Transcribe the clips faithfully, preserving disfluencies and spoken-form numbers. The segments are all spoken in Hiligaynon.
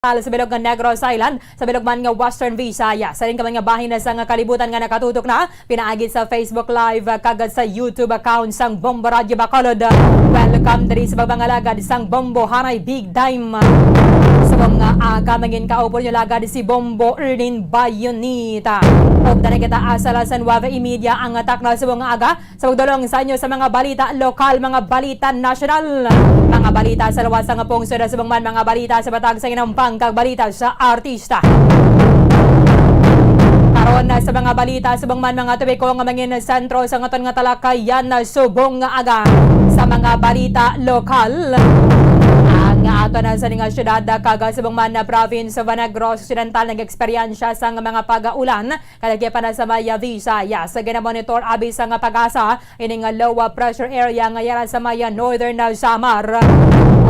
sa bilog nga Negros Island, sa bilog man nga Western Visayas, sa rin ka man nga bahin na sa nga kalibutan nga nakatutok na pinaagi sa Facebook Live, ah, kag sa YouTube account sang Bombo Radyo Bacolod. Welcome diri sa baba nga lagad sang Bombo Haray Big Time. Subong nga aga, mangin kaupol nyo lagad si Bombo Erlin Bayonita. Ug dali kita asa las nueve y media ang takna subong nga aga. Sa pagdulong sa inyo sa mga balita lokal, mga balita nasyonal, mga balita sa luwas nga pungsod, subong man mga balita sa matag sa inampang kag balita sa artista. Karon na sa mga balita, subong man mga tubiko nga mangin sentro sa aton nga talakayan na subong nga aga sa mga balita lokal. Ang ato na sa ning syudad kag subong man na province of Negros Occidental nag-eksperyensya sa mga pag-ulan, kalagyan pa na sa may Visayas. Sa ginamonitor abi sa nga PAGASA, ining low pressure area nga yara sa may northern na Samar.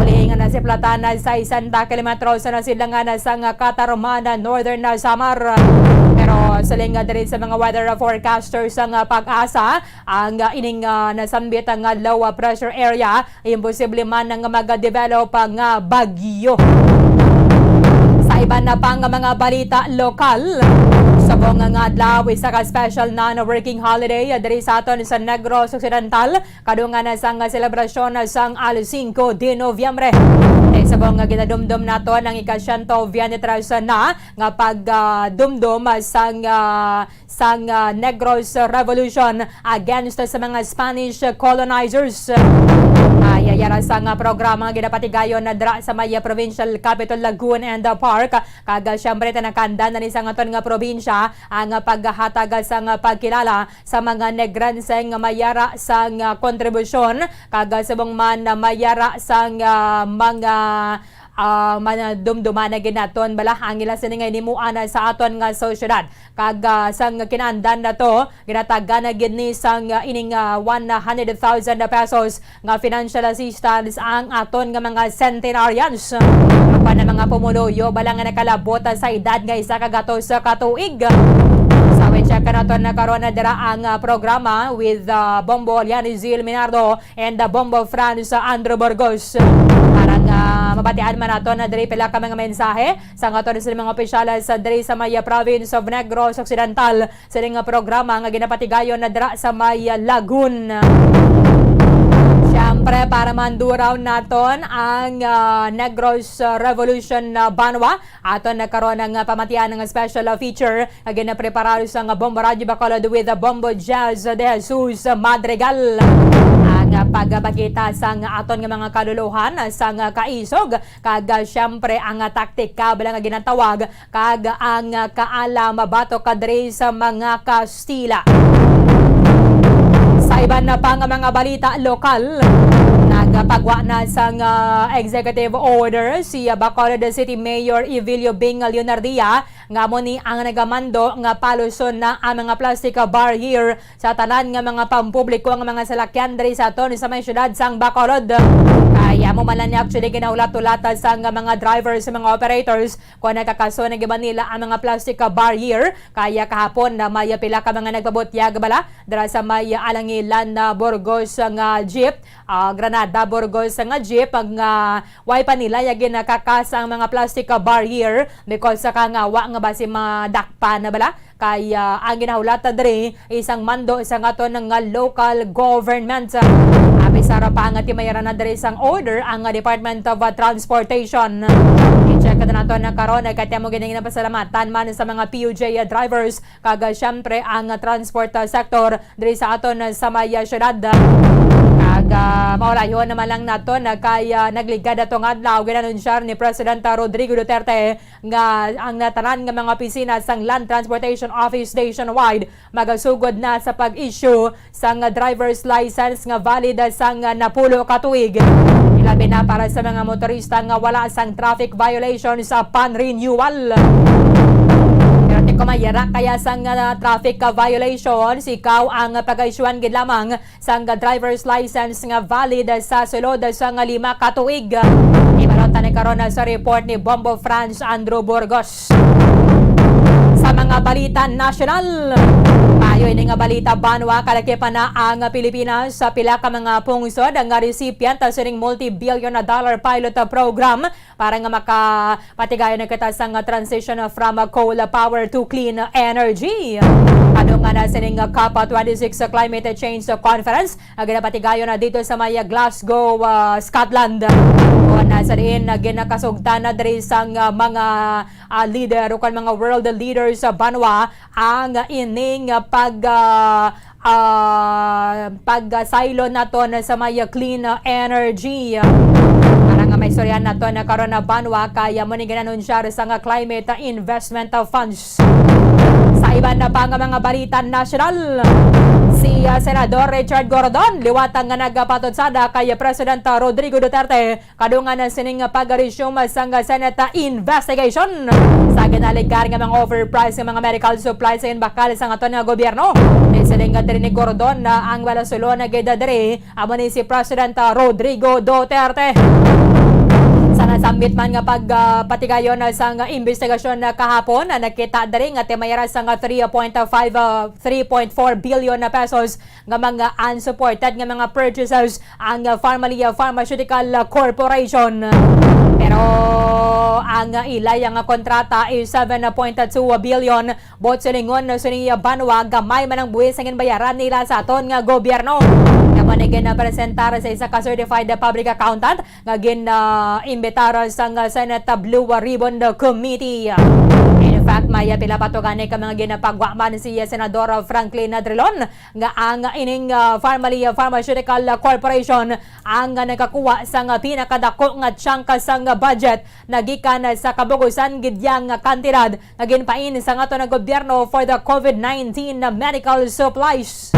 Ulihi nga nasiplatan na sesenta kilometros sa nasidlangan sa nga Catarman, northern na Samar. Pero siling nga diri sa mga weather forecasters sa nga PAGASA, ang ining, ah, nasambit nga low pressure area imposible man nga mag-develop nga bagyo. Sa iban na pa nga mga balita lokal, subong nga adlaw, isa ka special non-working holiday diri sa aton sa Negros Occidental, kadungan na sang selebrasyon sang Al Cinco de Noviembre. Kay subong nga ginadumdom naton ang ika-siyento veintitrés na nga pagdumdom sang, ah, sang, ah, Negros Revolution against sa mga Spanish colonizers. Ay, yara sa nga programa nga ginapatigayon na dira sa may provincial capital, Lagoon and, ah, Park. Kag, ah, siyempre, tinakandan na ni sa aton nga probinsya ang, ah, paghatag sa nga pagkilala sa mga Negrense nga may yara sa nga kontribusyon kag, ah, subong man na may yara sa nga mga ah, manadumduman na gid naton bala ang ila sini nga hinimuan sa aton nga sosyedad. Kag, ah, sang kinaandan na to, ginatagan na gid ni sang, ah, ining, ah, one hundred thousand pesos nga financial assistance ang aton nga mga centenarians. Apan ang mga pumuluyo bala nga nakalabot sa edad nga isa ka gatos ka tuig. Sa wetsa ka naton na karon na dira ang, ah, programa with, ah, Bombo Lianizil Minardo and the Bombo Franz Andrew Burgos. Para nga mabatian man nato na diri pila ka mga mensahe sa nga aton sa mga opisyales sa diri sa may province of Negros Occidental sa nga programa nga ginapatigayon na dira sa may Lagun. Siyempre, para manduraw naton ang, ah, Negros, ah, Revolution, ah, Banwa, aton na karon ang, ah, pamatian nga special, ah, feature nga ginapreparar sa nga Bombo Radyo Bacolod with, ah, Bombo Jazz de Jesus Madrigal. Ang, ah, pagabakita sa nga aton nga mga kaluluhan, ah, sa nga kaisog, kag, ah, siyempre ang, ah, taktika bala nga ginatawag kag ang, ah, kaalam batok kadre sa mga Kastila. Sa iban na pa nga mga balita lokal, nagapagwa na sang, ah, executive order si, ah, Bacolod City Mayor Evilio Bing Leonardia, nga amo ni ang nagamando nga paluson na ang mga plastic barrier sa tanan nga mga pampubliko nga mga salakyan diri sa aton sa may syudad sang Bacolod. Kay amo man lang ni actually ginahulat-hulatan sang mga drivers, mga operators, kung nakakaso na giban nila ang mga plastic barrier. Kaya kahapon na may pila ka mga nagpabutyag bala dira sa may Alangilan na Burgos nga jeep, ah, Granada Burgos nga jeep nga way pa nila ya ginakakas ang mga plastic barrier because sa kangawa nga basi madakpan na bala. Kay, ah, ang ginahulat diri isang mando sa aton nga local government. Abi sa ra pa nga timayaran na diri sang order ang Department of, ah, Transportation. I-check na nato na karon kay amo gini ginapasalamatan man sa mga P U J drivers kag, ah, siyempre ang transport, ah, sector diri sa aton, ah, sa may, ah, syudad. Kag, ah, maulayon naman lang nato na kay, ah, nagligad atong adlaw ginanunsyar ni President, ah, Rodrigo Duterte nga ang natanan nga mga opisina sang Land Transportation Office nationwide magasugod na sa pag-issue sang driver's license nga valid sang napulo ka tuig. Ilabi na para sa mga motorista nga wala sang traffic violations upon renewal. Pero ti kumayara kaya sang, ah, traffic violations, ikaw ang pag-issuean gid lamang sang driver's license nga valid sa sulod sang lima ka tuig. Ibalon ta ni karon sa report ni Bombo Franz Andrew Burgos. Sa mga balita nasyonal, maayo ini nga balita, banwa, kalaki pa na ang Pilipinas sa pila ka mga pungsod nga recipient sining multi-billion na dollar pilot program para nga makapatigayon na kita sa nga transition from coal power to clean energy. Ano nga na sining COP twenty-six Climate Change Conference nga ginapatigayon na dito sa may Glasgow, ah, Scotland. Kung na sa diin na ginakasugtan na diri sang, ah, mga, ah, leader o kan mga world leaders sa banwa ang ining, ah, pag, ah, ah, pagsaylo naton sa may clean energy. Para nga maistoryahan naton na karon na banwa kay amo ni ginanunsyar sa nga climate investment funds. Sa iban na pa nga mga balita nasyonal, si, ah, Senador Richard Gordon liwat nga nagpatutsada kay President Rodrigo Duterte kadungan sining pag-resume sang Senate investigation sa ginalegar nga mga overpriced nga mga medical supplies sa bakal sang aton nga gobyerno. Ni siling nga diri ni Gordon na ang wala sulod na gid diri amo ni si President Rodrigo Duterte. Sa nasambit man nga pag, ah, patigayon sang investigasyon kahapon, nakita diri nga timayra sang three point five, ah, three point four billion na pesos nga mga unsupported nga mga purchases ang, uh, Pharmalia Pharmaceutical Corporation. Pero ang, uh, ila nga kontrata is seven point two billion. Buot silingon, sini banwa gamay man ang buhis nga ginbayaran nila sa aton nga gobyerno. Nga man ginapresentar sa isa ka certified public accountant nga gin, ah, imbitar sang Senate Blue Ribbon Committee. In fact, may pila pa to gani ka mga ginapagwa man si Senador Franklin Drilon nga ang ining, ah, Pharmalia Pharmaceutical Corporation ang nakakuha sang pinakadako nga chunk sang budget nagikan sa kabugusan gid yang kantidad nga ginpain sa aton nga gobyerno for the COVID nineteen medical supplies.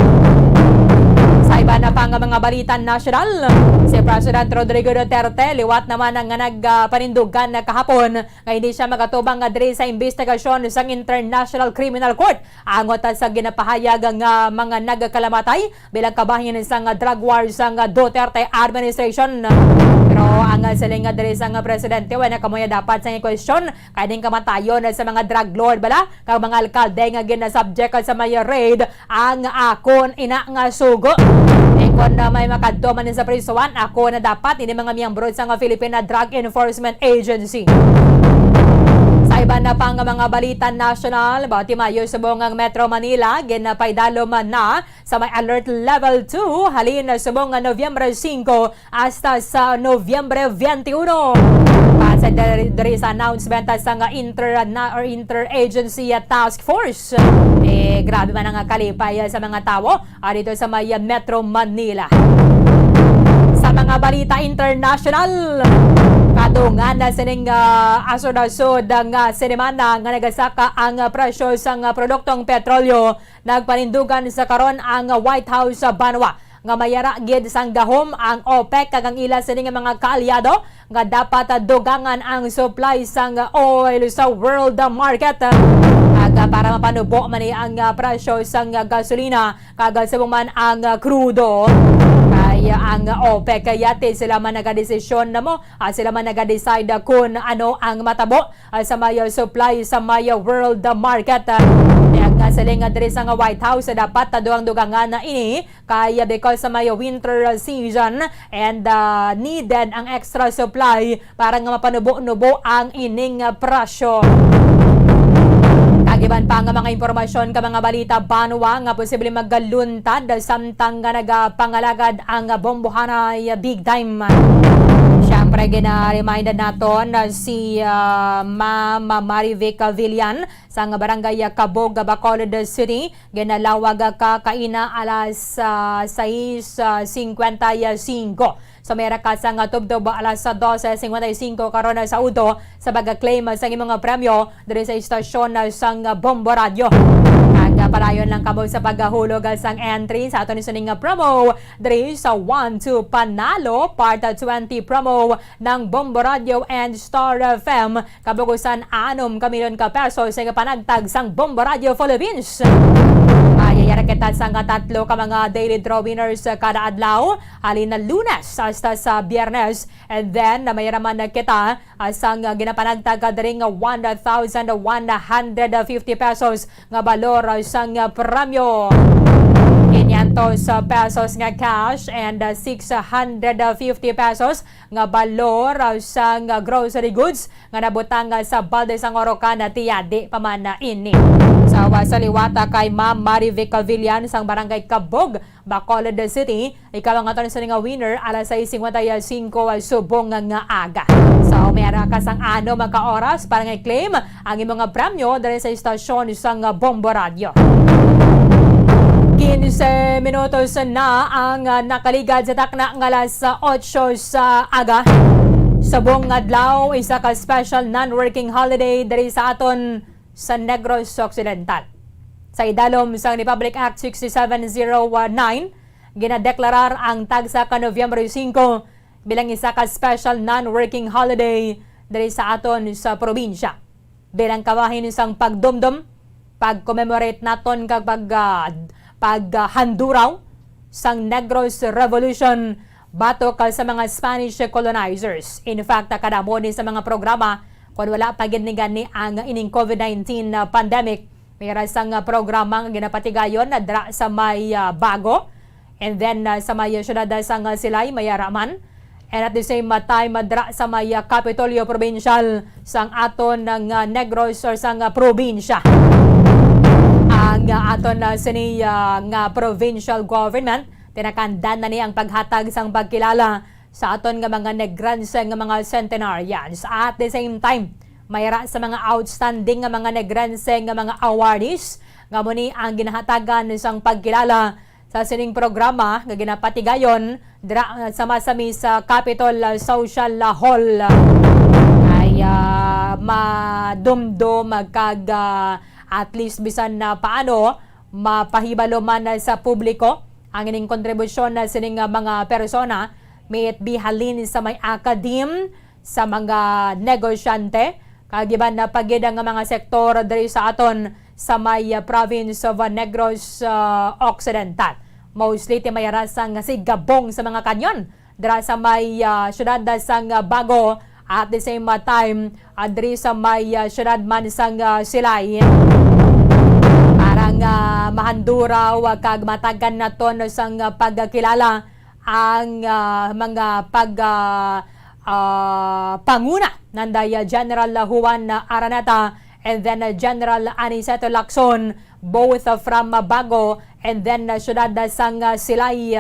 Sa iba na pa nga mga balita nasyonal, si President Rodrigo Duterte liwat naman nga nagpanindugan na kahapon nga hindi siya magatubang nga diri sa investigasyon sang International Criminal Court angot sa ginapahayag nga mga nagkalamatay bilang kabahin sang drug war sang Duterte administration. Pero ang siling nga diri sang presidente, wala na kamo dapat sang question kay ning kamatayon sa mga drug lord bala kag mga alkalde nga ginasubject sa may raid ang akon ina nga sugo. Kay kon na may makadto man sa prisuhan, ako na dapat ini mga miyembro sa nga Philippine Drug Enforcement Agency. Sa iban na pa nga mga balita nasyonal, bati maayo subong ang Metro Manila ginapaidalom na sa may alert level two halin subong nga Nobyembre singko hasta sa Nobyembre twenty-one. Base diri, diri sa announcement sa nga inter na, or interagency task force, eh, grabe man ang kalipay sa mga tawo, ah, dito sa may Metro Manila. Sa mga balita international, kadungan na sining, ah, asod-asod nga sinimana nga nagasaka ang presyo sang produktong petrolyo. Nagpanindugan sa karon ang White House sa banwa nga mayara gid sang gahom ang OPEC kag ang ila sini nga mga kaalyado nga dapat dugangan ang supply sang oil sa world market. Kag para mapanubo man ni ang presyo sang gasolina kag subong man ang krudo, kay ang OPEC yati sila man nagadesisyon na mo, ah, sila man nagadecide kung ano ang matabo ah, sa may supply sa may world market. Kaya nga siling nga diri sa nga White House, dapat taduang dugangan na ini kay because sa may winter season and, ah, needed ang extra supply para nga mapanubo-nubo ang ining, ah, presyo. Kag iban pa nga mga impormasyon ka mga balita banwa nga posible magaluntad samtang nga nagapangalagad ang bombohanay big time. Siyempre, gina-remind naton si, ah, Ma'am Marivic Villan sang barangay Cabog, Bacolod City. Ginalawag ka kaina alas, ah, sais, ah, cincuenta y cinco. Sa may rakas nga tubtob alas doce cincuenta y cinco karon sa udto sa pagka-claim sang imong premyo diri sa istasyon sang Bombo Radio. Kag padayon lang kamo sa paghulog sang entry sa aton sining promo diri sa One Two Panalo Part twenty promo ng Bombo Radio and Star F M. Kabugusan, anom ka milyon ka pesos ang panagtag sang Bombo Radio Philippines. Mayayara kita sang tatlo ka mga daily draw winners kada adlaw, halin na Lunes hasta sa Biyernes. And then, may raman na kita, ah, sang ginapanagtag ka diri nga one thousand one hundred fifty pesos nga balor sang premyo. Kanya Pesos nga cash and, uh, six hundred fifty pesos nga balor, uh, sang, uh, grocery goods nga nabutang, uh, sa balde sang Orocan, uh, tiyadi pa man, uh, ini. Sa, uh, sa liwat, uh, kay Ma'am Marivic Cavillan sang Barangay Cabug, Bacolod City, ikaw ang aton sini nga winner, alas sais cincuenta y cinco, uh, subong nga aga. So, may ara ka sang anom ka oras para nga i-claim ang imo nga premyo diri sa istasyon sang Bombo Radyo. Quince minutos na ang, ah, nakaligad sa takna nga alas otso sa aga. Subong nga adlaw, isa ka special non-working holiday diri sa aton sa Negros Occidental. Sa idalom sang Republic Act sixty-seven zero nine, ginadeklarar ang tagsa ka Nobyembre singko bilang isa ka special non-working holiday diri sa aton sa probinsya. Bilang kabahin sang pagdumdom, pag-commemorate naton kag pag, ah, paghanduraw sang Negros Revolution batok sa mga Spanish colonizers. In fact, kadamo ni sa mga programa kon wala pa gid ni gani ang ining covid nineteen na pandemic. May ra sang programa nga ginapatigayon na dira sa may, ah, Bago. And then, ah, sa may siyudad, ah, sang, ah, Silay, may ara man. And at the same, ah, time, ah, dira sa may, ah, Kapitolyo Provincial sang aton, ah, nga Negros or sang, ah, probinsya. Ang, ah, aton, ah, sini, ah, nga provincial government, tinakandan na ni ang paghatag sang pagkilala sa aton nga mga Negrense nga mga centenarians. At the same time, may ra sa mga outstanding nga mga Negrense nga mga awardees nga mo ni ang ginahatagan sang pagkilala sa sining programa nga ginapatigayon dira, uh, sa masami sa Capitol, uh, Social, uh, Hall. Ay, uh, madumdom kag, uh, at least bisan na paano mapahibalo man, uh, sa publiko ang ining kontribusyon na sining, uh, mga persona, may it be halin sa may academe, sa mga negosyante, kag iban na pa gid nga mga sektor diri sa aton sa may, ah, province of, ah, Negros, ah, Occidental. Mostly ti may ara sang sigabong sa mga kanyon dira sa may, ah, siyudad sang, ah, Bago, at the same, ah, time, ah, diri sa may, ah, siyudad man sang, ah, Silay. Para nga mahanduraw, ah, kag matagan naton sang, ah, pagkilala ang, ah, mga pag, ah, ah, panguna nanday, ah, General Juan Araneta and then, ah, General Aniceto Lacson, both, ah, from, ah, Bago and then, ah, siyudad, ah, sang, ah, Silay.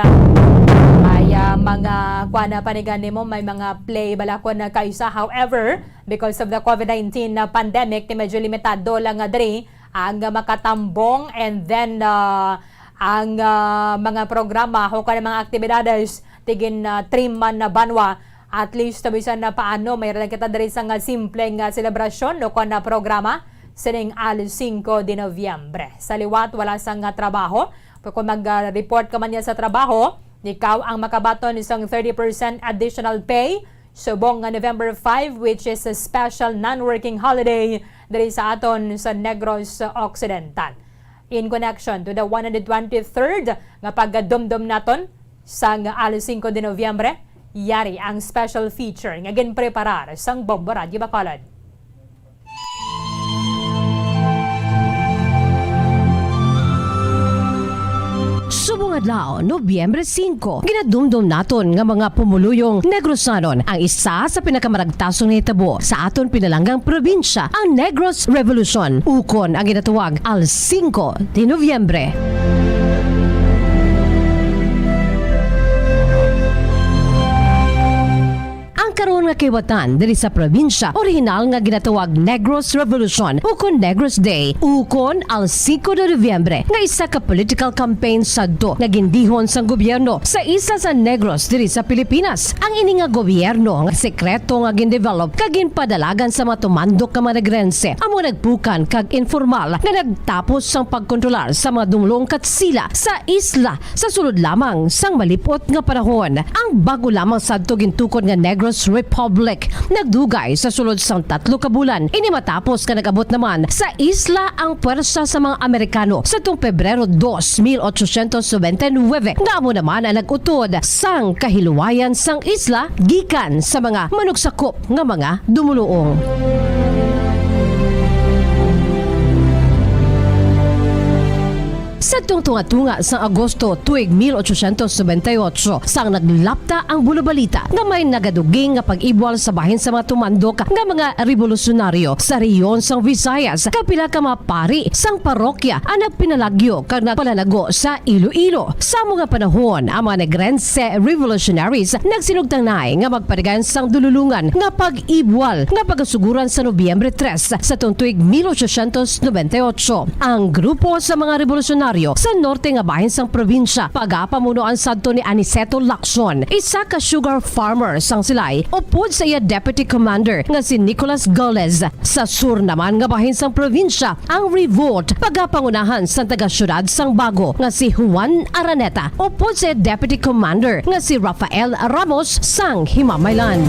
Ay, ah, mga kuan na panigan nimo, may mga play balakon na kaisa. However, because of the covid nineteen na pandemic, ti medyo limitado lang nga diri ang, ah, makatambong and then, ah, ang, ah, mga programa o kaya mga aktibidades, tigin, ah, trim man na banwa. At least, bisan na paano, may lang kita diri sa nga simple nga selebrasyon o kon na programa sining al cinco de Noviembre. Sa liwat, wala sa nga trabaho. Pero kung mag, ah, report ka man niya sa trabaho, ikaw ang makabaton isang thirty percent additional pay subong nga November five, which is a special non-working holiday diri sa aton sa Negros Occidental. In connection to the one hundred twenty-third nga pagdumdom naton sang alas singko de Nobyembre, yari ang special feature nga ginpreparar sang Bombo Radyo Bacolod. Subong adlaw, Nobyembre singko, ginadumdom naton nga mga pumuluyong Negrosanon ang isa sa pinakamaragtasong nahitabo sa aton pinalanggang probinsya, ang Negros Revolution, ukon ang ginatawag al Cinco de Noviembre. Ang karon nga kaliwatan diri sa probinsya, orihinal nga ginatawag Negros Revolution ukon Negros Day, ukon al Cinco de Noviembre, nga isa ka political campaign sadto nga gindihon sang gobyerno sa isla sa Negros diri sa Pilipinas. Ang ini nga gobyerno nga sekreto nga gindevelop kag ginpadalagan sa mga tumandok nga mga Negrense amo nagpukan kag informal nga nagtapos sang pagkontrolar sa mga dumulong katsila sa isla sa sulod lamang sang malip-ot nga panahon. Ang bago lamang sadto gintukod nga Negros Republic nagdugay sa sulod sang tatlo ka bulan. Ini matapos nga nag-abot naman sa isla ang pwersa sa mga Amerikano sadtong Pebrero dos, mil ochocientos noventa y nueve, nga amo naman ang nag-utod sang kahiluwayan sang isla gikan sa mga manugsakop nga mga dumuluong. Sa Tung tunga-tunga sang Agosto tuig mil ochocientos noventa y ocho, sang naglapta ang bulobalita nga may nagaduging nga pag-ibwal sa bahin sa mga tumandok nga mga rebolusyonaryo sa rehiyon sang Visayas, kag pila ka mga pari sang parokya ang nagpinalagyo kag nagpalanago sa Iloilo. Sa amo nga panahon, ang mga Negrense revolutionaries nagsinugtanay nga magpadagan sang dululongan nga pag-ibwal nga pagasuguran sa Nobyembre tres sa tuig mil ochocientos noventa y ocho. Ang grupo sa mga rebolusyonaryo sa norte nga bahin sang probinsya pagapamunuan sadto ni Aniceto Lacson, isa ka sugar farmer sang Silay, upod sa iya deputy commander nga si Nicolas Gales. Sa sur naman nga bahin sang probinsya, ang revolt pagapangunahan sang taga-siyudad sang Bago nga si Juan Araneta, upod sa iya deputy commander nga si Rafael Ramos sang Himamaylan.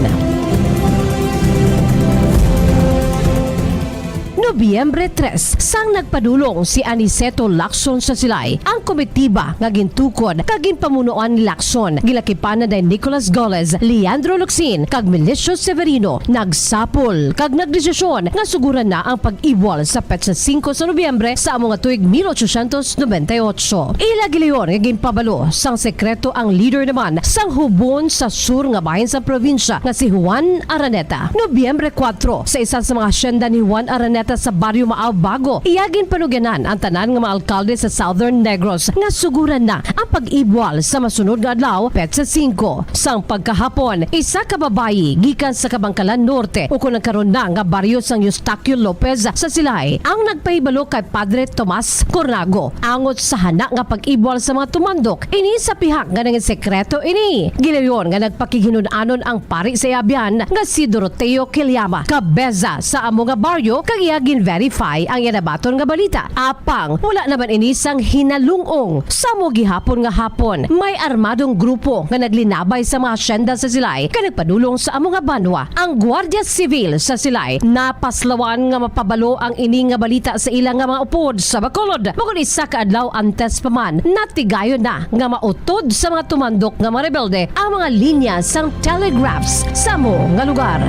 Nobyembre tres, sang nagpadulong si Aniceto Lacson sa Silay, ang komitiba nga gintukod kag ginpamunuan ni Lacson, gilakipan ni Nicolas Gales, Leandro Locsin, kag Milicio Severino, nagsapol kag nagdesisyon nga suguran na ang pag-ibwal sa petsa singko sa Nobyembre sa amo nga tuig mil ochocientos noventa y ocho. Ila gilayon nga ginpabalo sang sekreto ang leader naman sang hubon sa sur nga bahin sa probinsya nga si Juan Araneta. Nobyembre kuwatro, sa isa sa mga hacienda ni Juan Araneta sa Barrio Maaw Bago, iya ginpanugyanan ang tanan nga mga alkalde sa Southern Negros nga suguran na ang pag-ibwal sa masunod nga adlaw, petsa singko. Sang pagkahapon, isa ka babayi gikan sa Kabangkalan Norte, ukon ang karon na nga baryo sang Eustaquio Lopez sa Silay, ang nagpahibalo kay Padre Tomas Cornago angot sa hana nga pag-ibwal sa mga tumandok. Ini sa pihak nga nangin sekreto ini. Gilayon nga nagpakighinun-anon ang pari sa iya abyan nga si Doroteo Quiliama, kabeza sa amo nga baryo, kag iya gin-verify ang iya nabaton nga balita. Apang wala naman ini sang hinalung-ong. Sa amo gihapon nga hapon, may armadong grupo nga naglinabay sa mga hacienda sa Silay kag nagpadulong sa amo nga banwa. Ang Guardia Civil sa Silay napaslawan nga mapabalo ang ini nga balita sa ila nga mga upod sa Bacolod. Bangod isa ka adlaw antes pa man, natigayon na nga mautod sa mga tumandok nga mga rebelde ang mga linya sang telegraphs sa amo nga lugar.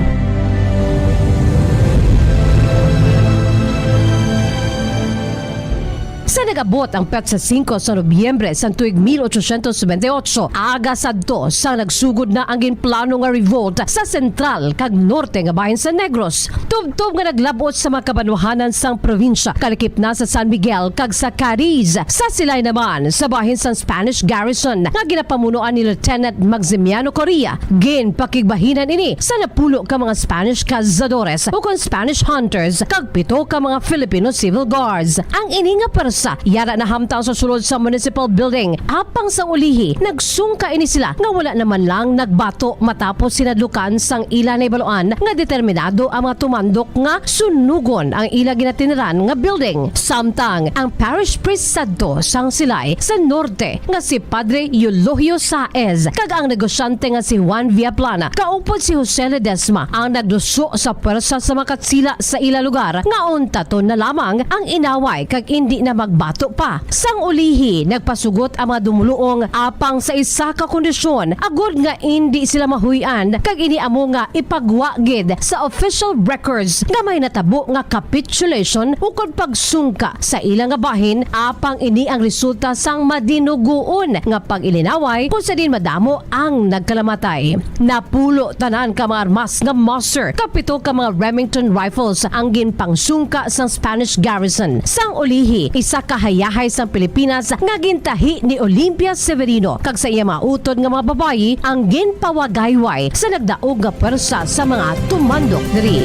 Sa nag-abot ang petsa singko sa Nobyembre sang tuig mil ochocientos noventa y ocho, aga sadto sang nagsugod na ang ginplano nga revolt sa sentral kag norte nga bahin sa Negros. Tubtob nga naglab-ot sa mga kabanwahanan sang probinsya, kalakip na sa San Miguel kag sa Cadiz. Sa Silay naman, sa bahin sang Spanish garrison nga ginapamunuan ni Lieutenant Maximiano Correa, ginpakigbahinan ini sa napulo ka mga Spanish cazadores ukon Spanish hunters kag pito ka mga Filipino civil guards. Ang ini nga pwersa yara na hamtang sa sulod sa municipal building, apang sa ulihi nagsungka ini sila nga wala na man lang nagbato, matapos hinadlukan sang ila nahibaluan nga determinado ang mga tumandok nga sunugon ang ila ginatiniran nga building. Samtang ang parish priest sadto sang Silay sa norte nga si Padre Eulogio Saez kag ang negosyante nga si Juan Villaplana kaupod si Jose Ledesma ang nagduso sa pwersa sa mga Katsila sa ila lugar nga untaton na lamang ang inaway kag indi na magbato pa. Sang ulihi, nagpasugot ang mga dumoluong apang sa isa ka kondisyon, agod nga indi sila mahuy-an, kag ini amo nga ipagwa gid sa official records nga may natabo nga capitulation ukon pagsungka sa ila nga bahin, apang ini ang resulta sang madinugoon nga pag-ilinaway, kung sa diin madamo ang nagkalamatay. Napulo tanan ka mga armas nga Mauser, kag pito ka mga Remington rifles ang ginpangsungka sang Spanish garrison. Sang ulihi, isa ka hayahay sang Pilipinas nga gintahi ni Olympia Severino kag sa iya mga utod nga mga babayi ang ginpawagayway sa nagdaog nga pwersa sa mga tumandok diri.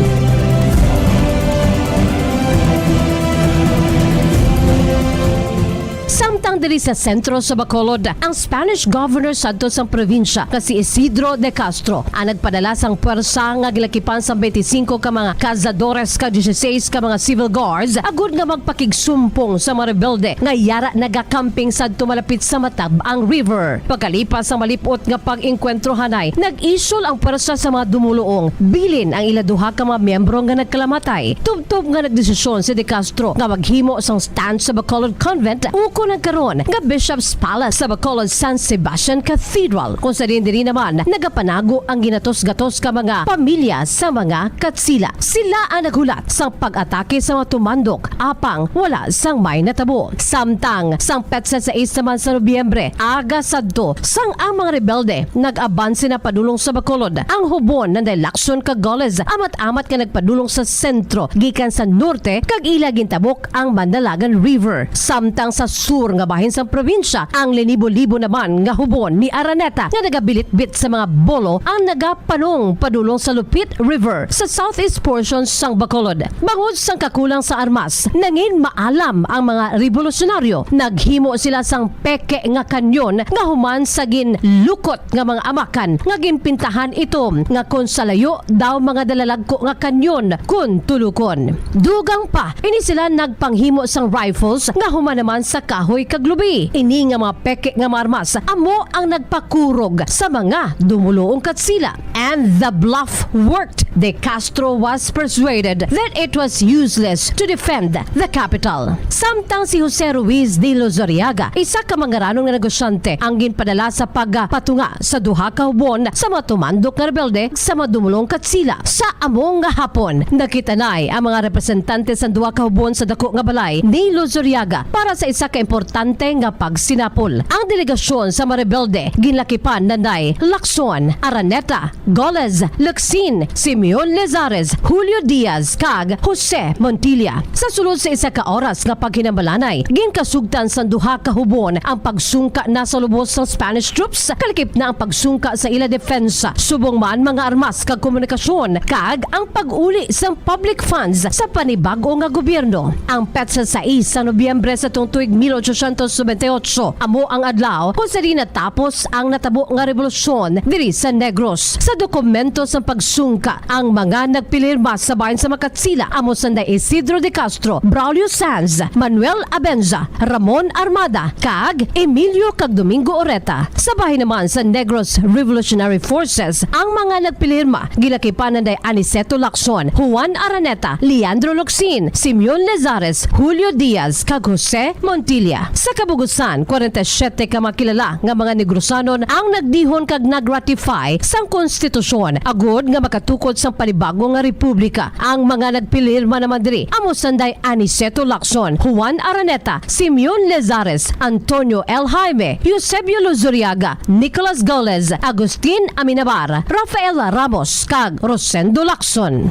Samtang diri sa sentro sa Bacolod, ang Spanish governor sadto sang probinsya nga si Isidro de Castro ang nagpadala sang pwersa nga gilakipan sang twenty-five ka mga cazadores kag dieciséis ka mga civil guards agud nga magpakigsumpong sa mga rebelde nga yara nagakamping sadto malapit sa Matab-ang River. Pagkalipas sang malip-ot nga pag-engkwentrohanay, nag-isyul ang pwersa sa mga dumuluong. Bilin ang ila duha ka mga miyembro nga nagkalamatay. Tubtob nga nagdesisyon si De Castro nga maghimo sang stand sa Bacolod Convent ukon ang karon nga Bishop's Palace sa Bacolod San Sebastian Cathedral, kung sa diin diri naman nagapanago ang ginatos-gatos ka mga pamilya sa mga Katsila. Sila ang naghulat sang pag-atake sa mga tumandok, apang wala sang may natabo. Samtang sang petsa sais naman sa Nobyembre, aga sadto, sang ang mga rebelde nag-abanse na padulong sa Bacolod, ang hubon nanday Lacson kag Goles amat-amat nga nagpadulong sa sentro gikan sa norte kag ila gintabok ang Mandalagan River. Samtang sa sur nga bahin sang probinsya, ang linibo-libo naman nga hubon ni Araneta nga nagabilitbit sa mga bolo ang nagapanong padulong sa Lupit River sa southeast portion sang Bacolod. Bangod sang kakulang sa armas, nangin maalam ang mga rebolusyonaryo. Naghimo sila sang peke nga kanyon nga human sa ginlukot nga mga amakan nga ginpintahan itom nga kon sa layo daw mga dalalagko nga kanyon kon tulukon. Dugang pa, ini sila nagpanghimo sang rifles nga human naman sa kahoy kag lubi. Ini nga mga peke nga mga armas amo ang nagpakurog sa mga dumuluong Katsila. And the bluff worked. De Castro was persuaded that it was useless to defend the capital. Samtang si Jose Ruiz de Lozuriaga, isa ka mangaranong nga negosyante, ang ginpadala sa pagpatunga sa duha ka hubon sa mga tumandok nga rebelde sa mga dumulong Katsila. Sa amo nga hapon, nakita nay ang mga representante sang duha ka hubon sa dako nga balay ni Lozuriaga para sa isa ka importante nga pagsinapol. Ang delegasyon sa mga rebelde ginlakipan nanday Lacson, Araneta, Goles, Lacsin, Simeon Lezares, Julio Diaz, kag Jose Montilla. Sa sulod sa isa ka oras nga paghinambalanay, ginkasugtan sang duha ka hubon ang pagsungka na sa lubos sang Spanish troops, kalakip na ang pagsungka sa ila depensa, subong man mga armas kag komunikasyon, kag ang pag-uli sang public funds sa panibag-o nga gobyerno. Ang petsa sais sa Nobyembre sa tuong tuig mil ochocientos noventa y ocho amo ang adlaw kung sa diin natapos ang natabo nga rebolusyon diri sa Negros. Sa dokumento sang pagsungka, ang mga nagpilirma sa bahin sa mga Katsila amo sanday Isidro de Castro, Braulio Sanz, Manuel Abenza, Ramon Armada, kag Emilio kag Domingo Oreta. Sa bahin naman sa Negros Revolutionary Forces, ang mga nagpilirma ginakipan nanday Aniceto Lacson, Juan Araneta, Leandro Locsin, Simeon Lezares, Julio Diaz, kag Jose Montilla. Sa kabugusan, kwarenta y siyete ka mga kilala nga mga Negrosanon ang nagdihon kag nag-ratify sang konstitusyon agod nga makatukod sang panibago nga republika. Ang mga nagpilirma naman diri amo sanday Aniceto Lacson, Juan Araneta, Simeon Lezares, Antonio L. Jaime, Eusebio Luzuriaga, Nicolas Goles, Agustin Aminabar, Rafael Ramos, kag Rosendo Lacson.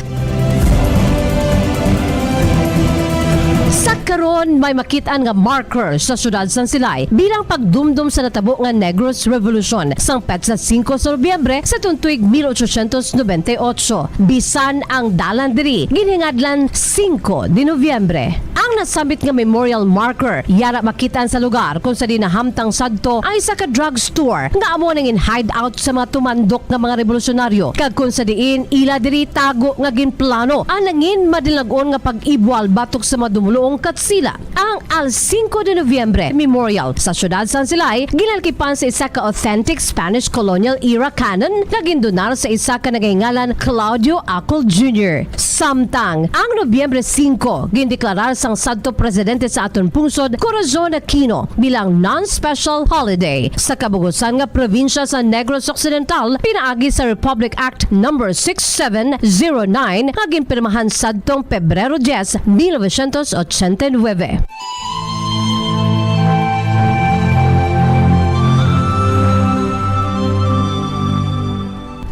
Sa karon, may makit-an nga marker sa siyudad sang Silay bilang pagdumdom sa natabo nga Negros Revolution sang petsa singko sa Nobyembre sa tuong tuig mil ochocientos noventa y ocho. Bisan ang dalan diri ginhingadlan singko de Nobyembre. Ang nasambit nga memorial marker yara makit-an sa lugar kung sa diin nahamtang sadto ang isa ka drugstore nga amo nangin hideout sa mga tumandok nga mga rebolusyonaryo, kag kung sa diin ila diri tago nga ginplano ang nangin madinalag-on nga pag-ibwal batok sa mga dumuluong Katsila. Ang Al Cinco de Noviembre Memorial sa siyudad sang Silay ginalkipan sa isa ka authentic Spanish colonial era cannon nga gindonar sa isa ka nagahingalan Claudio Acol Junior. Samtang ang Nobyembre singko, gindeklarar sang sadto presidente sa aton pungsod, Corazon Aquino, bilang non-special holiday sa kabugusan nga probinsya sa Negros Occidental pinaagi sa Republic Act Number six seven zero nine nga ginpirmahan sadtong Pebrero diyes, mil novecientos ochenta y nuebe.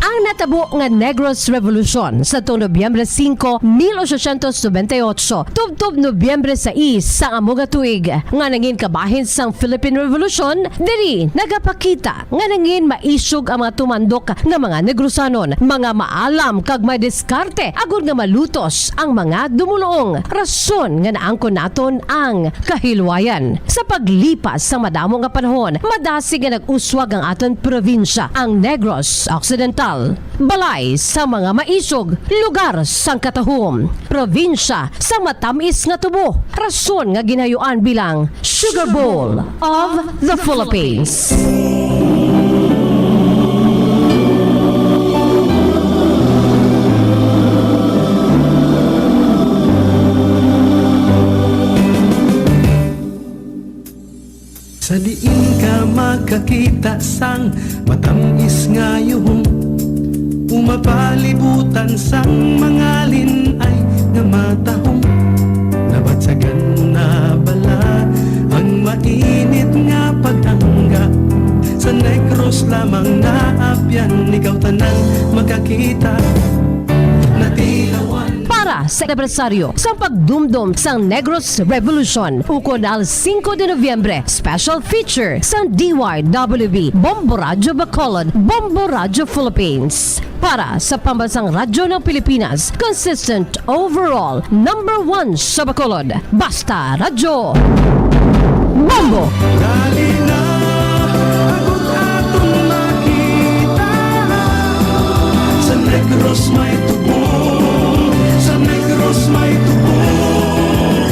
Ang natabo nga Negros Revolution sa tuong Nobyembre singko, mil ochocientos noventa y ocho, tubtob Nobyembre sais sang amo nga tuig, nga nangin kabahin sang Philippine Revolution, diri nagapakita nga nangin maisog ang mga tumandok nga mga Negrosanon, mga maalam kag may diskarte agod nga malutos ang mga dumuluong, rason nga naangkon naton ang kahilwayan. Sa paglipas sang madamo nga panahon, madasig nga nag-uswag ang aton probinsya, ang Negros Occidental, balay sa mga maisog, lugar sang katahom, probinsya sa matam-is nga tubo, rason nga ginhayuan bilang Sugar Bowl of the Philippines. Kita sang matamis nga yuhong, umapalibutan sang mga lin-ay nga matahong. Nabatsagan mo na bala ang mainit nga pag-angga? Sa Negros lamang naapyan, ikaw tanan makakita. Natilawan. Para sa anibersaryo sang pagdumdom sang Negros Revolution, ukon al singko de Nobyembre, special feature sang D Y W B, Bombo Radyo Bacolod, Bombo Radyo Philippines. Para sa Pambansang Radyo ng Pilipinas, consistent overall, number one sa Bacolod, Basta Radyo. Bombo! Dali na, agud aton makita. Sa Negros may tubo, sa Negros may tubo,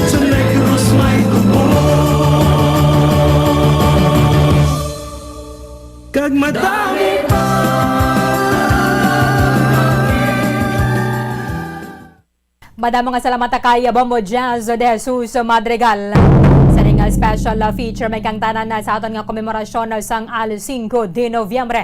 sa Negros may tubo. Kag madami pa. Madamo nga salamat kay Bombo Jazz de Jesus Madrigal. Sa ning special, uh, feature, may kang tanan na sa aton nga komemorasyon, uh, sang al singko de Nobyembre.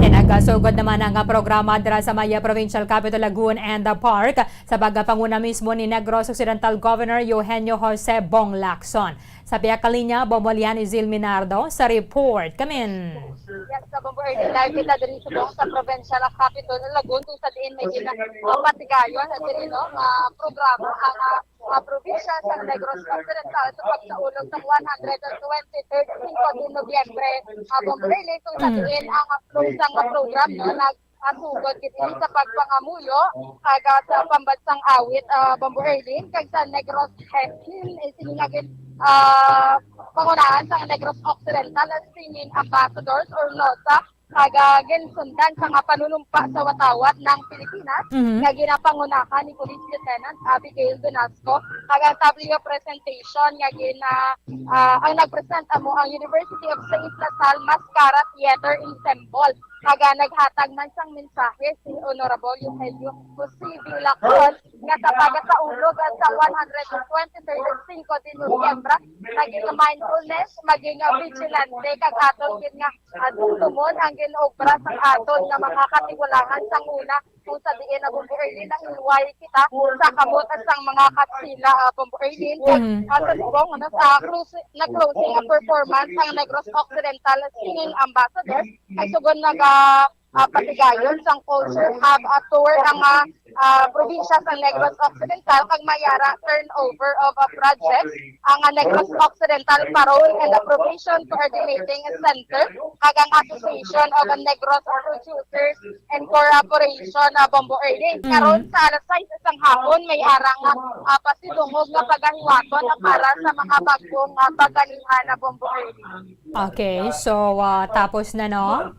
Kay nagasugod naman ang, uh, programa dira sa may, uh, Provincial Capitol Lagoon and the Park sa pagpanguna mismo ni Negros Occidental Governor Eugenio Jose Bong Lacson. Sa pihak ka linya, Bombo Lian Izil Minardo sa report. Kamin. Yes, sa Bombo Early Live kita diri subong sa Provincial Capitol Lagoon, kung sa diin may gina-, ah, patigayon sa diri, no, ah, programa ang, ah, ah, probinsya sa Negros Occidental sa pagsaulog sa one hundred twenty-third Cinco de Noviembre, ah, Bombo Early, kung sa Mm. diin ang, ah, closing nga program, no, nag-, ah, sugod gid ini sa pagpangamuyo, ah, sa pambansang awit, ah, Bombo Early, kag sa Negros Hymn, eh, sini nga gid, ah, pangunahan sa Negros Occidental, ah, Singing Ambassadors or nosa, kag, ah, ginsundan sa nga panunumpa sa watawat ng Pilipinas, Mhm. nga ginapangunahan ni Police Lieutenant Abigail Donasco, kag ang W presentation nga gina-, ah, ang nag-present amo ang University of Saint La Salle Mascara Theater Ensemble, kag, ah, naghatag man sang mensahe si Honorable Eugenio Jose Vilacon nga sa pagasaulog sa one hundred twenty-third Cinco de Noviembre, maging mindfulness, maging vigilante, kag aton gid nga, ah, dumdumon ang gin-obra sang aton nga mga katigulangan sang una, kung sa diin na Bombo Early nahinway kita sa kamot sang mga Katsila, ah, Bombo Early. Mm. Ah, sa subong, ano, sa close-, na closing performance ang Negros Occidental Singing Ambassadors, ay sugon naga, ah, patigayon sang Culture Hub, ah, tour ang, ah, ah, probinsya sa Negros Occidental, kag mayara turnover of a project ang, ah, Negros Occidental Parole and Appropriation Coordinating Center kag ang Association of Negros Producers and Corporation, ah, Bombo Early. Mm. Karon sa alas sais sang hapon, may ara nga, ah, pasidungog nga pagahiwaton para sa mga bag-ong, ah, paganihan na Bombo Early. Okay, so, ah, tapos na, no?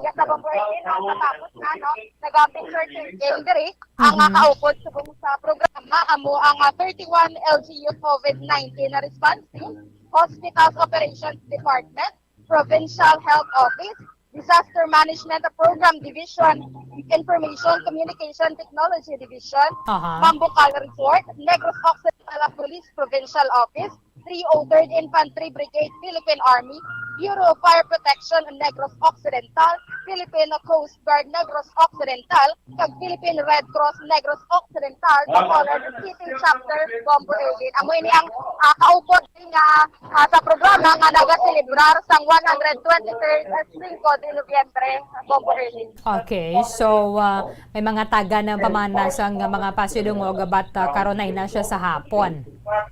Yes, sa Bombo Early, no? Matapos na, no? Nag-picture taking diri. Ang, ah, Mhm. kaupod subong sa programa amo ang, ah, thirty-one L G U COVID nineteen Response Team, Hospitals Operations Department, Provincial Health Office, Disaster Management Program Division, Information Communication Technology Division, Aha. Mambucal Resort, Negros Occidental Police Provincial Office, three oh third Infantry Brigade, Philippine Army, Bureau of Fire Protection, Negros Occidental, Philippine Coast Guard, Negros Occidental, kag Philippine Red Cross, Negros Occidental, Bacolod City Chapter, Bombo Early. Amo ini ang, ah, kaupod nga, ah, sa programa nga nagaselebrar sang one hundred twenty-third Cinco de Noviembre, Bombo Early. Okay, so, ah, may mga taga ng pamana sang mga pasidungog, but, ah, karon ay na siya sa hapon.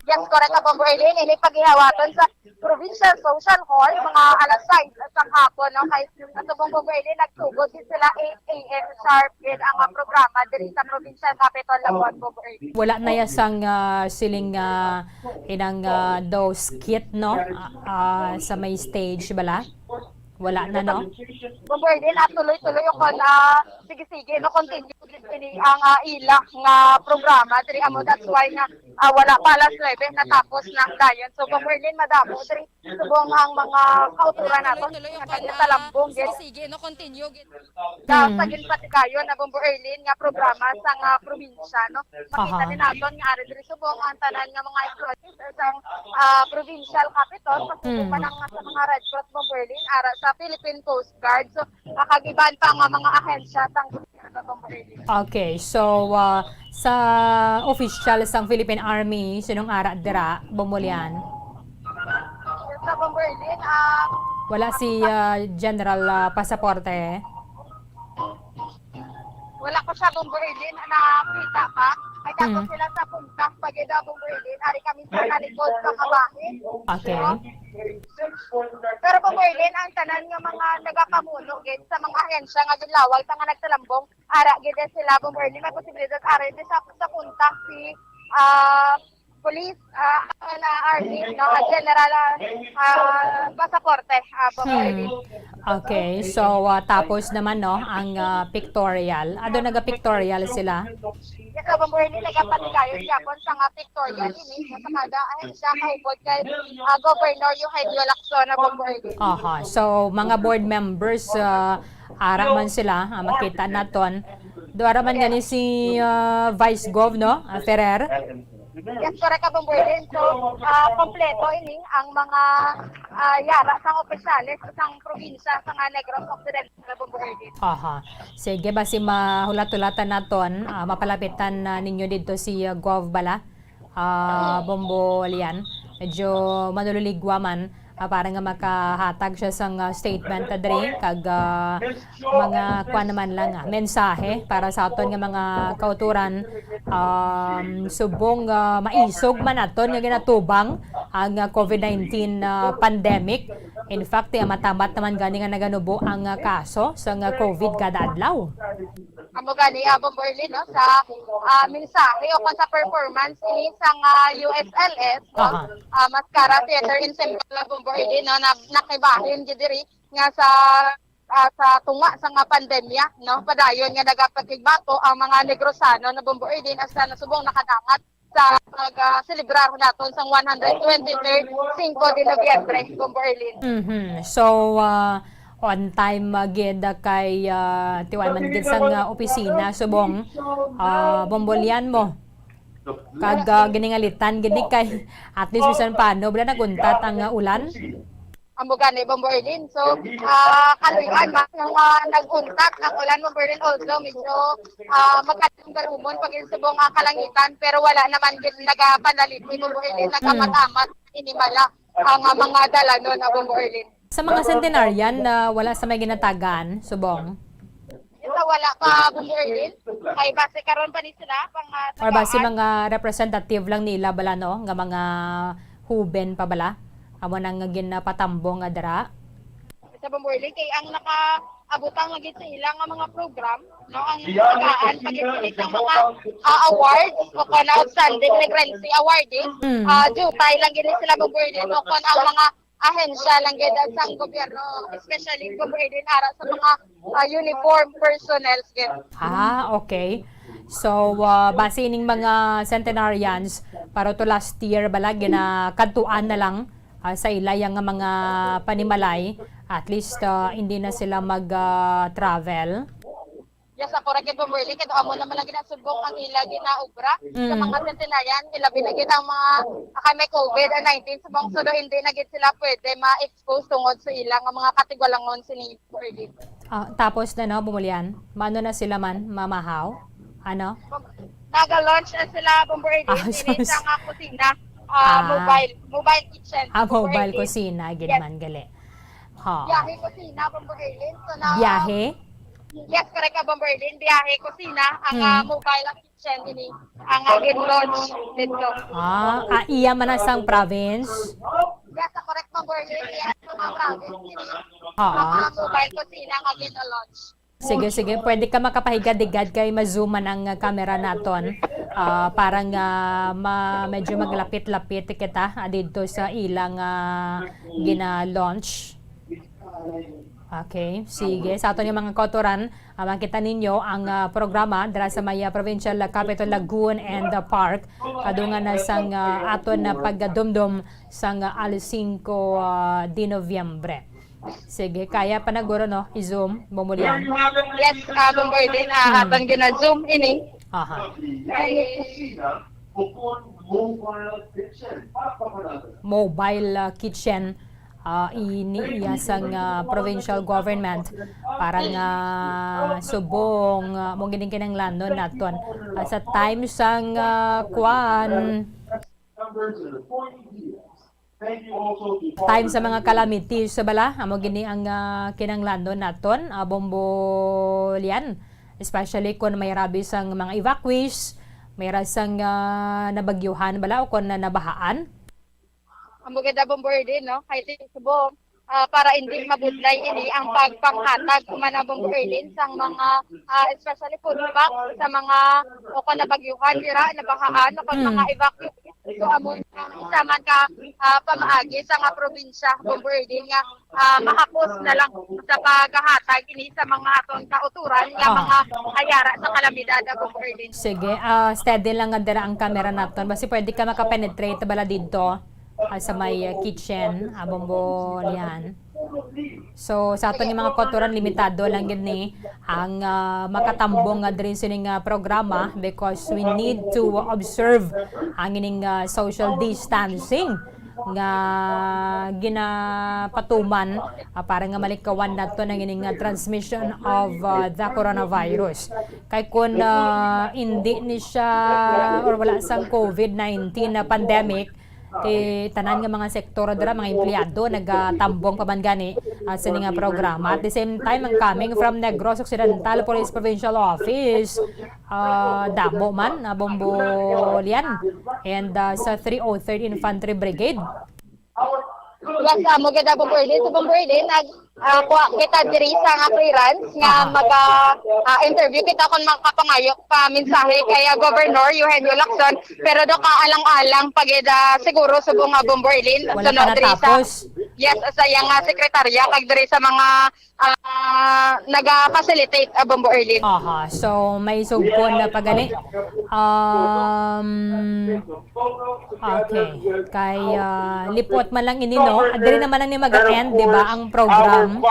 Yes, correct ka, Bombo Early. Ini paghihawaton sa Provincial Social Hall, mga alas sais sa hapon, no? Kay sa subong, Bombo Early, nagsugod gid sila eight A M sharp gid ang, ah, programa diri sa Provincial Capitol, Labuan, Bombo Early. Wala na ya sang, ah, siling, ah, inang, ah, daw skit, no? Ah, ah, sa may stage bala? Wala na, no? Bumbo Erlin, ah, tuloy-tuloy o kon, ah, sige-sige, no, continue gid ini ang, ah, ila nga programa diri amo. That's why nga, ah, wala pa alas nuebe natapos na dayon. So, Bumbo Erlin, madamo diri subong ang mga kauturan naton nga nagsalambong gid. Sige, no, continue gid. Sa, sa ginpatigayon na, Bumbo Erlin, nga programa sa nga probinsya, no? Makita ni naton nga ari diri subong ang tanan nga mga employees sang, ah, provincial capital, pati pa nang sa mga Red Cross, Bumbo Erlin, ara sa Philippine Coast Guard. So, ah, kag iban pa nga mga ahensya sang gobyerno, Bumbo Erlin. Okay, so, ah, sa official sang Philippine Army, sinong ara dira, Bumbo Lian? Sa Bumbo Erlin, ah, wala si, ah, General, ah, Pasaporte? Wala ko siya, Bumbo Erlin, nakita pa. Ay, tapos sila sa punta, pag ida, Bumbo Erlin, ari kami sa kalikod sa kabahin. Okay. Pero, Bumbo Erlin, ang tanan nga mga nagapamuno gid sa mga ahensya nga ginlawag sa nga nagsalambong, ara gid sila, Bumbo Erlin, may posibilidad ari di sa, sa punta si, ah, police, ah, na army, no, ah, General, ah, ah, Pasaporte, ah, Bumbo Erlin. Okay, so, ah, tapos naman, no, ang, ah, pictorial. Ado naga-pictorial sila? Yes, so, Bumbo Erlin, nagapatigayon gyapon sa nga pictorial ini sa kada ahensya kaupod kay, ah, Governor Eugenio Lacson na, Bumbo Erlin. Aha, so mga board members, ah, ara man sila, ah, makita naton. Duara man gani si, ah, Vice Gov, no? Ah, Ferrer. Yes, correct ka, Bumbo Erlin. So, ah, kompleto ini ang mga, ah, yara sang opisyales sang probinsya sa nga Negros Occidental, Bumbo Erlin. Aha. Sige, basi mahulat-hulatan naton, ah, mapalapitan na ninyo didto si, ah, Gov bala, ah, Bumbo Lian. Medyo manululigwa man, ah, para nga makahatag siya sang, ah, statement, ah, diri, kag, ah, mga kuan naman lang, ah, mensahe para sa aton nga mga kauturan, um, subong, ah, maisog man aton nga ginatubang ang, ah, covid nineteen, ah, pandemic. In fact, ti amat-amat naman gani nga naganubo ang, ah, kaso sang, ah, covid kada adlaw. Amo gani, ah, Bumbo Erlin, no, sa, ah, mensahe o kon sa performance ini sang, ah, U S L S, no? Aha. Ah, Mascara Theater Ensemble, Bumbo Erlin, no, na nakibahin gid diri nga sa, ah, sa tunga sa nga pandemya, no, padayon nga nagapakigbato ang mga Negrosano na, Bumbo Erlin, hasta na subong nakadangat sa pag, ah, selebrar naton sang one hundred twenty-third Cinco de Noviembre, Bumbo Erlin. Mhm. So, ah, on time, ah, gid, ah, kay, ah, tiwal man gid sang, ah, opisina subong, ah, Bumbo Lian mo. Kag, ah, giningalitan gid ni kay at least bisan paano bala naguntat ang, ah, ulan. Amo gani, Bumbo Erlin. So, ah, kaluy-an man nga nag-untat ang ulan, Bumbo Erlin, although medyo, ah, magkadumgarumon pa gid subong nga kalangitan, pero wala naman gid nagapanaliti, Bumbo Erlin, nagamat-amat ini bala ang, ah, mga dalanon, ah, Bumbo Erlin. Sa mga centenarian na wala sa may ginatagaan, subong? Sa wala pa, Bumbo Erlin. Kay base karon pa ni sila pang, ah, tagaan. Or base mga representative lang nila bala, no, nga mga huben pa bala? Amo nang ginapatambong nga dira. Sa Bumbo Erlin, kay ang nakaabutang lagi sa ila nga mga program, no, ang tagaan pagkakita ang mga, ah, awards o kana outstanding negrensya awardees, ah, dutay lang gid sila, Bumbo Erlin, o kon ang mga ahensya lang gid sang gobyerno, especially, Bumbo Erlin, ara sa mga, ah, uniform personnel gid. Ah, okay. So, ah, base ining mga centenarians, para to last year bala, ginakadtuan na lang, ah, sa ila yang mga panimalay, at least, ah, hindi na sila mag, ah, travel. Yes, ako ra gid, Bumbo Erlin, kay amo naman lang ginasubok ang ila ginaobra sa mga centenarian, ilabi na gid ang mga, ah, kay may covid nineteen sa mga sudo, hindi na gid sila pwede ma-expose tungod sa ila nga mga katigulangon sini, Bumbo Erlin. Ah, tapos na, no, Bumbo Lian? Maano na sila man? Mamahaw? Ano? Naga-launch na sila, Bumbo Erlin, ah, diri sa nga kusina, ah, mobile, mobile kitchen, ah, Bumbo Erlin. Mobile kusina, gid man gali. Ha. Biyahe kusina, Bumbo Erlin. So, na, biyahe? Yes, correct ka, Bumbo Erlin. Biyahe kusina, ang, ah, mobile kitchen ini, ang, ah, gin-launch dito. Ah, ah, iya man na sang province? Yes, correct, Bumbo Erlin. Iya sa mga province ini. Ah. Ang, ah, mobile kusina nga gin-launch. Sige, sige. Pwede ka makapahiga-digad kay ma-zoom man ang, ah, camera naton. Ah, para nga ma-, medyo maglapit-lapit kita, ah, didto sa ilang, ah, gina-launch. Okay, sige. Sa aton nga mga kautoran, ah, makita ninyo ang, ah, programa dira sa may, ah, Provincial Capitol Lagoon and, ah, Park. Kadungan na sang, ah, aton na pagdumdom sang, ah, alas singko, ah, de Nobyembre. Sige, kaya pa na guro, no? I-zoom, Bombo Lian. Yes, ah, Bombo Eden, ah, Hmm. aton gina-zoom ini. Aha. Ay, Mobile, ah, kitchen, ah, ini iya sang, ah, provincial government para nga subong, ah, mo gining kinahanglanon naton. Ah, sa time sang, ah, kwan, time sa mga calamities, bala, amo gini ang, ah, kinahanglanon naton, ah, Bombo Lian. Especially kung may rabi sang mga evacuees, may ra sang, ah, nabagyuhan, bala, o kung na nabahaan. Amo gid, Bombo Eden, no? Kay ti subong, ah, para hindi mabudlay ini ang pagpanghatag man, Bombo Eden, sang mga, ah, especially food pack sa mga o kung nabagyuhan dira, nabahaan, o kung Mm. mga evacuees. So, amo ang isa man ka, ah, pamaagi sa nga probinsya, Bombo Eden, nga, ah, mahapos na lang sa paghatag ini sa mga aton kautoran nga Ah. mga ayara sa kalamidad, Bombo Eden. Sige, ah, steady lang nga dira ang camera naton. Basi pwede ka makapenetrate bala didto, ah, sa may, ah, kitchen, ah, Bombo Lian. So, sa aton nga mga kautoran, limitado lang gid ni ang, ah, makatambong nga diri sining, ah, programa because we need to observe ang ining, ah, social distancing nga ginapatuman, ah, para nga malikawan naton ang ining, ah, transmission of, ah, the coronavirus. Kay kun, ah, indi ni siya or wala sang COVID nineteen na pandemic, ti tanan nga mga sektor dira, mga empleyado nagatambong pa man gani, ah, sini nga programa. At the same time, ang coming from Negros Occidental Police Provincial Office, ah, damo man, ah, Bombo Lian, and, ah, sa three oh third Infantry Brigade. Yes, amo gid, Bombo Eden. So, Bombo Eden, nag, ah, kuha kita diri sa nga clearance nga Aha. maga, ah, interview kita kung makapangayo pa mensahe kay, ah, Governor Eugenio Lacson, pero do ka alang-alang pa gid, ah, siguro subong nga, Bombo Eden. Wala Sunod pa diri sa natapos. Yes, sa iyang, ah, sekretarya kag diri sa mga, ah, naga-facilitate, ah, Bombo Eden. Aha, so may sugpon na pa gani. Um, okay, kay, ah, lipot man lang ini, no? Ah, diri naman lang ni mag-end, di ba, ang program?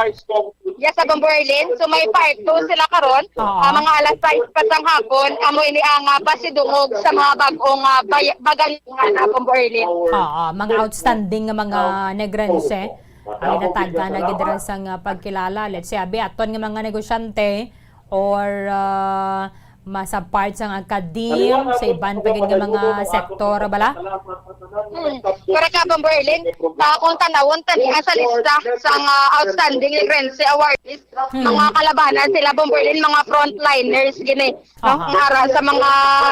Yes, sa Bombo Eden. So may part two sila karon. Oo. Ah, mga alas sais pa sang hapon, amo ini ang, ah, pasidungog sa mga bag-ong, ah, bay-, bagalungan, ah, Bombo Eden. Oo, mga outstanding nga mga Negrense. Ang ginatagan na gid dira sang, ah, pagkilala. Let's say, abi, aton nga mga negosyante or, ah, ma-, sa part sang academe, sa iban pa gid nga mga sektor, bala? Hmm. Correct ka, Bombo Eden. Ah, kung tanawon tani, ah, sa lista sang, ah, outstanding Negrense awardees, Hmm. mga kalabanan sila, Bombo Eden, mga frontliners gini, no? Aha. Nga ara sa mga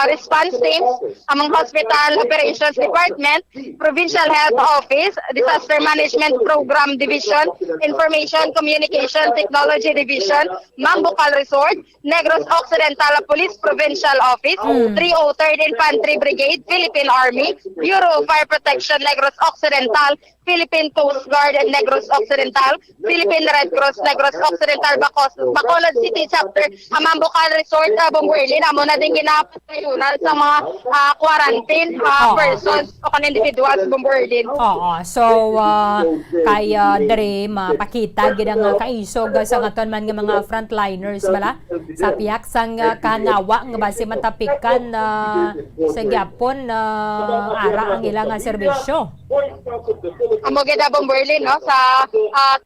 response teams, ang mga Hospital Operations Department, Provincial Health Office, Disaster Management Program Division, Information Communication Technology Division, Mambucal Resort, Negros Occidental Police Provincial Office, Mm. three oh third Infantry Brigade, Philippine Army, Bureau of Fire Protection, Negros Occidental, Philippine Coast Guard, Negros Occidental, Philippine Red Cross, Negros Occidental, Bacos-, Bacolod City Chapter, ang Mambucal Resort, ah, Bombo Eden, amo na din ginapatayunan sa mga, ah, quarantine, ah, Oo. persons o kan individuals, Bombo Eden. Oo. So, ah, kay, ah, diri, mapakita gid ang, ah, kaisog sa aton man nga mga frontliners, bala? Sa pihak sang, ah, kahawa nga basi matapikan na sa gyapon na ara ang ila nga serbisyo. Amo gid, ah, Bombo Eden, no, sa, ah,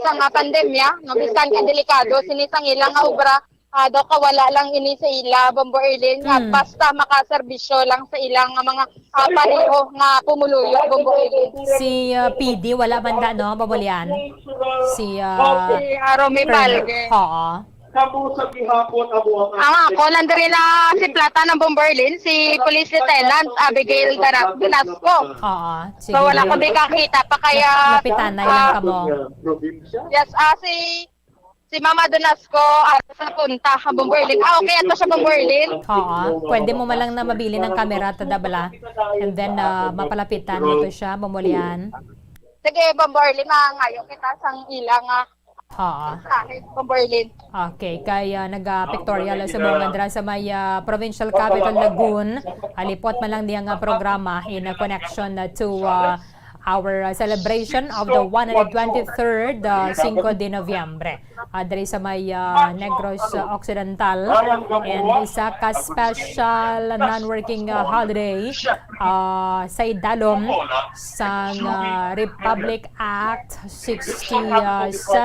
sa nga pandemya, no, bisan ka delikado sini sang ila nga obra, ah, daw kawala lang ini sa ila, Bombo Eden, at Hmm. basta makaserbisyo lang sa ila nga mga, ah, pareho nga pumuluyo, Bombo Eden. Si, ah, P D, wala man da, no, Bombo Lian? Si, ah, Si, ah, Romy Colonel Palge. Oo. Kamo sa gihapon amo ang Ang ako, nandiri na si Plata ng Bombo Eden, si Police Lieutenant Abigail Dara-, Velasco. Oo, sige. So, wala ko di kakita pa kaya, Lapitan na ilang ah, kamo. Probinsya? Yes, ah, si, si Mama Donasco, ah, sa punta, ang Bombo Eden. Ah, okay, ato siya, Bombo Eden. Oo, pwede mo man lang na mabilin ang camera, tada bala. And then, ah, mapalapitan mo to siya, Bombo Lian. Sige, Bombo Eden, mangayo kita sang ila nga Oo. Sa akin, Bombo Erlin. Okay, kay, ah, naga-pictorial sa mga dira sa may, ah, provincial capital Lagoon. Halipot man lang niya nga programa in, ah, connection, ah, to, ah, our, ah, celebration of the one hundred twenty-third, ah, Cinco de Noviembre. Ah, diri sa may, ah, Negros, ah, Occidental. And isa ka special non-working, ah, holiday, ah, sa idalom sang, ah, Republic Act sixty-seven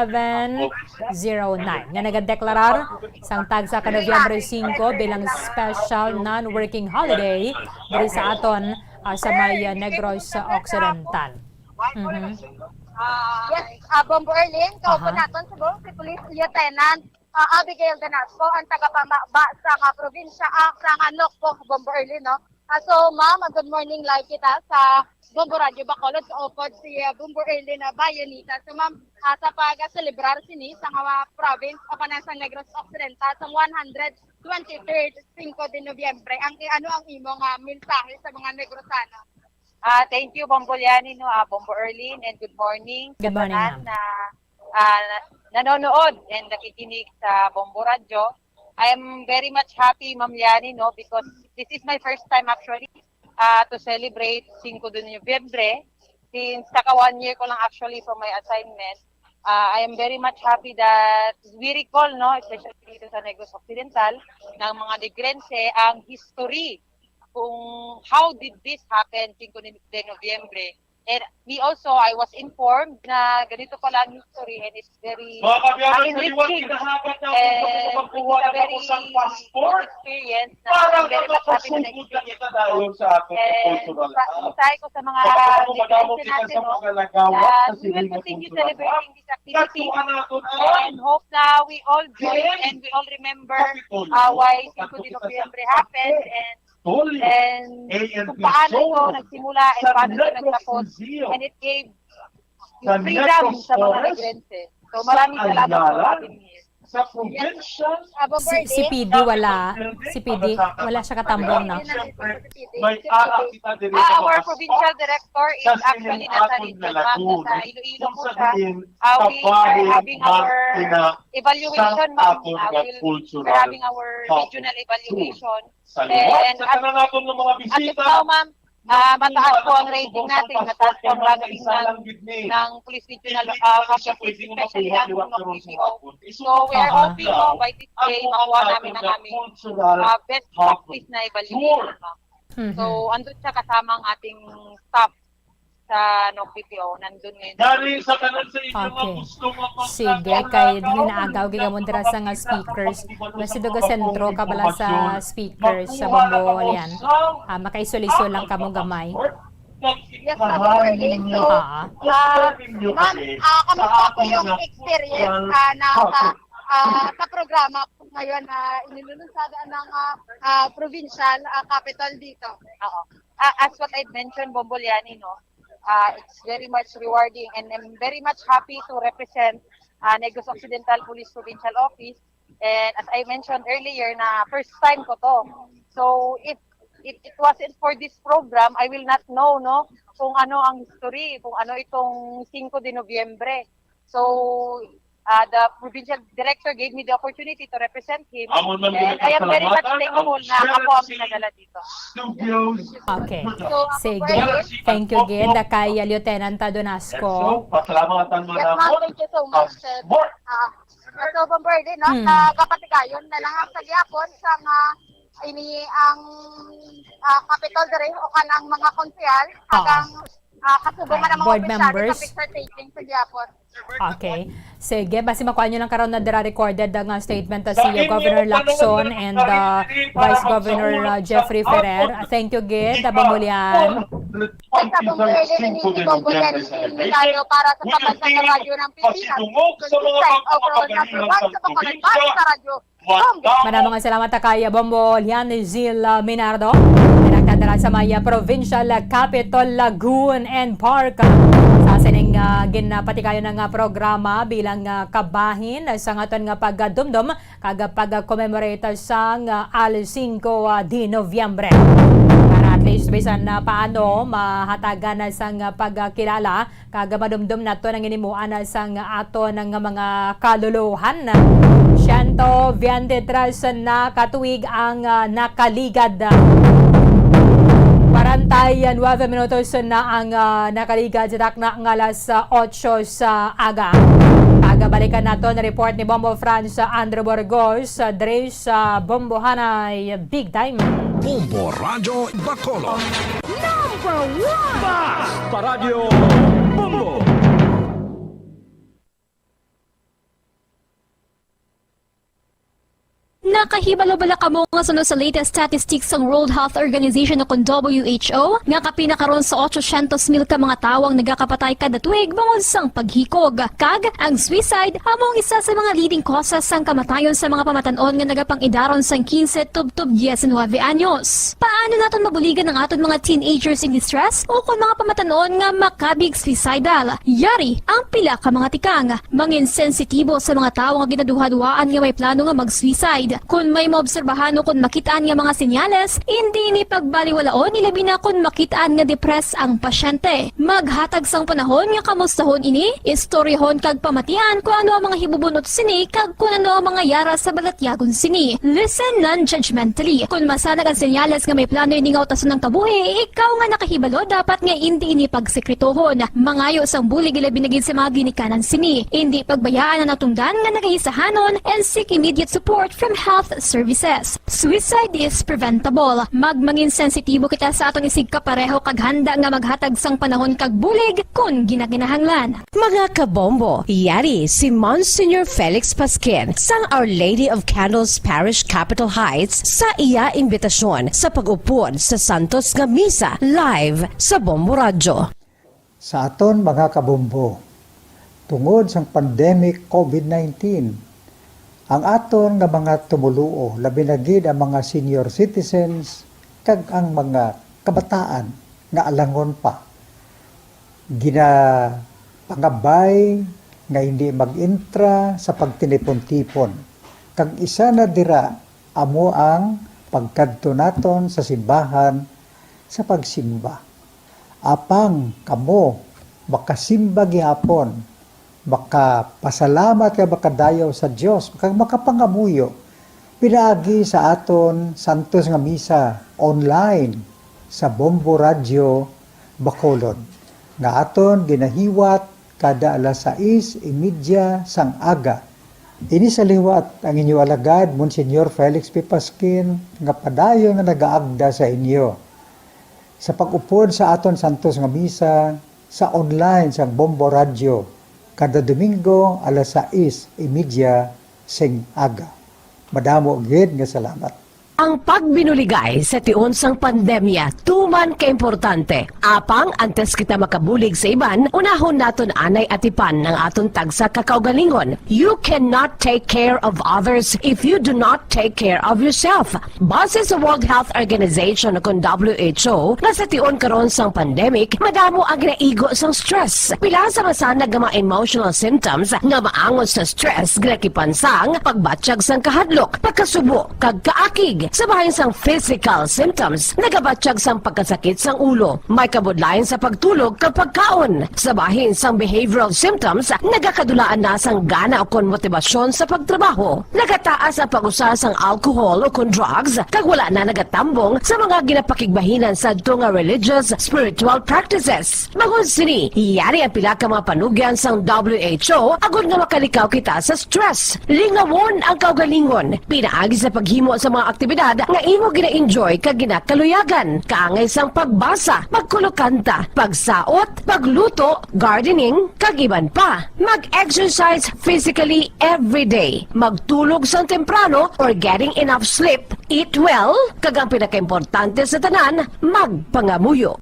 zero nine nga nagadeklarar sang tagsa ka Nobyembre singko bilang special non-working holiday diri sa aton, ah, sa may, ah, Negros Occidental. Mhm. Yes, ah, Bombo Erlin, kauban Aha. naton subong si Police Lieutenant, ah, Abigail Danasco, ang tagapamaba sa nga probinsya, ah, sa nga Nokpok, Bombo Erlin, no? Ah, so, ma'am, ah, good morning, live kita sa Bombo Radio Bacolod, sa upod si, ah, Bombo Erlin na Bayonita. So, ma'am, ah, sa pag-celebrar sini sa nga province o kanan sa Negros Occidental sa one hundred twenty-third Cinco de Noviembre, ang, ano ang imo nga mensahe sa mga Negrosano? Ah, thank you, Bombo Liani, no? Ah, Bombo Erlin, and good morning Good sa morning, tanan ma'am. na, ah, nanonood and nakikinig sa Bombo Radyo. I am very much happy, Ma'am Liani, no, because this is my first time actually, ah, to celebrate Cinco de Noviembre. Since kaka one year ko lang actually from my assignment, ah, I am very much happy that we recall, no, especially dito sa Negros Occidental, ng mga Negrense, ang history kung how did this happen, Cinco de Noviembre. And me also, I was informed na ganito pala ang history, and it's very, Mga kabiyanan, ah, sa liwat enriching. Kinahagat na And ako sa pagkuha it's a ng very akong passport experience na para I'm very much happy na makasugod na na-experience kita ko. Dayon sa aton And cultural sa, hub. Sa ko sa mga Baka ako madamo Negrensers kita natin, sa no, mga lagawan na we will silingan continue cultural hub. Celebrating this activity Kasuhan naton ang and hope na we all join Then, and we all remember, Kapitolyo, uh, why Cinco de November happened and Tolyo, and A N P kung paano ito Zone, nagsimula and San paano ito Negros nagtapos. Museum, And it gave San freedom Negros sa mga Forest, Negrense. So, sa maraming salamat po, Ayala, Happy New Year. Sa probinsya, Yes. Abo, Si, si Birthday. P D wala. Si P D, wala siya katambong, no? Siyempre, may ara kita diri sa Ah, our mga provincial spot director is sa actually nasa sining region, ma'am. Lagoon. Nasa Iloilo po siya. Kung sa diin, Uh, we are kabahin having our evaluation, ma'am. Uh, we'll, we're having our regional evaluation. Sa liwat sa tanan naton nga mga bisita, now, ma'am, ah, mataas po ang rating natin, mataas po ang ranking ng, ng Police Regional, ah, Office, especially ang P P O. So, we are hoping, no, by this day, makuha namin ang aming, ah, best practice na evaluation, ma'am. Mhm. So, andun siya kasama ang ating staff sa N O C P P O, nandun ngayon. Dari sa tanan sa inyo nga Okay. gusto nga Sige, kay hinaagaw gyud kamo dira sa nga speakers. Nga si Duga Sentro, kabala sa speakers sa Bombo Lian. Ah, makaisolisyo lang kamo gamay. Yes, ma'am. Yes, ma'am. Ah. Ah, ma'am, ah, kamusta po yung experience, ah, na sa, ah, sa programa po ngayon na inilulunsada ng, ah, ah, provincial, ah, capital dito? Oo. Ah, as what I mentioned, Bombo Liani, no, ah, it's very much rewarding and I'm very much happy to represent, ah, Negros Occidental Police Provincial Office. And as I mentioned earlier, na first time ko to. So, if, if it wasn't for this program, I will not know, no, kung ano ang history, kung ano itong Cinco de Noviembre. So, ah, the provincial director gave me the opportunity to represent him. Amon man And I am very much ginapasalamatan ang thankful na Sheriff ako ang City nadala dito. Studios. Okay. So, ako Sige. po, Thank you, Gid. Kay Lieutenant Donasco. So, pasalamatan mo Yes, ma'am. naman Thank you so much, ang sir. Board. Ah, so, Bombo Erlin, no? Hmm. Nagapatigayon na lang ang sa gihapon sa nga ini ang, ah, Capitol diri o kanang mga konsehal Ah. hagang, ah, kasubong man ang mga Board opisyales sa members. picture taking sa gihapon. Okay. Sige, basi makuha nyo lang karon na dira recorded ang, ah, statement, ah, si, ah, Governor Lacson and, ah, Vice Governor, ah, Jeffrey Ferrer. Thank you, Gid, ah, Bombo Lian. Sa Bombo Erlin, ini si Bombo Lian, ini si Ricardo para sa Pambansang Radyo ng Pilipinas, twenty-six overall number one sa Bacolod, para sa Radyo Bombo. Maraming salamat kay Bombo Lian Zil, ah, Minardo. Nagdadala sa may, ah, Provincial Capitol, Lagoon and Park. Sa sining, ah, ginapatikayon nga programa bilang, ah, kabahin sa aton nga pagdumdom kag pag-commemorate sang, ah, Al Cinco, ah, de Noviembre. Para Bisan na paano mahatagan na sang pagkilala kag madumdom nato ang hinimuan sang aton nga mga kaluluhan. Siyento veintitrés na ka tuig ang, ah, nakaligad. Kwarenta y nuebe minutos na ang, ah, nakaligad sa takna nga alas otso sa aga. Kag balikan naton report ni Bombo Franz Andrew Burgos, ah, diri sa Bombohanay Big Time. Bombo Radyo Bacolod. Number one! Basta Radyo Bombo! Nakahibalo bala kamo nga suno sa latest statistics sang World Health Organization o kon W H O, nga kapin na karon sa otsosyentos mil ka mga tawo ang nagakapatay kada tuig bangod sang paghikog? Kag ang suicide amo ang isa sa mga leading causes sang kamatayon sa mga pamatan-on nga nagapang-idaron sang quince tubtob diecinuebe anyos. Paano naton mabuligan ang aton mga teenagers in distress o kon mga pamatan-on nga makabig suicidal? Yari ang pila ka mga tikang. Mangin sensitibo sa mga tawo nga ginaduhaduhaan nga may plano nga mag-suicide. Kon may maobserbahan o kon makit-an nga mga senyales, indi ini pagbaliwalaon, ilabi na kon makit-an nga depressed ang pasyente. Maghatag sang panahon nga kamustahon ini, istoryahon kag pamatian kon ano ang mga hibubunot sini kag kon ano ang mga yara sa balatyagon sini. Listen non-judgmentally. Kon masanag ang senyales nga may plano ini nga utason ang kabuhi, ikaw nga nakahibalo dapat nga indi ini pagsekretohon. Mangayo sang bulig, ilabi na gid sa mga ginikanan sini. Indi pagbayaan ang natungdan nga nagaisahanon and seek immediate support from health services. Suicide is preventable. Magmangin sensitibo kita sa aton isigkapareho kag handa nga maghatag sang panahon kag bulig kon ginakinahanglan. Mga kabombo, yari si Monsignor Felix Pasquin sang Our Lady of Candles Parish, Capitol Heights, sa iya imbitasyon sa pag-upod sa Santos nga Misa live sa Bombo Radyo. Sa aton mga kabombo, tungod sang pandemic covid nineteen, ang aton nga mga tumoluo, labi na gid ang mga senior citizens kag ang mga kabataan nga alangon pa, ginapangabay nga hindi mag-intra sa pagtinipon-tipon, kag isa na dira amo ang pagkadto naton sa simbahan sa pagsimba. Apang kamo makasimba gihapon, makapasalamat kag makadayaw sa Dios, kag makapangamuyo pinaagi sa aton santos nga misa online sa Bombo Radyo Bacolod, nga aton ginahiwat kada alas sais y media sang aga. Ini sa liwat ang inyo alagad, Monsignor Felix P. Pasquin, nga padayon nga nagaagda sa inyo sa pag-upod sa aton santos nga misa sa online sang Bombo Radyo kada Domingo alas sais y media sing aga. Madamo gid nga salamat. Ang pagbinuligay sa tion sang pandemya tuman ka importante. Apang antes kita makabulig sa iban, unahon naton anay atipan ang aton tagsa ka kaugalingon. You cannot take care of others if you do not take care of yourself. Base sa World Health Organization o kon W H O, nga sa tion karon sang pandemic, madamo ang ginaigo sang stress. Pila sa masanag nga mga emotional symptoms nga maangot sa stress ginakipan sang pagbatyag sang kahadlok, pagkasubo, kag kaakig. Sa bahin sang physical symptoms, nagabatyag sang pagkasakit sang ulo, may kabudlayan sa pagtulog kag pagkaon. Sa bahin sang behavioral symptoms, nagakadulaan na sang gana ukon motibasyon sa pagtrabaho. Nagataas ang pag-usa sang alcohol ukon drugs, kag wala na nagatambong sa mga ginapakigbahinan sadto nga religious, spiritual practices. Bangod sini, yari ang pila ka mga panugyan sang W H O agod nga makalikaw kita sa stress. Lingawon ang kaugalingon pinaagi sa paghimo sa mga aktibidad nga imo gina-enjoy kag ginakaluyagan, kaangay sang pagbasa, pagkulokanta, pagsaot, pagluto, gardening, kag iban pa. Mag-exercise physically every day. Magtulog sang temprano or getting enough sleep. Eat well, kag ang pinakaimportante sa tanan, magpangamuyo.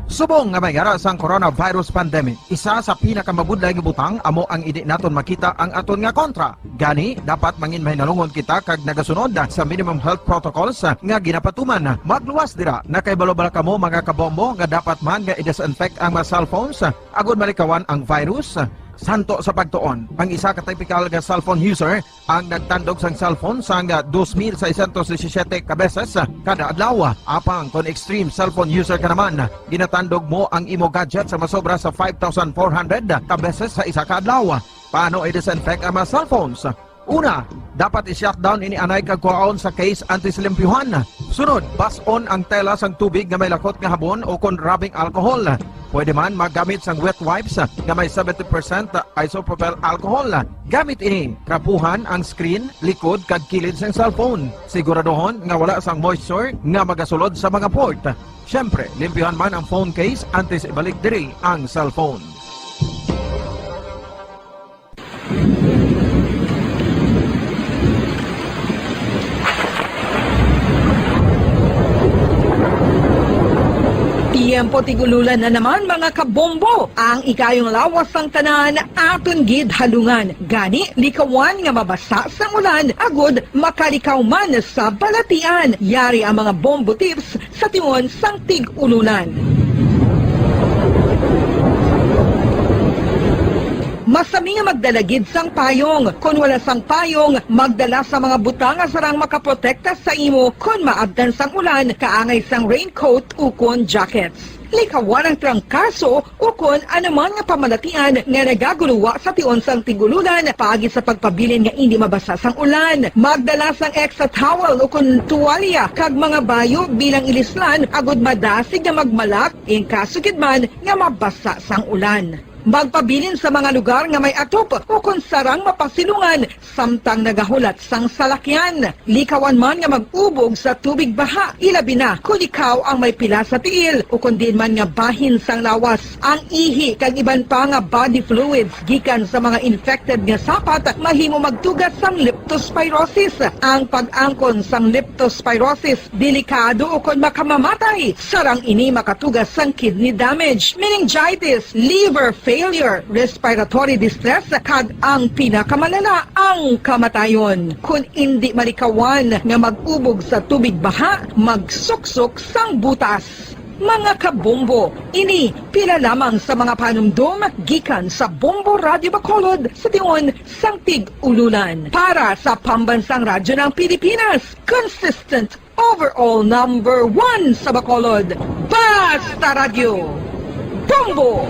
Subong nga may yara sang coronavirus pandemic, isa sa pinakamabudlay nga butang amo ang indi naton makita ang aton nga kontra. Gani, dapat mangin mahinalungon kita kag nagasunod sa minimum health protocols nga ginapatuman. Magluwas dira, nakahibalo bala kamo, mga kabombo, nga dapat man nga i-disinfect ang mga cellphones agod malikawan ang virus? Santo sa pagtuon, ang isa ka typical nga cellphone user ang nagtandog sang cellphone sang, ah, dos mil seiscientos disisiete ka beses, ah, kada adlaw. Apang kon extreme cellphone user ka naman, ginatandog mo ang imo gadget sa masobra sa five thousand four hundred ka beses sa isa ka adlaw. Paano i-disinfect ang mga cellphones? Una, dapat i-shutdown ini anay kag kuhaon sa case antes limpyuhan. Sunod, bas-on ang tela sang tubig nga may lakot nga habon o kon rubbing alcohol. Pwede man maggamit sang wet wipes nga may seventy percent isopropyl alcohol. Gamit ini, trapuhan ang screen, likod, kag kilid sang cellphone. Siguraduhon nga wala sang moisture nga magasulod sa mga port. Siyempre, limpyuhan man ang phone case antes ibalik diri ang cellphone. Tiyempo tig-ululan na naman, mga kabombo. Ang ikayong lawas sang tanan aton gid halungan. Gani, likawan nga mabasa sang ulan agud makalikaw man sa balatian. Yari ang mga bombo tips sa tion sang tig-ulunan. Masami nga magdala gid sang payong. Kon wala sang payong, magdala sa mga butang nga sarang makaprotekta sa imo kon maabtan sang ulan, kaangay sang raincoat ukon jackets. Likawan ang trangkaso ukon anuman nga pamalatian nga nagaguluwa sa tion sang tig-ulunan paagi sa pagpabilin nga indi mabasa sang ulan. Magdala sang extra towel ukon tuwalya kag mga bayo bilang ilislan agud madasig nga magmalak in kaso gid man nga mabasa sang ulan. Magpabilin sa mga lugar nga may atop ukon sarang mapasilungan samtang nagahulat sang salakyan. Likawan man nga mag-ubog sa tubig baha, ilabi na kon ikaw ang may pila sa tiil ukon diin man nga bahin sang lawas. Ang ihi kag iban pa nga body fluids gikan sa mga infected nga sapat mahimo magtuga sang leptospirosis. Ang pag-angkon sang leptospirosis delikado ukon makamamatay. Sarang ini makatuga sang kidney damage, meningitis, liver failure, respiratory distress, kag ang pinakamalala, ang kamatayon. Kon indi malikawan nga mag-ubog sa tubig baha, magsuksok sang butas. Mga kabombo, ini pila lamang sa mga panumdom gikan sa Bombo Radio Bacolod sa tion sang tig-ulunan. Para sa Pambansang Radyo ng Pilipinas, consistent overall number one sa Bacolod, Basta Radyo, Bombo!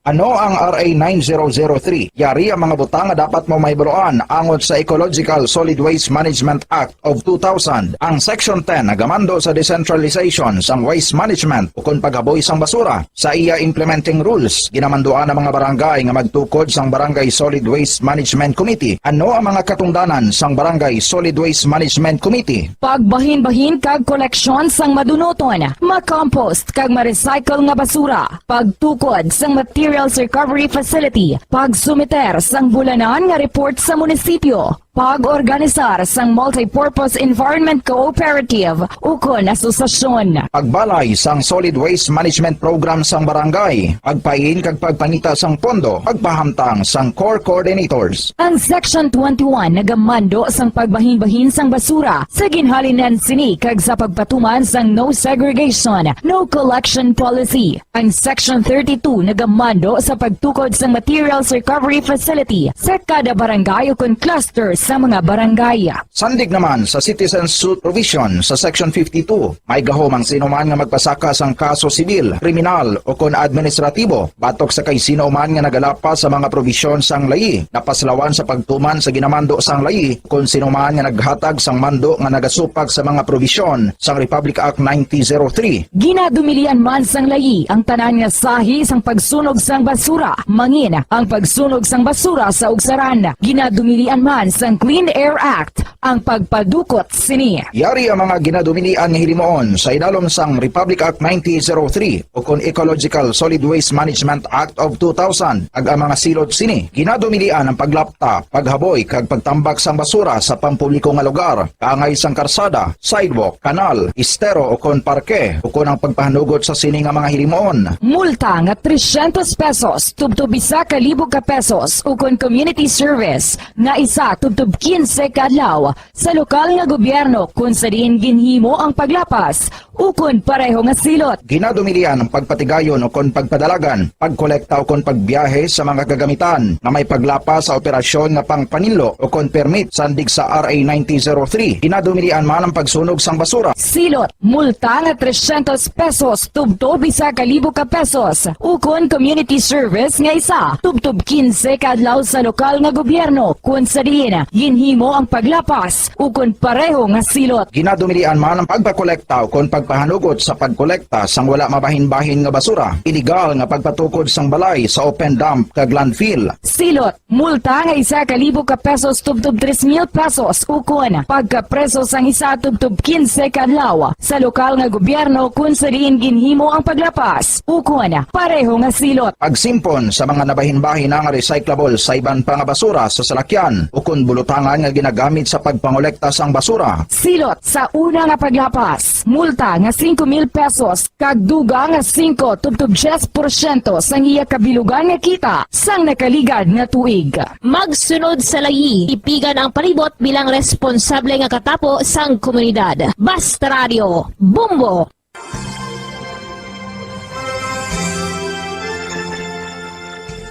Ano ang R A nine zero zero three? Yari ang mga butang nga dapat mo mahibaluan angot sa Ecological Solid Waste Management Act of two thousand. Ang Section ten nagamando sa decentralization sang waste management ukon paghaboy sang basura. Sa iya implementing rules, ginamanduan ang mga barangay nga magtukod sang Barangay Solid Waste Management Committee. Ano ang mga katungdanan sang Barangay Solid Waste Management Committee? Pagbahinbahin kag koleksyon sang madunuton, makompost kag ma-recycle nga basura, pagtukod sang materials recovery facility, pagsumiter sang bulanan nga report sa munisipyo, pag-organisar sang multipurpose environment cooperative ukon asosasyon. Pagbalay sang solid waste management program sang barangay, pagpain kag pagpangita sang pondo, pagpahamtang sang core coordinators. Ang Section twenty-one nagamando sang pagbahinbahin sang basura sa ginhalinan sini kag sa pagpatuman sang no segregation, no collection policy. Ang Section thirty-two nagamando sa pagtukod sang materials recovery facility sa kada barangay ukon cluster sa mga barangay. Sandig naman sa citizen suit provision sa Section fifty-two, may gahom ang sino man nga magpasaka sang kaso sibil, kriminal, ukon administratibo batok sa kay sino man nga nagalapas sa mga probisyon sang layi, napaslawan sa pagtuman sa ginamando sang layi, kon sino man nga naghatag sang mando nga nagasupak sa mga probisyon sang Republic Act nineteen zero three. Ginadumilian man sang layi ang tanan nga sahi sang pagsunog sang basura, mangin ang pagsunog sang basura sa ugsaran. Ginadumilian man sang Clean Air Act ang pagpadukot sini. Yari ang mga ginadumilian nga hilimuon sa idalom sang Republic Act nineteen zero three ukon Ecological Solid Waste Management Act of two thousand, kag ang mga silot sini. Ginadumilian ang paglapta, paghaboy, kag pagtambak sang basura sa pampubliko nga lugar, kaangay sang karsada, sidewalk, kanal, estero, ukon parke, ukon ang pagpahanugot sa sini nga mga hilimuon. Multa nga trescientos pesos tubtob isa ka libo ka pesos, ukon community service nga isa tubtob quince ka adlaw sa lokal nga gobyerno kung sa diin ginhimo ang paglapas ukon pareho nga silot. Ginadumilian ang pagpatigayon ukon pagpadalagan, pagkolekta ukon pagbiyahe sa mga kagamitan nga may paglapas sa operasyon nga pangpaninlo ukon permit sandig sa R A ninety zero three. Ginadumilian man ang pagsunog sang basura. Silot, multa nga trescientos pesos tubtob isa ka libo ka pesos, ukon community service nga isa tubtob quince ka adlaw sa lokal nga gobyerno kung sa diin ginhimo ang paglapas ukon pareho nga silot. Ginadumilian man ang pagpakolekta ukon pagpahanugot sa pagkolekta sang wala mabahin-bahin nga basura, iligal nga pagpatukod sang balay sa open dump kag landfill. Silot, multa nga isa ka libo ka pesos tubtob tres mil pesos ukon pagkapreso sang isa tubtob quince ka adlaw sa lokal nga gobyerno kung sa diin ginhimo ang paglapas ukon pareho nga silot. Pagsimpon sa mga nabahin-bahin nga recyclable sa iban pa nga basura sa salakyan ukon bulutangan nga ginagamit sa pagpangolekta sang basura. Silot sa una nga paglapas, multa nga singko mil pesos kag dugang nga singko tubtob diyes porsyento sang iya kabilugan nga kita sang nakaligad nga tuig. Magsunod sa layi, tipigan ang palibot bilang responsable nga katapo sang komunidad. Basta Radio, Bombo!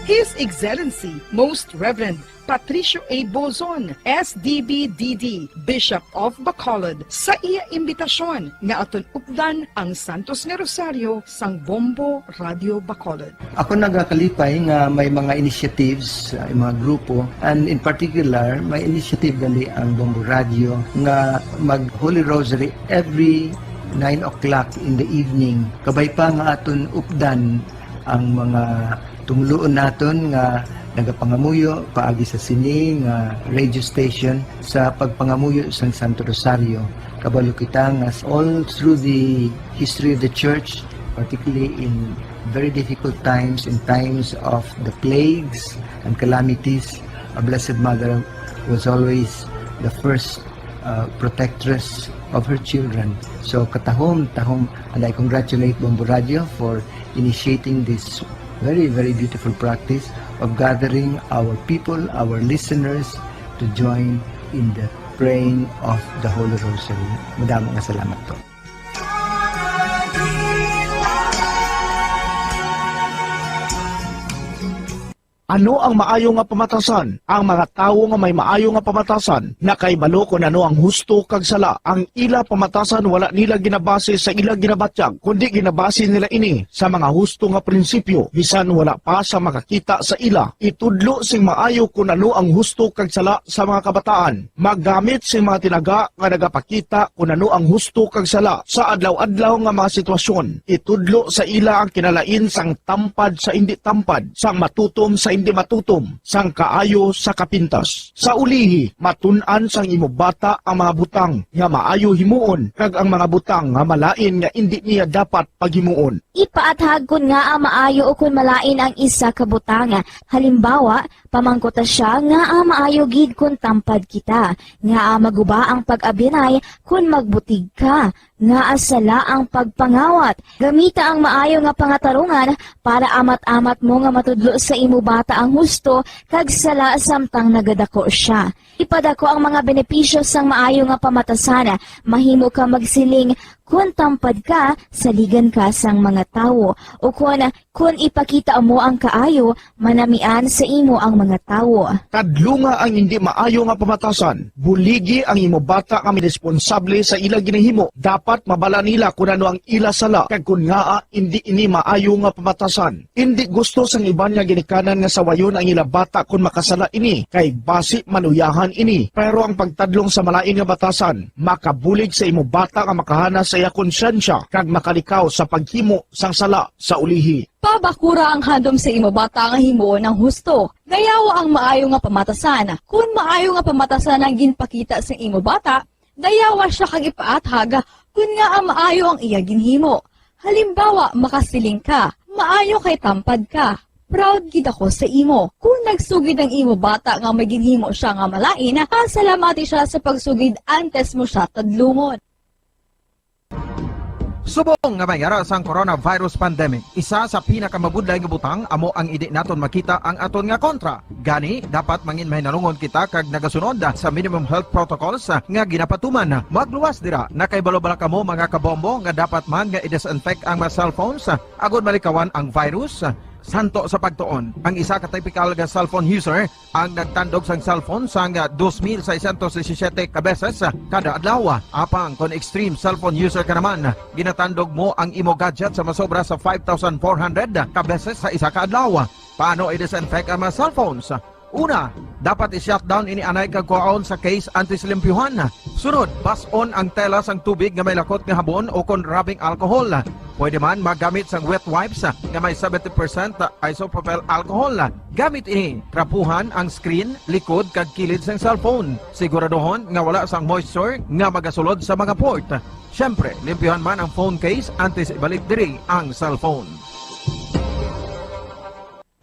His Excellency, Most Reverend Patricio A. Bozon, S D B D D, Bishop of Bacolod, sa iya imbitasyon nga aton updan ang Santos nga Rosario sang Bombo Radio Bacolod. Ako nagakalipay nga may mga initiatives, uh, mga grupo, and in particular, may initiative gali ang Bombo Radio nga mag Holy Rosary every nine o'clock in the evening. Kabay pa nga aton updan ang mga tumuluon naton nga nagapangamuyo paagi sa sini nga radio station sa pagpangamuyo sang Santo Rosario. Kabalo kita nga all through the history of the church, particularly in very difficult times, in times of the plagues and calamities, our Blessed Mother was always the first, uh, protectress of her children. So, katahom, tahom, and I congratulate Bombo Radio for initiating this very, very beautiful practice of gathering our people, our listeners, to join in the praying of the Holy Rosary. Madamo nga salamat po. Ano ang maayo nga pamatasan? Ang mga tawo nga may maayo nga pamatasan nakahibalo kon ano ang husto kag sala. Ang ila pamatasan wala nila ginabase sa ila ginabatyag, kundi ginabase nila ini sa mga husto nga prinsipyo, bisan wala pa sa makakita sa ila. Itudlo sing maayo kon ano ang husto kag sala sa mga kabataan. Maggamit sing mga tinaga nga nagapakita kon ano ang husto kag sala sa adlaw-adlaw nga mga sitwasyon. Itudlo sa ila ang kinalain sang tampad sa indi tampad, sang matutom sa indi matutom, sang kaayo sa kapintas. Sa ulihi, matun-an sang imo bata ang mga butang nga maayo himuon kag ang mga butang nga malain nga indi niya dapat paghimuon. Ipaathag kon ngaa maayo ukon malain ang isa ka butang. Halimbawa, pamangkuta sia ngaa maayo gid kon tampad kita, ngaa maguba ang pag-abyanay kon magbutig ka, ngaa sala ang pagpangawat. Gamita ang maayo nga pangatarungan para amat-amat mo nga matudlo sa imo bata ang husto kag sala samtang nagadako sia. Ipadako ang mga benepisyo sang maayo nga pamatasan. Mahimo ka magsiling, "Kon tampad ka, saligan ka sang mga tawo," ukon, "Kon ipakita mo ang kaayo, manamian sa imo ang mga tawo." Kadlunga ang indi maayo nga pamatasan. Buligi ang imo bata nga may responsable sa ila ginahimo. Dapat mabala nila kon ano ang ila sala kag kon ngaa indi ini maayo nga pamatasan. Indi gusto sang iban nga ginikanan nga sawayon ang ila bata kon makasala ini, kay basi maluyahan ini. Pero ang pagtadlong sa malain nga batasan makabulig sa imo bata nga makahana sa iya konsyensya kag makalikaw sa paghimo sang sala sa ulihi. Pabakura ang handom sa imo bata nga himuon ang husto. Dayawa ang maayo nga pamatasan. Kon maayo nga pamatasan ang ginpakita sa imo bata, dayawa sia kag ipaathag kon ngaa maayo ang iya ginhimo. Halimbawa, makasiling ka, "Maayo kay tampad ka. Proud gid ako sa imo." Kon nagsugid ang imo bata nga may ginhimo sia nga malain, pasalamati sia sa pagsugid antes mo sia tadlungon. Subong nga may ara sang coronavirus pandemic, isa sa pinakamabudlay nga butang amo ang hindi naton makita ang aton nga kontra. Gani, dapat mangin mahinalungon kita kag nagasunod sa minimum health protocols nga ginapatuman. Magluwas dira, nakahibalo bala kamo, mga kabombo, nga dapat man nga i-disinfect ang mga cellphones agod malikawan ang virus? Santo sa pagtuon, ang isa ka typical nga cellphone user ang nagtandog sang cellphone sang dos mil seiscientos disisiete ka beses kada adlaw. Apang kon extreme cellphone user ka naman, ginatandog mo ang imo gadget sa masobra sa five thousand four hundred ka beses sa isa ka adlaw. Paano i-disinfect ang mga cellphones? Una, dapat i-shutdown ini anay kag kuhaon sa case antes limpyuhan. Sunod, bas-on ang tela sang tubig nga may lakot nga habon o kon rubbing alcohol. Pwede man magamit sang wet wipes nga may seventy percent isopropyl alcohol. Gamit ini, trapuhan ang screen, likod, kag kilid sang cellphone. Siguraduhon nga wala sang moisture nga magasulod sa mga port. Siyempre, limpyuhan man ang phone case antes ibalik diri ang cellphone.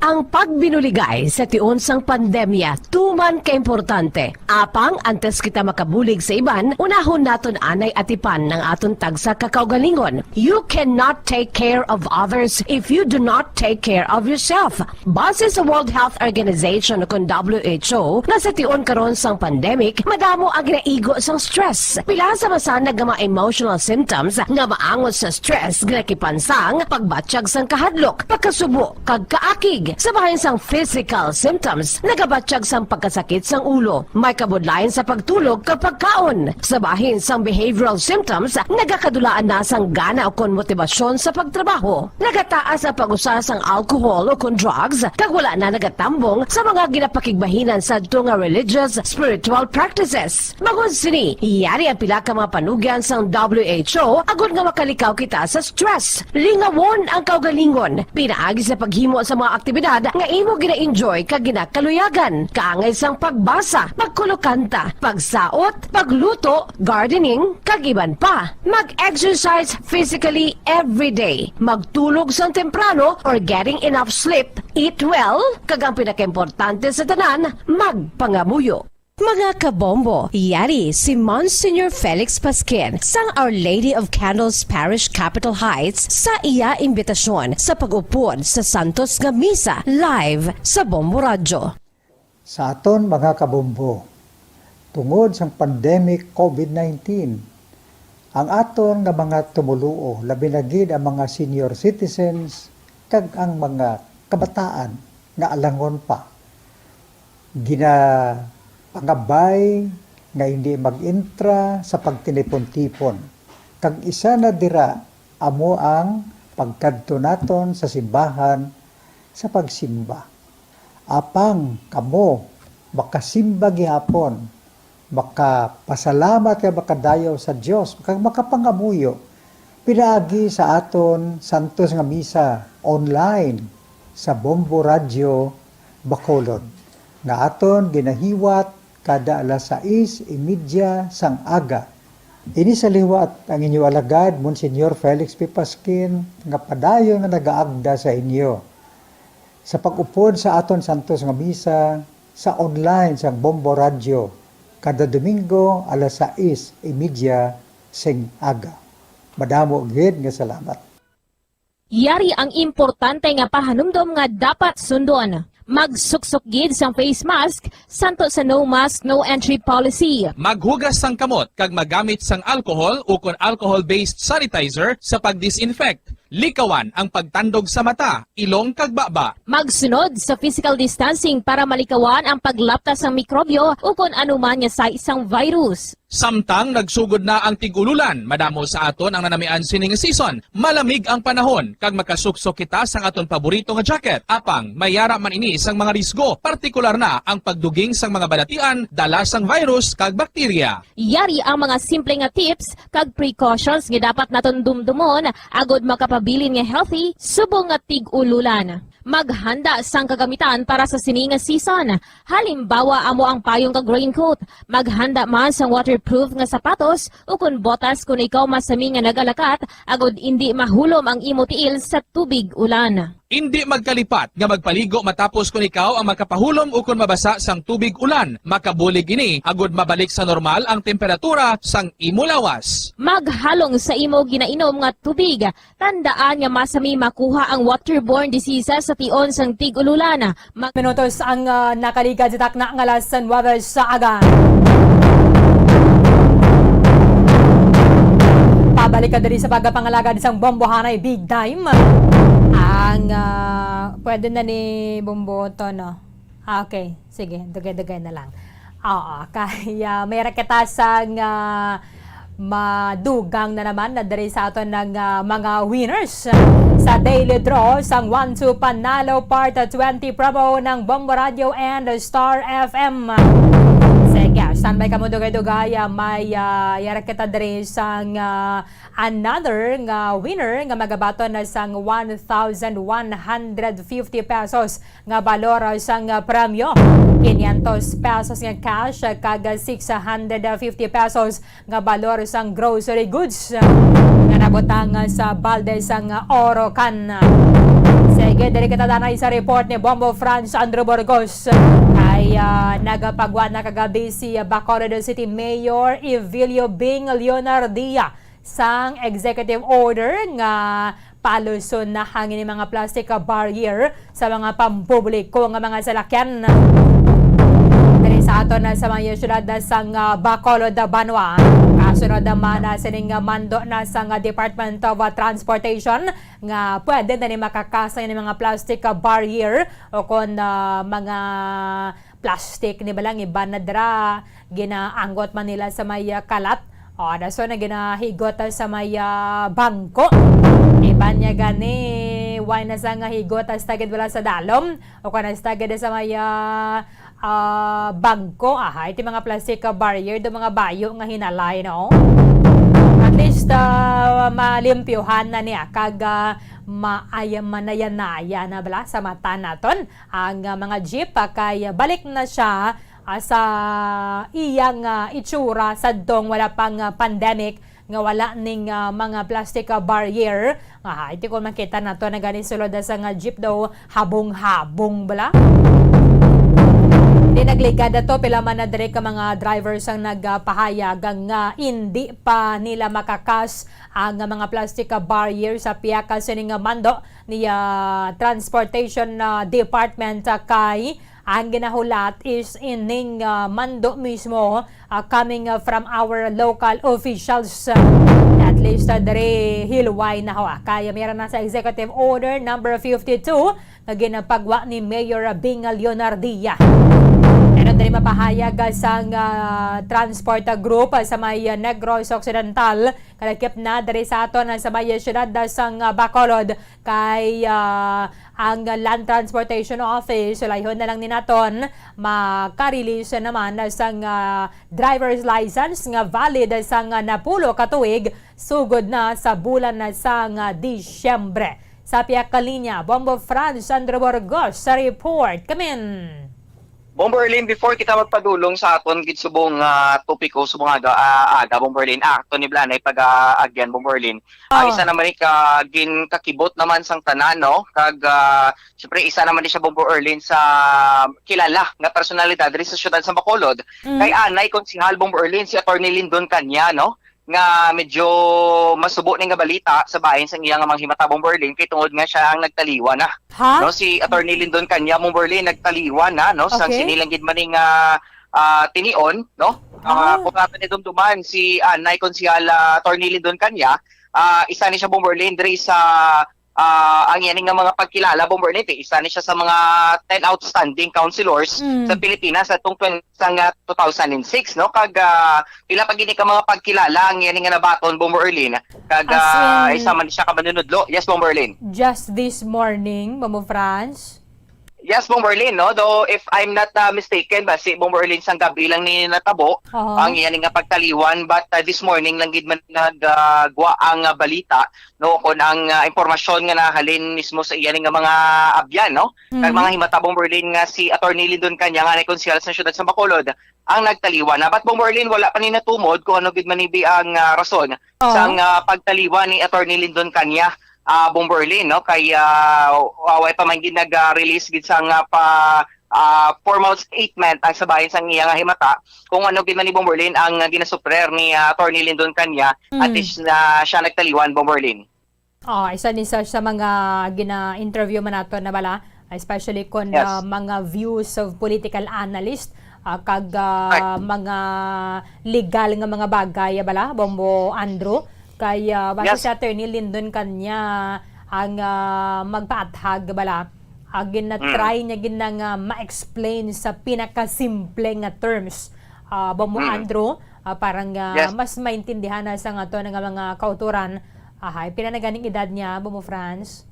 Ang pagbinuligay sa tion sang pandemya tuman ka importante. Apang antes kita makabulig sa iban, unahon naton anay atipan ang aton tagsa ka kaugalingon. You cannot take care of others if you do not take care of yourself. Base sa World Health Organization, kon W H O, nga sa tion karon sang pandemic, madamo ang ginaigo sang stress. Pila sa masanag nga mga emotional symptoms nga maangot sa stress ginakipan sang pagbatyag sang kahadlok, pagkasubo, kag kaakig. Sa bahin sang physical symptoms, nagabatyag sang pagkasakit sang ulo, may kabudlayan sa pagtulog kag pagkaon. Sa bahin sang behavioral symptoms, nagakadulaan na sang gana ukon motibasyon sa pagtrabaho. Nagataas ang pag-usa sang alcohol ukon drugs, kag wala na nagatambong sa mga ginapakigbahinan sadto nga religious, spiritual practices. Bangod sini, yari ang pila ka mga panugyan sang W H O agod nga makalikaw kita sa stress. Lingawon ang kaugalingon pinaagi sa paghimo sa mga aktibidad nga imo gina-enjoy kag ginakaluyagan, kaangay sang pagbasa, pagkulokanta, pagsaot, pagluto, gardening, kag iban pa. Mag-exercise physically every day. Magtulog sang temprano or getting enough sleep. Eat well, kag ang pinakaimportante sa tanan, magpangamuyo. Mga kabombo, yari si Monsignor Felix Pasquin sang Our Lady of Candles Parish, Capitol Heights, sa iya imbitasyon sa pag-upod sa santos nga misa live sa Bombo Radyo. Sa aton mga kabombo, tungod sang pandemic COVID nineteen, ang aton nga mga tumoluo, labi na gid ang mga senior citizens kag ang mga kabataan nga alangon pa, ginapangabay nga hindi mag-entra sa pagtinipon-tipon, kag isa na dira amo ang pagkadto naton sa simbahan sa pagsimba. Apang kamo makasimba gihapon, makapasalamat kag makadayaw sa Dios, kag makapangamuyo pinaagi sa aton santos nga misa online sa Bombo Radyo Bacolod, nga aton ginahiwat kada alas sais y media sang aga. Ini sa liwat ang inyo alagad, Monsignor Felix P. Pasquin, nga padayon nga nagaagda sa inyo sa pag-upod sa aton santos nga misa sa online sang Bombo Radyo kada Domingo alas sais y media sing aga. Madamo gid nga salamat. Yari ang importante nga pahanumdom nga dapat sundon. Magsuksok gid sang face mask, santo sa no mask, no entry policy. Maghugas sang kamot kag magamit sang alcohol ukon alcohol-based sanitizer sa pag-disinfect. Likawan ang pagtandog sa mata, ilong kag baba. Magsunod sa physical distancing para malikawan ang paglapta sang mikrobyo ukon anuman nga sais sang virus. Samtang nagsugod na ang tig-ululan, madamo sa aton ang nanamian sining season. Malamig ang panahon, kag makasuksok kita sang aton paborito nga jacket. Apang, may ara man ini sang mga risgo, partikular na ang pagduging sang mga balatian dala sang virus kag bakterya. Yari ang mga simple nga tips kag precautions nga dapat naton dumdumon agod makapabilin nga healthy subong nga tig-ululan. Maghanda sang kagamitan para sa sini nga season. Halimbawa, amo ang payong kag raincoat. Maghanda man sang waterproof nga sapatos ukon botas kon ikaw masami nga nagalakat agod indi mahulom ang imo tiil sa tubig ulan. Indi magkalipat nga magpaligo matapos kon ikaw ang makapahulom ukon mabasa sang tubig ulan. Makabulig ini agod mabalik sa normal ang temperatura sang imo lawas. Maghalong sa imo ginainom nga tubig. Tandaan nga masami makuha ang waterborne diseases sa tion sang tig-ululan. Mag- Minutos ang, ah, nakaligad sa takna nga alas nuwebe sa aga. Pabalik ka diri sa pagpangalagad sang Bombohanay Big Time. Ang, ah, pwede na ni Bomboto, no? Ah, okay. Sige, dugay-dugay na lang. Oo, kaya may raketasang, ah, madugang na naman na diri sa aton ng, ah, mga winners sa daily draw sang one two Panalo Part twenty promo ng Bombo Radio and Star F M. Sige, standby kamo, dugay-dugay, ah, may, ah, yara kita diri sang, ah, another nga winner nga magabaton na sang one thousand one hundred fifty pesos nga balor sang premyo, quinientos pesos nga cash, kag six hundred fifty pesos nga balor sang grocery goods nga nabutang sa balde sang Orocan. Sige, diri kita danay sa report ni Bombo Franz Andrew Burgos. Kay, ah, nagapagwa na kagabi si Bacolod City Mayor Evilio Bing Leonardia sang executive order nga paluson na ang ini mga plastic barrier sa mga pampubliko nga mga salakyan. Diri sa aton na sa mga syudad na sang, ah, Bacolod, Banwa. Kasunod naman na sining, ah, mando na sang, ah, Department of, ah, Transportation nga pwede na ni makakasa ini mga plastic, ah, barrier o kon, ah, mga plastic ni balang iban na dira ginaanggot man nila sa may, ah, kalat. O, dason na ginahigot, ah, sa may, ah, bangko. Iban niya gani, why na sa nga higot, ah, sa tagid wala sa dalom. O kana sa tagid sa may, ah, ah, bangko. Aha, iti mga plastic, ah, barrier do mga bayo nga hinalay, no? At least, ah, malimpyuhan na niya. Kag, ah, maayam man na yan na, yan na bala sa mata naton. Ang, ah, mga jeep, ah, kay balik na siya, ah, sa iyang, ah, itsura sadtong wala pang, ah, pandemic nga wala ning, ah, mga plastic, ah, barrier. Nga, ha, iti kon makita nato na gani sulod sa nga jeep daw habong-habong bala. Di nagligad ato, pila man na diri ka mga drivers ang nagpahayag nga indi pa nila makakas ang mga plastic, ah, barrier sa pihak, ah, sini nga mando ni, ah, Transportation, ah, Department, ah, kay ang ginahulat is ining, ah, mando mismo, ah, coming, ah, from our local officials. At least, ah, diri hilway na ho, ah, kay meron na sa Executive Order number fifty-two nga ginapagwa ni Mayor Bing Leonardia. Pero diri mapahayag, ah, sang, ah, transport, ah, group, ah, sa may, ah, Negros Occidental, kalakip na diri sa aton, ah, sa may, ah, siyudad, ah, sang, ah, Bacolod. Kay, ah, ang Land Transportation Office, ulayhon na lang ni naton, makarelease naman sang, ah, driver's license nga valid sang, ah, napulo ka tuig sugod na sa bulan na sang, ah, Disyembre. Sa pihak ka linya, Bombo Franz Andrew Burgos sa report. Kamin. Bombo Erlin, before kita magpadulong sa aton gid subong, ah, topiko subong aga, ah, aga, Bombo Erlin. Ah, aton ni Blanay pag, ah, agyan, Bombo Erlin. Ah, Oh. Isa naman ni ka ginkakibot naman sang tanan, no? Kag, ah, siyempre, isa naman ni siya, Bombo Erlin, sa kilala nga personalidad diri sa siyudad sa Bacolod. Mm. Kay anay konsehal, Bombo Erlin, si Attorney Lindon Canya, no? Nga medyo masubo ni nga balita sa bahin sang iya nga mga himata, Bombo Erlin, kay tungod nga siya ang nagtaliwan na. Ha? No, si Attorney Lindon Canya, Bombo Erlin, nagtaliwan na, no, sang Okay. sini lang gid man ni nga, ah, tinion, no? Ah, Ah. Kung ato ni dumduman, si, ah, anay konsehal, ah, Attorney Lindon Canya, ah, isa ni siya, Bombo Erlin, diri sa, ah, ang yan nga mga pagkilala, Bombo Erlin, isa ni siya sa mga ten outstanding councilors Mm. sa Pilipinas atong twen-, sang, ah, two thousand and six, no? Kag, ah, pila pa gini ka mga pagkilala ang yan nga nabaton, Bombo Erlin. Kag, As ah, in, isa man siya ka manunudlo. Yes, Bombo Erlin. Just this morning, Bombo Franz? Yes, Bong Berlin, no? Though, if I'm not, ah, mistaken, basi, Bong Berlin, sang gabi lang ni natabo Aha. ang iya nga pagtaliwan, but, ah, this morning lang gid man nagagwa ang, ah, balita, no? Kon ang, ah, impormasyon nga nahalin mismo sa iya nga mga abyan, no? Kag Mhm. mga himata, Bong Berlin, nga si Attorney Lindon Canya nga nakonsehal sa siyudad sa Bacolod ang nagtaliwan. Na, but, Bong Berlin, wala pa ni natumod kung ano gid man ibi ang, ah, rason Oo. sang, ah, pagtaliwan ni Attorney Lindon Canya, ah, Bong Berlin, no? Kay, ah, wa-, way pa man gid nag-release gid sang, ah, pa, ah, formal statement ang sa bahin sang iya nga himata kung ano gid man ni Bong Berlin ang, ah, ginasuffer ni, ah, Attorney Lindon Canya at Mm. is na siya nagtaliwan, Bong Berlin. Oh, isa ni sa, sa mga gina-interview man nato na bala, especially kon, Yes. ah, mga views of political analyst, ah, kag, ah, Right. mga legal nga mga bagay, ah, bala, Bombo Andrew. Kay, ah, base Yes. si Attorney Lindon Canya ang, ah, magpaathag, bala. Ah, gina-try Mm. niya gid na nga ma-explain sa pinakasimple nga terms, ah, Bombo Mm. Andrew, ah, para nga Yes. mas maintindihan na sa aton nga mga kauturan. Ahay, pila na ganing edad niya, Bombo Franz?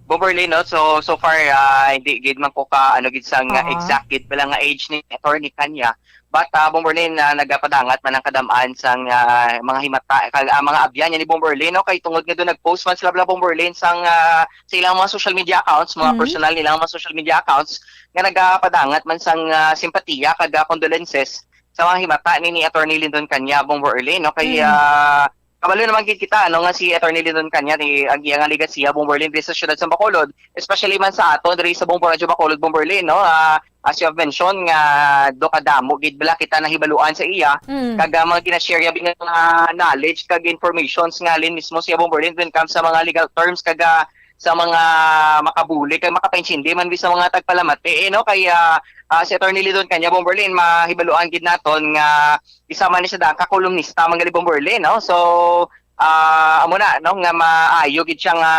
Bombo Berlin, no? So, so far, ah, hindi gid man ko ka, ano gid sang, ah, Oo. exact gid pala nga age ni Attorney Canya. But, ah, Bombo Berlin, ah, nagapadangat man ang kadam-an sang, ah, mga himata, kag, ah, mga abyan niya ni Bombo Berlin, no? Kay tungod nga doon nag-post man sila, bala, Bombo Berlin, sang, ah, sa ilang mga social media accounts, mga Mhm. personal nilang mga social media accounts, nga nagapadangat man sang, ah, simpatiya kag, ah, condolences sa mga himata ni, ni Attorney Lindon Canya, Bombo Berlin, no? Kay, Mm. ah, kabalo naman gid kita, ano, nga si Attorney Lindon Canya, ni, ang iya nga legasiya, Bombo Berlin, diri sa siyudad sa Bacolod, especially man sa aton, diri sa Bombo Radyo Bacolod, Bombo Berlin, no? Ah, as you have mentioned, nga do kadamo gid bala kita nahibaluan sa iya. Mm. Kag, ah, mga ginashare niya nga mga knowledge kag informations nga halin mismo sa iya, Bombo Berlin, when it comes sa mga legal terms kag, ah, sa mga makabulig kag makapaintindi man gid sa mga tagpalamati, eh, no? Kay, ah, ah, si Attorney Lindon Canya, Bombo Berlin, mahibaluan gid naton nga isa man ni siya daan ka kolumnista man gali, Bombo Berlin, no? So, ah, amo na, no, nga maayo gid siya nga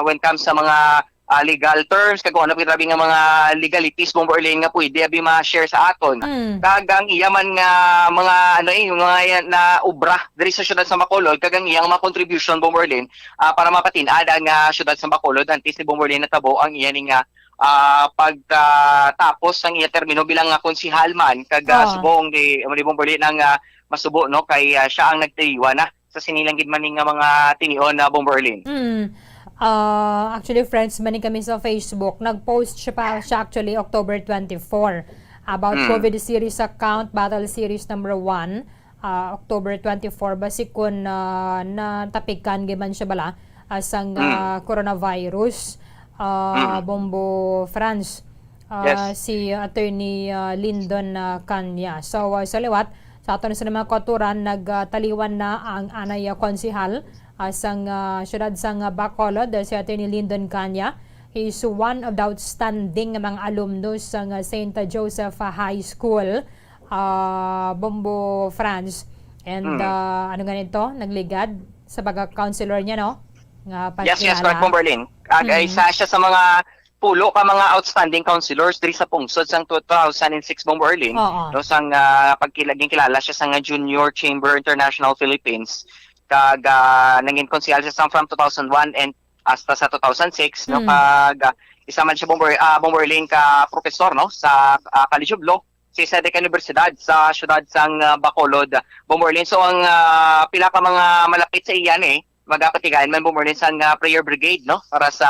when comes sa mga, ah, legal terms, kag kung ano pa gid abi nga mga legalities, Bombo Berlin, nga pwede abi ma-share sa aton. Mm. Kag ang iya man nga mga, ano, eh, mga na obra diri sa siyudad sa Bacolod, kag ang iyang mga contribution, Bombo Berlin, ah, para mapatin-ad ang, ah, siyudad sa Bacolod, antes ni Bombo Berlin natabo ang iya ni nga, ah, pagkatapos sang iya termino bilang nga konsehal man, kag, ah, Oh. subong di, amo ni Bombo Berlin ang, ah, masubo, no, kay, ah, siya ang nagtaliwan na sa sini lang gid man ni nga mga tinion na, Bombo Berlin. Mm. Ah, actually, friends man ni kami sa Facebook. Nag-post siya pa, siya actually October twenty-four about Mm. COVID series account, battle series number one, ah, October twenty-four. Basi kun, ah, natapikan gid man siya bala, ah, sang, Mm. ah, coronavirus, ah, Mm. Bombo Franz, ah, Yes. si Attorney, ah, Lindon, ah, Canya. So, ah, sa liwat, sa aton sa mga kauturan, nagtaliwan na ang anay, ah, konsehal, ah, sang, ah, siyudad sang, ah, Bacolod, ah, si Attorney Lindon Canya. He is one of the outstanding nga mga alumnus sang, ah, Saint Joseph, ah, High School, ah, Bombo Franz. And, Mm. ah, ano nga nito? Nagligad sa pagka-counselor niya, no? Nga Yes, yes, correct, pagkilala. Bombo Berlin. Ag-, Mm. isa siya sa mga pulo ka mga outstanding counselors diri sa pungsod sang two thousand and six, Bombo Berlin, Oo. no, sang, ah, pagkila-, ginkilala siya sa nga Junior Chamber International Philippines, kag, ah, nangin konsehal siya sang from two thousand one and hasta sa two thousand six, no, Mm. kag, ah, isa man siya, Bombo, ah, Bombo Berlin, ka professor, no, sa, ah, College of Law sa isa ka universidad sa siyudad sang, ah, Bacolod, Bombo Berlin. So, ang, ah, pila ka mga malapit sa iya ni, magapatigayon man, Bombo Berlin, sang, ah, prayer brigade, no? Para sa,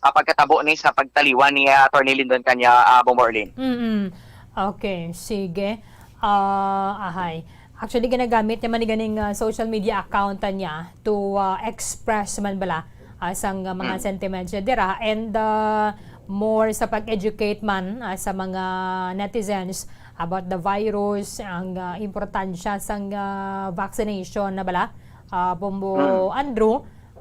ah, pagkatabo ni sa pagtaliwan ni, ah, Attorney Lindon Canya, ah, Bombo Berlin. Mm-mm. Okay, sige. Ah, ahay. Actually, ginagamit niya man ni ganing, ah, social media account niya to, ah, express man bala, ah, sang, ah, mga Mm. sentiments niya dira. And, ah, more sa pag-educate man, ah, sa mga netizens about the virus, ang, ah, importansya sang, ah, vaccination na bala, ah, Bombo Mm. Andrew.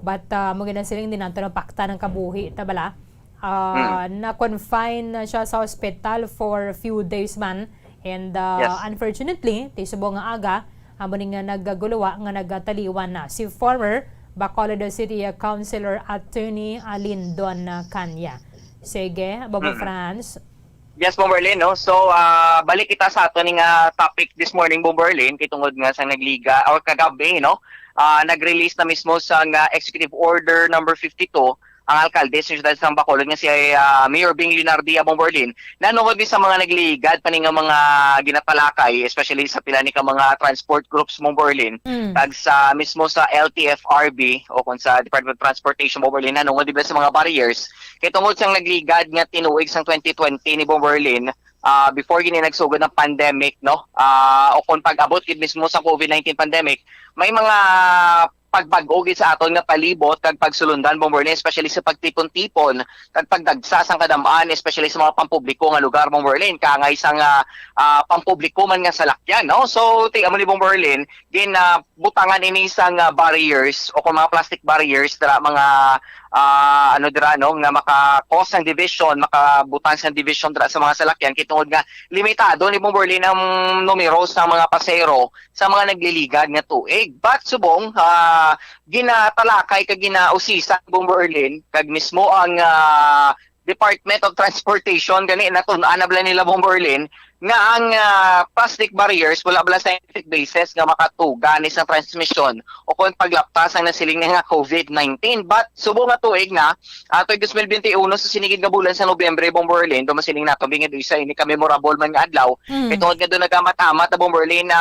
But, ah, mo ginasiling din nato na pakta ng kabuhi ta bala. Ah, Mm. na-confine na siya sa hospital for few days man. And, ah, Yes. unfortunately, ti subong nga aga, amo ni nga nagaguluwa nga nagataliwan na si former Bacolod City Councilor Attorney, ah, Lindon, ah, Canya. Sige, Bombo Mm. Franz. Yes, Bombo Berlin, no? So, ah, balik kita sa ato ni nga topic this morning, Bombo Berlin, kay tungod nga sa nagliga, or kagabi, no? Ah, nag-release na mismo sa nga Executive Order number fifty-two, ang alkalde sa siyudad sang Bacolod nga si, ah, Mayor Bing Leonardia, Bombo Erlin, nahanungod ni sa mga nagligad pa ni nga mga ginatalakay, especially sa pila ni ka mga transport groups, Bombo Erlin, Mm. kag sa mismo sa L T F R B o kung sa Department of Transportation, Bombo Erlin, nahanungod diba sa mga barriers. Kay tungod sang nagligad nga tinuig sang twenty twenty ni Bombo Erlin, ah, before gini nagsugod ang pandemic, no? Ah, o kung pag-abot gid mismo sa COVID nineteen pandemic, may mga pagbag-o gid sa aton nga palibot kag pagsulundan, Bombo Erlin, especially sa pagtipon-tipon kag pagdagsa sang kadam-an, especially sa mga pampubliko nga lugar, Bombo Erlin, kaangay sang, ah, ah, pampubliko man nga salakyan, no? So, ti amo ni, Bombo Erlin, ginabutangan ini sang, ah, barriers o kung mga plastic barriers dira, mga, ah, ano dira, no, nga maka-cause sang division, makabutang sang division dira sa mga salakyan, kay tungod nga limitado ni, Bombo Erlin, ang numero sa mga pasero sa mga nagliligad nga tuig. But subong, ah, ginatalakay kag ginausisan, Bombo Erlin, kag mismo ang, ah, Department of Transportation gani, natun-an na bala nila, Bombo Erlin, nga ang, ah, plastic barriers wala bala scientific basis nga makatuga ni sa transmisyon o kon paglapta sang nasiling na nga COVID nineteen. But subong nga tuig na, ah, tuig dos mil binte uno, sa sinigid nga bulan sa Nobyembre, Bombo Erlin, daw masiling nato, bingid isa ini ka memorable man nga adlaw. Mm. Kay tungod nga doon nagamat-amat na, Bombo Erlin, na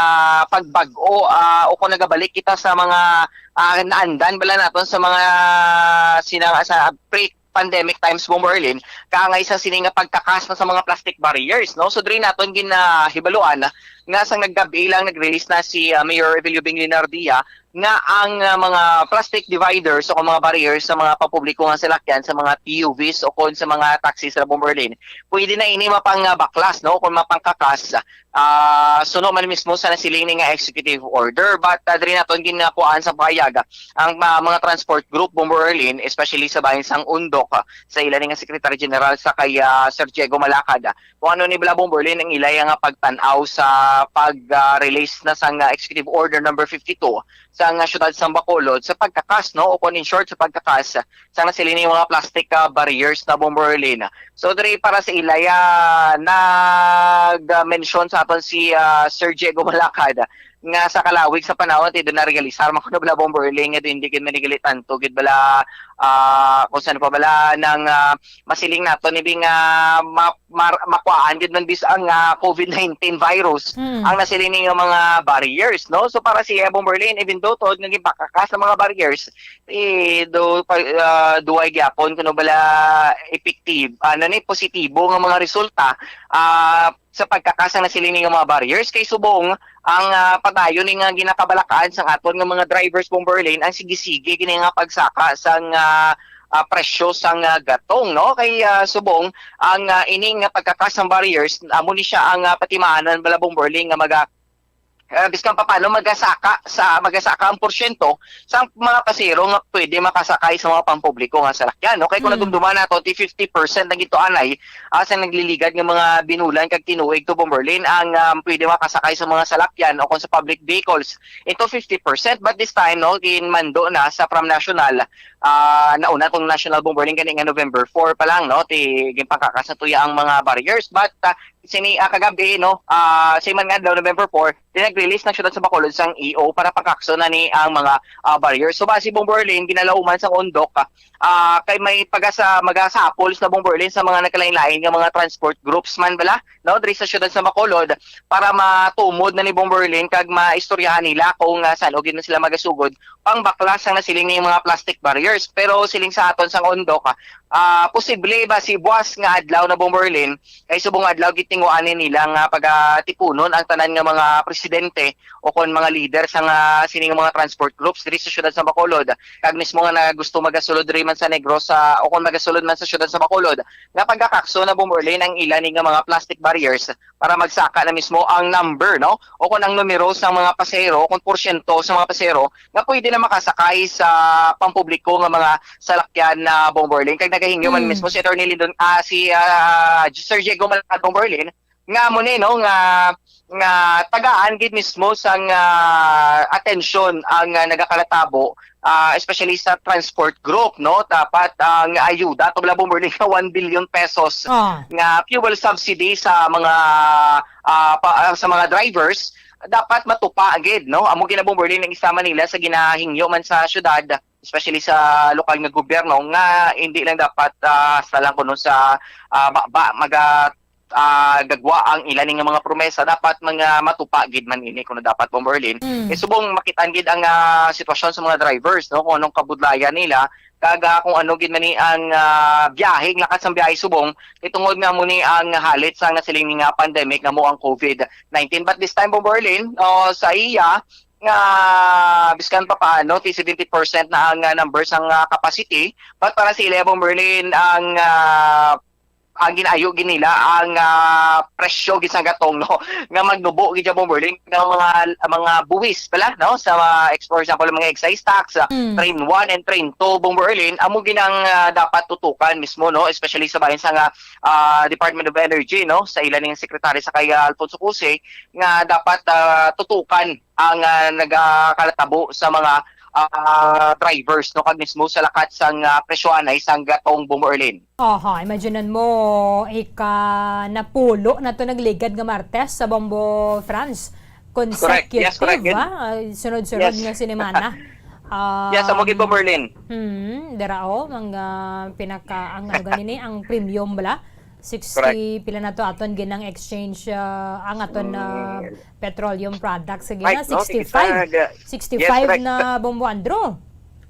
pagbag-o, ah, o kung nagabalik kita sa mga, ah, naandan bala naton sa mga sina-, sa pre-pandemic times, Bombo Erlin, kaangay sa sini nga pagkakas na sa mga plastic barriers, no? So, diri naton ginahibaluan nga sang naggabi lang nag-release na si, ah, Mayor Evelio Bing Leonardia nga ang, ah, mga plastic dividers o kung mga barriers sa mga papubliko nga salakyan, sa mga T U Vs o kon sa mga taxis, Bombo Erlin, pwede na ini mapangbaklas, no? Kung mapangkakas, ah, suno man mismo sa nasiling ni nga executive order. But, ah, diri naton ginakuhaan sa pahayag ang, ah, mga transport group, Bombo Erlin, especially sa bahin sang Undok, ah, sa ila ni nga Secretary General sa kay, ah, Sir Diego Malacad, kung ano ni bala, Bombo Erlin, ang ilay nga pagtan-aw sa pag, ah, release na sang, ah, Executive Order number fifty-two sang, ah, siyudad sang Bacolod sa pagkakas, no, o kung in short, sa pagkakas sa nasiling ni mga plastic, ah, barriers na, Bombo Erlin. So, diri para sa ilay, ah, nag-mention sa aton si, ah, Sir Diego Malacad nga sa kalawig sa panahon, ti doon na-realisar man kuno bala, Bombo Erlin, nga hindi gid manigali tanto gid bala, ah, kung saan pa bala nang, ah, masiling nato ni Bing, ah, ma-, mar-, makuhaan gid man bis ang, ah, COVID nineteen virus Mm. ang nasiling ni nga mga barriers, no? So, para si, ah, Bombo Erlin, even though tuod nga gipakakas ang mga barriers, eh, do, pa, ah, duay gyapon kuno bala epektibo, ano ni, positibo nga mga resulta, ah, sa pagkakas ang nasiling ni nga mga barriers. Kay subong ang, ah, padayon ni nga ginakabalakaan sang aton nga mga drivers, Bombo Erlin, ang sige-sige gini nga pagsaka sang, ah, ah, presyo sang, ah, gatong, no? Kay, ah, subong ang, ah, ini nga pagkakas sang barriers, amo ni siya ang, ah, patimaanan bala, Bombo Erlin, nga maga, ah, bisan pa paano magasaka sa, magasaka ang porsyento sa mga pasero nga pwede makasakay sa mga pampubliko nga salakyan, no? Kay kung Mm. nadumduman nato, ti fifty percent na gito anay, ah, sa nagliligad nga mga binulan kag tinuig to, Bombo Erlin, ang, um, pwede makasakay sa mga salakyan o kung sa public vehicles, ito fifty percent. But this time, no, ginmando na sa from national, ah, nauna tong national, Bombo Erlin, gani nga November four pa lang, no, ti ginpangkakas na tuya ang mga barriers. But, ah, sini, ah, kagabi, no, ah, sa man nga adlaw, November four, di nag-release ng siyudad sa Bacolod sang E O para pakakso na ni ang mga, ah, barriers. So, base, Bombo Erlin, ginalauman sang Undok, ah, ah, kay may pagasa, magasapol sa, Bombo Erlin, sa mga nagkalain-lain nga mga transport groups man bala, no, diri sa siyudad sa Bacolod para matumod na ni, Bombo Erlin, kag maistoryahan nila kung, ah, saan o gid na sila magasugod pangbaklas ang nasiling ni mga plastic barriers. Pero siling sa aton sang Undok, ah, ah, posible ba si buwas nga adlaw na, Bombo Erlin, kay subong adlaw gitinguan ni nila nga pagatipunon ang tanan nga mga presidente o kon mga leader sa nga sining mga transport groups diri sa siyudad sa Bacolod, kag mismo nga nagusto magasulod diri man sa Negros, sa, o kon magasulod man sa siyudad sa Bacolod, nga pagkakakso na, Bombo Erlin, ang ila ni nga mga plastic barriers para magsaka na mismo ang number, no, o kon ang numero sa mga pasahero o kon porsyento sa mga pasahero nga pwede na makasakay sa pampubliko nga mga salakyan na, Bombo Erlin. Kag nagahingyo man Mm. mismo si Attorney Lindon, ah, si, ah, Sir Diego Malacad, Bombo Erlin, nga amo ni, no, nga, nga tagaan gid mismo sang, ah, atensyon ang, ah, nagakalatabo, ah, especially sa transport group, no? Dapat ang ayuda to bala, Bombo Erlin, nga one billion pesos Ah. nga fuel subsidy sa mga, ah, pa, ah, sa mga drivers dapat matupa gid, no? Amo gina, Bombo Erlin, ang isa man nila sa ginahingyo man sa syudad especially sa lokal nga gobyerno, nga hindi lang dapat, ah, sa lang kuno sa, ah, baba maga-, ah, gagwa ang ila ni nga mga promesa, dapat mga matupa gid man ini kuno dapat, Bombo Erlin. Mm. Eh, subong makitaan gid ang, ah, sitwasyon sa mga drivers, no, kung anong kabudlayan nila, kag, ah, kung ano gid man ni ang, ah, biyahe, ang lakat sang biyahe subong, kay tungod nga mo ni ang halit sa nga siling nga pandemic nga mo ang covid nineteen. But this time, Bombo Erlin, oh, sa iya, nga biskan pa paano, ti seventy percent na ang, ah, numbers ang, ah, capacity, but para sa ila, Bombo Erlin, ang, ah, ang ginaayo gid nila ang, ah, presyo gid sang gatong, no, nga magnubo gid siya, Bombo Erlin, ng mga, mga buwis pala, no, sa mga ex-, for example, mga excise tax, ah, Mm. train one and train two, Bombo Erlin, amo gid ang, ah, dapat tutukan mismo, no, especially sa bahin sa nga, ah, Department of Energy, no, sa ila ning secretary sa kay, ah, Alfonso Cusi, nga dapat, ah, tutukan ang, ah, nagakalatabo sa mga, ah, drivers, no, kag mismo sa lakat sang, ah, presyohan ay sang gatong, Bombo Erlin. Aha, imaginan mo, ika napulo na to nagligad nga Martes sa Bombo France. Correct. Yes, correct, Consecutive, yun. Ah, sunod-sunod Yes. nga sinemana. Yes, amo gid, Um, Bombo Erlin. Hmm, dira, oh, ang, ah, pinaka, ang ano gani ni, ang premium bala. Sixty, Correct. pila na to aton ginang exchange, ah, ang aton, ah, Mm. petroleum products. Sige Right, na, no? Sige, sixty-five. sag-, yes, Sixty-five correct. na, Bombo Andrew.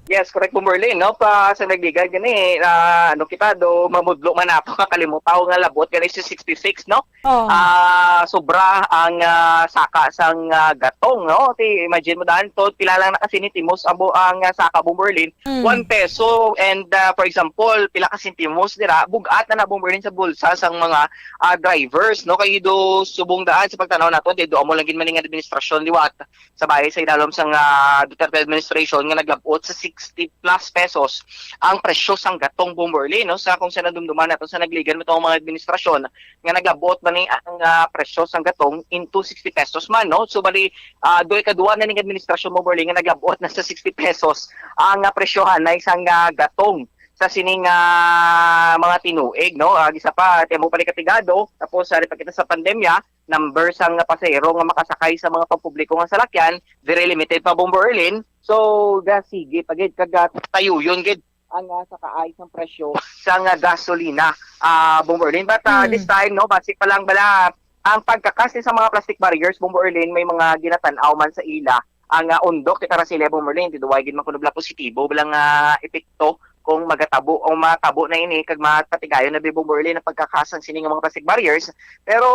Yes, correct, Bombo Erlin, no? Pa, sa nagligad gani, ah, ano kita, do, mamudlo man nato, kakalimutaw nga labot gani si sixty-six, no? Oh. Ah, sobra ang, ah, saka sang, ah, gatong, no? Ti, imagine mo daan to, pila lang na kasi ni Timos ang bu-, ang, ah, saka, Bombo Erlin, Mm. one peso. And, ah, for example, pila ka sentimos dira, bug-at na na, Bombo Erlin, sa bulsa sang mga, ah, drivers, no? Kay do subong daan sa pagtanaw nato, di do amo lang gid man ning administrasyon liwat sa bahay sa idalom sang, ah, Duterte administration nga naglab-ot sa sixty plus pesos ang presyo sang gatong, Bombo Erlin, no? Sa kung sa nadumduman nato sa nagligad mo itong mga administrasyon nga naglab-ot man ni ang, ah, presyo sang gatong into sixty pesos man, no? So, bali, ah, do ikaduha na ning administrasyon, Bombo Erlin, nga naglab-ot na sa sixty pesos ang, ah, presyohan na isang, ah, gatong sa sining, ah, mga tinuig, no? Ah, isa pa, ti amo pa ni katigado, tapos, ah, di pa kita sa pandemya, number sang pasahero nga makasakay sa mga pampubliko nga salakyan, very limited pa, Bombo Erlin. So, ga sige pa gid, kag, ah, tayuyon gid ang, ah, sa kaay sang presyo sang, ah, gasolina, ah, Bombo Erlin. But, ah, Hmm. this time, no, basi pa lang bala, ang pagkakas sa mga plastic barriers, Bombo Erlin, may mga ginatan-aw man sa ila ang, ah, undok, kita ra sila, Bombo Erlin, ti duway gid man kuno bala positibo bala nga epekto kung magatabo o matabo na ini kag mapatigayon na bi, Bombo Erlin, ang pagkakas sang sini nga mga plastic barriers. Pero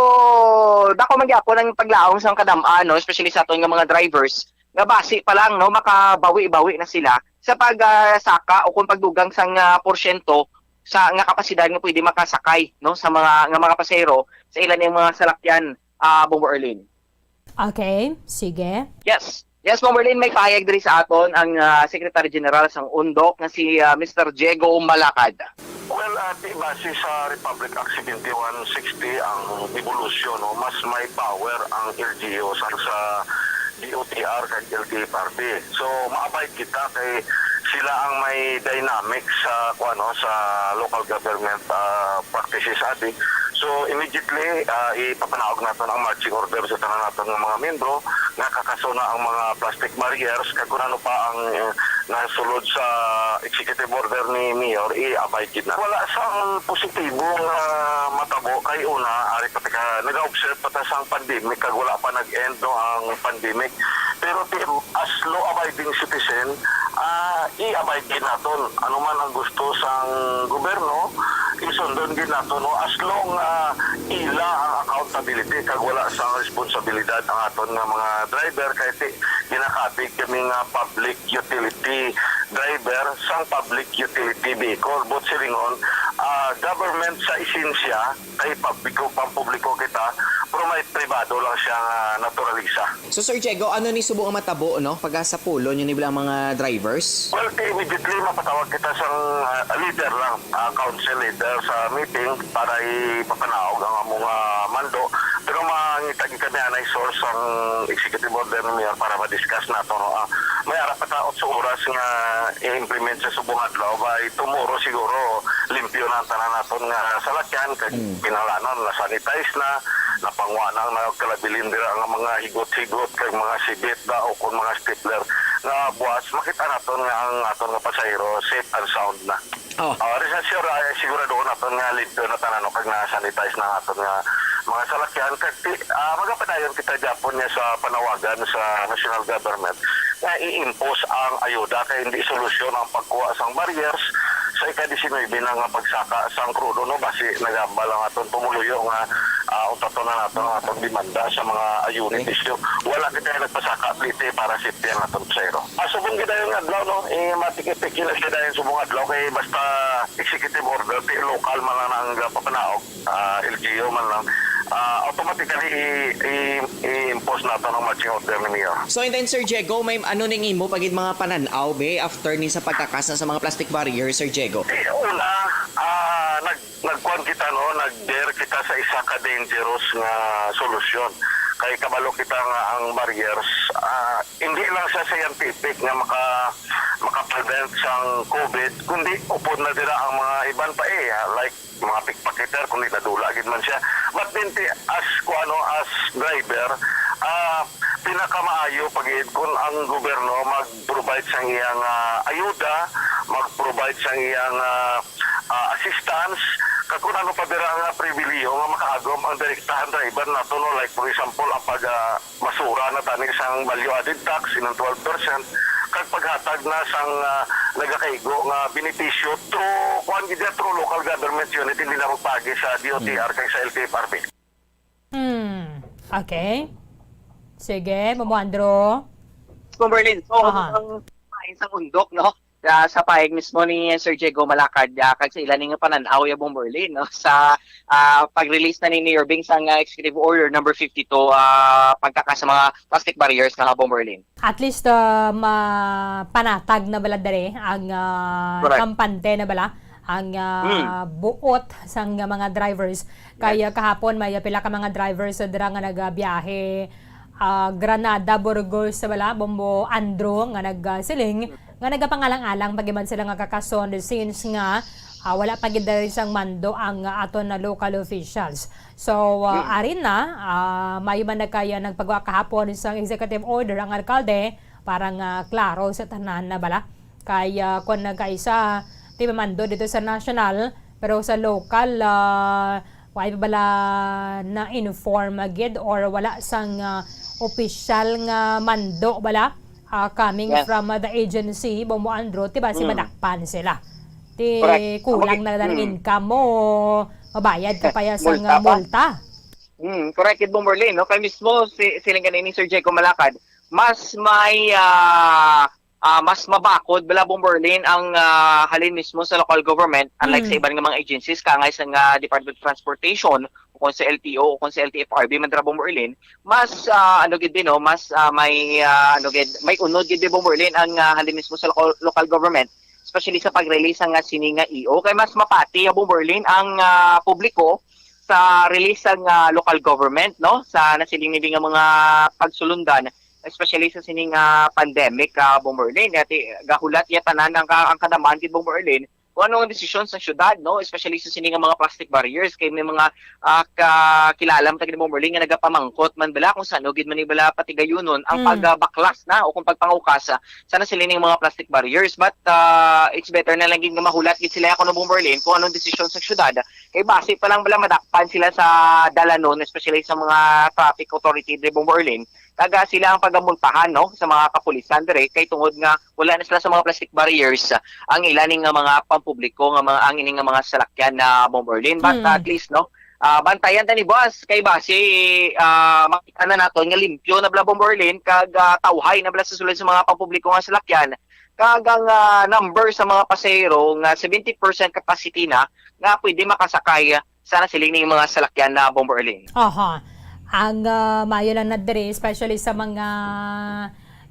dako man gyapon ang paglaom sang kadam-an, no, especially sa aton nga mga drivers, nga basi pa lang, no, makabawi-bawi na sila sa pag, ah, saka o kung pagdugang sang, ah, porsyento sa nga kapasidad nga pwede makasakay, no, sa mga, nga mga pasahero sa ila ning mga salakyan, ah, Bombo Erlin. Okay, sige. Yes. Yes, Bombo Erlin, may pahayag diri sa aton ang, ah, Secretary General sang undok nga si, ah, Mister Diego Malacad. Well, ah, ti base sa Republic Act seventy-one sixty ang devolution, no, mas may power ang L G U sa, sa D O T R kag L T F R B. So, ma-abide kita kay sila ang may dynamic sa, kuwan, no, sa local government, ah, practices adi. So, immediately, ah, ipapanaog naton ang marching order sa tanan naton nga mga miyembro nga kakasona ang mga plastic barriers kag kun ano pa ang, eh, nasulod sa executive order ni Mayor, i-abide gid na. Wala sang positibo nga matabo kay una, ari pa ta ka, nag-observe pa ta sang pandemic kag wala pa nag-end, no, ang pandemic. Pero ti-, as law-abiding citizen, ah, i-abide gid naton. Ano man ang gusto sang gobyerno, isundon gid naton, no, as long, ah, ila ang accountability kag wala sang responsibilidad ang aton nga mga driver kay ti-, ginakabig kami nga public utility driver sang public utility vehicle. But silingon, ah, government sa esensya, kay publiko, pampubliko kita, pero may pribado lang siya nga naturalisa. So, Sir Diego, ano ni subong ang matabo, no? Pagka sa pulo nyo ni bilang mga drivers? Well, ti-, immediately mapatawag kita sang, ah, leader lang, ah, council leader sa meeting para ipapanaog ang among, ah, mando. Pero mangita gid kami anay source ang executive order ni Mayor para ma-discuss nato, no? Ah, may ara pa ta otso oras nga i-implement sa subong adlaw. By tomorrow siguro, limpyo na ang tanan naton nga salakyan, kag Mm. kinahanglanon na-sanitize na, napangwa na ang nagkalabilin dira nga mga higot-higot, kag mga sibit ba, o kung mga stapler. nga buwas, makita naton nga ang aton nga pasahero safe and sound na. Oh. Ah, rest assured, ay, siguraduhon naton nga limpyo na tanan, no, kag na-sanitize na ang aton nga mga salakyan. Kag ti-, ah, magapadayon kita gyapon niya sa panawagan sa national government nga i-impose ang ayuda, kay hindi solusyon ang pagkuha sang barriers sa ika diecinuebe na nga pagsaka sang krudo, no, basi nagambal ang aton pumuluyo nga, ah, untaton na naton ang atong demanda sa mga unit Okay. issue. Wala kita nagpasaka, plite para safety ang atong pasahero. Ah, subong gid dayon nga adlaw, no? Eh, matikit-tikit na siya dayon subong adlaw kay basta executive order, ti local man lang ang papanaog, ah, L G U man lang, ah, automatically i-, i-, i-impose nato ang marching order ni Mayor. So, and then, Sir Diego, may ano ning imo pagid mga panan-aw, be, after ni sa pagkakas na sa mga plastic barrier, Sir Diego? Eh, una, ah, nag-, nagkuan kita, no, nag-dare kita sa isa ka dangerous nga solusyon. Kay kabalo kita nga ang barriers, ah, hindi lang siya scientific nga maka-, maka-prevent sang COVID, kundi upod na dira ang mga iban pa, eh, ah, like mga pickpocketer, kundi nadula gid man siya. But then, ti-, as ko ano, as driver, ah, pinakamaayo pa gid kung ang gobyerno mag-provide sang iyang, ah, ayuda, mag-provide sang iyang, ah, ah, assistance, kag kung ano pa dira nga pribilihiyo nga makaagom ang direktahan driver nato, no? Like, for example, ang pag, ah, masura na tani sang value added tax, inang twelve percent, kag paghatag na sang, ah, nagakaigo nga benepisyo through, kuan gid, through local government unit, hindi na magpaagi sa D O T R kag sa L T F R B. Hmm. Okay. Sige, Bombong Andrew. Bomberlin, so, Aha. ang pain sa undok, no? Sa, sa pahayag mismo ni Sir Diego Malacad, ah, kag sa ila ning panan-aw ya, Bomberlin, no? Sa ah, pag-release na ni Mayor Bing sang, ah, Executive Order number fifty-two, ah, pagkaka sa mga plastic barriers na, Bomberlin. At least, ah, mapanatag na bala dere ang, ah, Correct. kampante na bala ang, ah, buot sang mga drivers. Kay, ah, kahapon may pila ka mga drivers sa dira nga nagabiyahe, ah, Granada, Burgos, sa bala, Bombo Andro, nga nagsiling nga nagapangalang-alang pa gid man sila nga kakason since nga, ah, wala pa gid diri sang mando ang, ah, aton na local officials. So, ah, ari na, ah, maayo man na kay nagpagawa kahapon sang executive order ang alkalde para nga klaro sa tanan na bala. Kay, ah, kung nagkaisa, ti mamando dito sa national, pero sa local, ah, wala pa bala na-inform gid or wala sang, ah, opisyal nga mando bala, ah, coming Yes. from, ah, the agency, Bombo Andro, ti basi Mm. madakpan sila. Ti Correct. kulang Okay. na lang Mm. income mo, mabayad ka pa ya sang, Multa ah, pa. multa. Hmm, correct gid, Bomberlin, no? Kay mismo si, siling kanini Sir Diego Malacad, mas may, ah, ah, mas mabakod bala, Bomberlin, ang, ah, halin mismo sa local government, unlike sa Hmm. iban nga mga agencies, kangay sa nga Department of Transportation, o kung sa L T O, o kung sa L T F R B man dira, Bomberlin, mas, ah, ano gid din, no? Mas, ah, may, ah, ano gid, may unod gid din, Bomberlin, ang, ah, halin mismo sa local, local government, especially sa pag-release nga sini nga E O, kay mas mapati, ah, Bomberlin, ang, ah, publiko sa release sang, ah, local government, no, sa nasiling nila nga mga pagsulundan, especially sa sining, ah, pandemic, ah, Bomberlin. Ati, gahulat ya tanan ang, ka- ang kadaman kay Bomberlin kung ano ang desisyon sa syudad, no, especially sa sining nga mga plastic barriers, kay may mga, ah, ka- kilala man ta gid, Bomberlin, nga nagapamangkot man bala kung saan gid man bala patigayunon ang Mm. pagbaklas na o kung pagpangukas, ah, sa nasiling nga mga plastic barriers. But, ah, it's better na lang gid nga mahulat gid sila, kuno, Bomberlin, kung anong desisyon sa syudad. Kay basi pa lang bala madakpan sila sa dalanon, especially sa mga traffic authority, di, Bomberlin, kag, ah, sila ang pagamultahan, no, sa mga kapulisan dire, kay tungod nga wala na sila sa mga plastic barriers, ah, ang ila ni nga mga pampubliko nga mga, ang ini nga mga salakyan na, Bomberlin. But, Hmm. ah, at least, no, ah, bantayan ta ni, boss, kay basi, ah, makita na naton nga limpyo na bala, Bomberlin, kag, ah, tawhay na bala sa sulod sa mga pampubliko nga salakyan, kag ang, ah, number sa mga pasahero nga seventy percent capacity na nga pwede makasakay sa nasiling ning mga salakyan na, Bomberlin. Aha. Ang, ah, maayo lang na diri, especially sa mga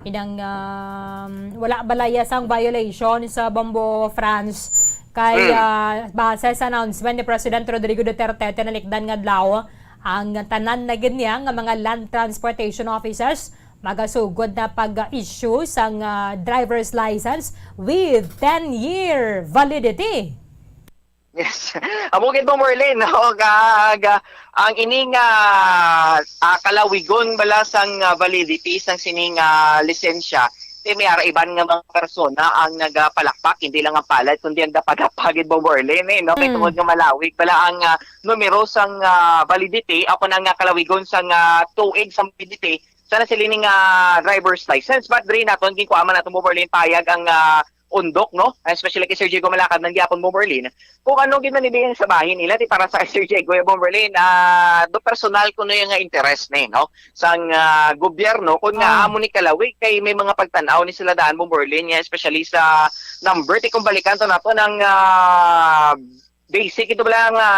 inang, um, wala balaya sang violation sa Bombo France. Kay, Mm. ah, base sa announcement ni President Rodrigo Duterte tinalikdan nga adlaw, ang tanan na gid niya nga mga land transportation officers magasugod na pag-issue sang, ah, driver's license with ten-year validity. Yes. Amo gid, Bomberlin, no? Kag, ah, ang ining, ah, ah, kalawigon bala sang, ah, validity sang sining, ah, lisensya, Kay may ara iban nga mga persona ang nagapalakpak, hindi lang ang palad, kundi ang dapat-dapat gid, Bombo Erlene, eh, no? Kay Mm. tungod nga malawig bala ang, ah, numero sang, ah, validity, ako na nga kalawigon sang, ah, tuig sang validity, sana sila ning, ah, driver's license. But diri naton, ginkuha man naton, Bombo Erlene, payag ang, ah, Undok, no? Especially kay Sir Diego Malakad, man gyapon, Bombo Erlene, kung ano gid man ibigay sa bahin nila, di para sa Sir Diego, ya, Bombo Erlene, ah, do personal kuno yung nga interest ni, no? Sang, ah, gobyerno, kung nga Ah. amo ni kalawig, kay may mga pagtan-aw ni sila daan, Bombo Erlene, nga especially sa number, ti kung balikan to nato ng, ah, basic ito bala nga,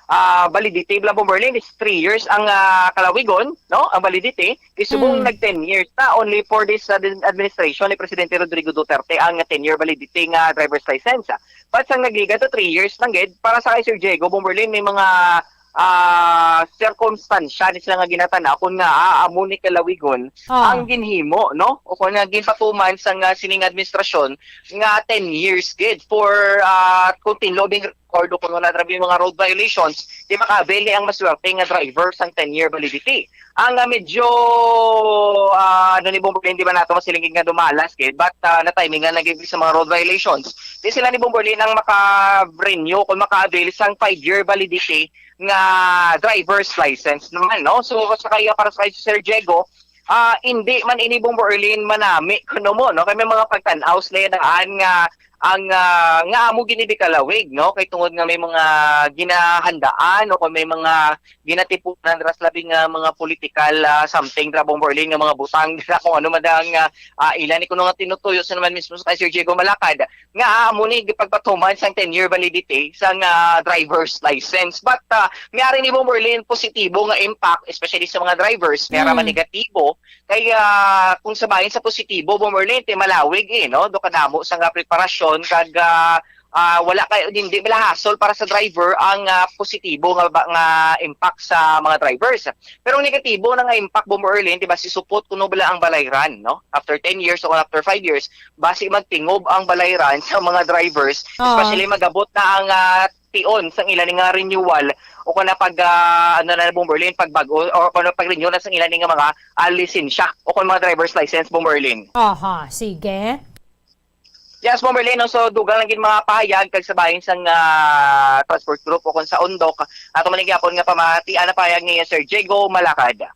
ah, validity bala, Bombo Erlene, is three years ang, ah, kalawigon, no? Ang validity, kay subong Mm. nag ten years na, only for this admin-, administration ni Presidente Rodrigo Duterte ang ten-year validity nga driver's license. But sang nagliga to three years lang gid, para sa kay Sir Diego, Bombo Erlene, may mga, ah, sirkumstansya ni sila nga ginatana kung nga, ah, amo ni kalawigon Ah. ang ginhimo, no? O kung nga ginpatuman sang, ah, sining administrasyon nga ten years gid for, ah, continuing record o kung wala, grabe yung mga road violations, di maka-avail ni ang maswerte nga driver sang ten-year validity. Ang, ah, medyo, ah, ano ni Bombo Erlene, di ba nato masiling nga dumalas gid, but, ah, na-timing nga naging sa mga road violations. Di sila ni Bombo Erlene ang maka-renew kung maka-avail sang five-year validity nga driver's license naman, no? So, sa kaya para sa kay Sir Diego, ah, hindi man ini, Bombo Erlene, manami kuno mo, no? Kay may mga pagtan-aw sila daan nga ang, ah, nga amo gini di kalawig, no? Kay tungod nga may mga ginahandaan o kung may mga ginatipunan ras labi nga mga political, ah, something ra, Bombo Erlene, nga mga butang ra kung ano man ang, ah, ah, ila ni kuno nga tinutuyo sa naman mismo sa kay Sir Diego Malakad nga amo ni gipagpatuman sang ten-year validity sang, ah, driver's license. But, ah, may ari ni, Bombo Erlene, positibo nga impact, especially sa mga drivers, may ara man Mm. negatibo. Kay, ah, kung sa bahin sa positibo, Bombo Erlene, ti malawig, eh, no? Do kadamo sa nga preparasyon kag, ah, ah, wala kay, hindi bala hassle para sa driver ang, ah, positibo nga ba, nga impact sa mga drivers. Pero ang negatibo na nga impact, Bombo Erlene, di ba, si supot kuno bala ang balayran, no? After ten years o after five years, basi magtingob ang balayran sa mga drivers, Ah. especially magabot na ang, ah, tion sang ila ni nga renewal o kung na pag, ah, ano na, Bombo Erlene, pagbag-o o kung na pag-renew na sang ila ni nga mga, ah, lisensya o kung mga driver's license, Bombo Erlene. Aha, sige. Yes, Bombo Erlene, no? So, dugang lang gid mga pahayag kag sa bahin sang, ah, transport group o kung sa Undok. Ato man gyapon nga pamati, ana pahayag ni Sir Diego Malakad.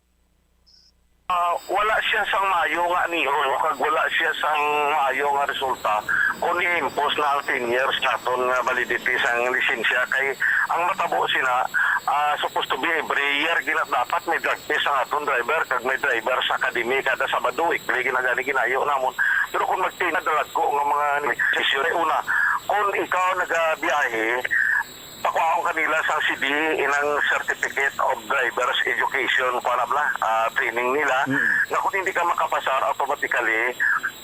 Ah, wala siya sang maayo nga anihon, no? Kag wala siya sang maayo nga resulta kung i-impose na ang ten years naton nga validity sang lisensya. Kay ang matabo sina, ah, supposed to be every year gina-, dapat may drug test ang aton driver kag may driver sa academy kada Sabado, weekly, ginagani ginayo namon. Pero kung magtinad na ko nga mga sesyon, una, kung ikaw nagabiyahe, pakuhaon kanila sang C D E, inang Certificate of Driver's Education, kuha na bala, ah, training nila, Mm. na kung hindi ka makapasar, automatically,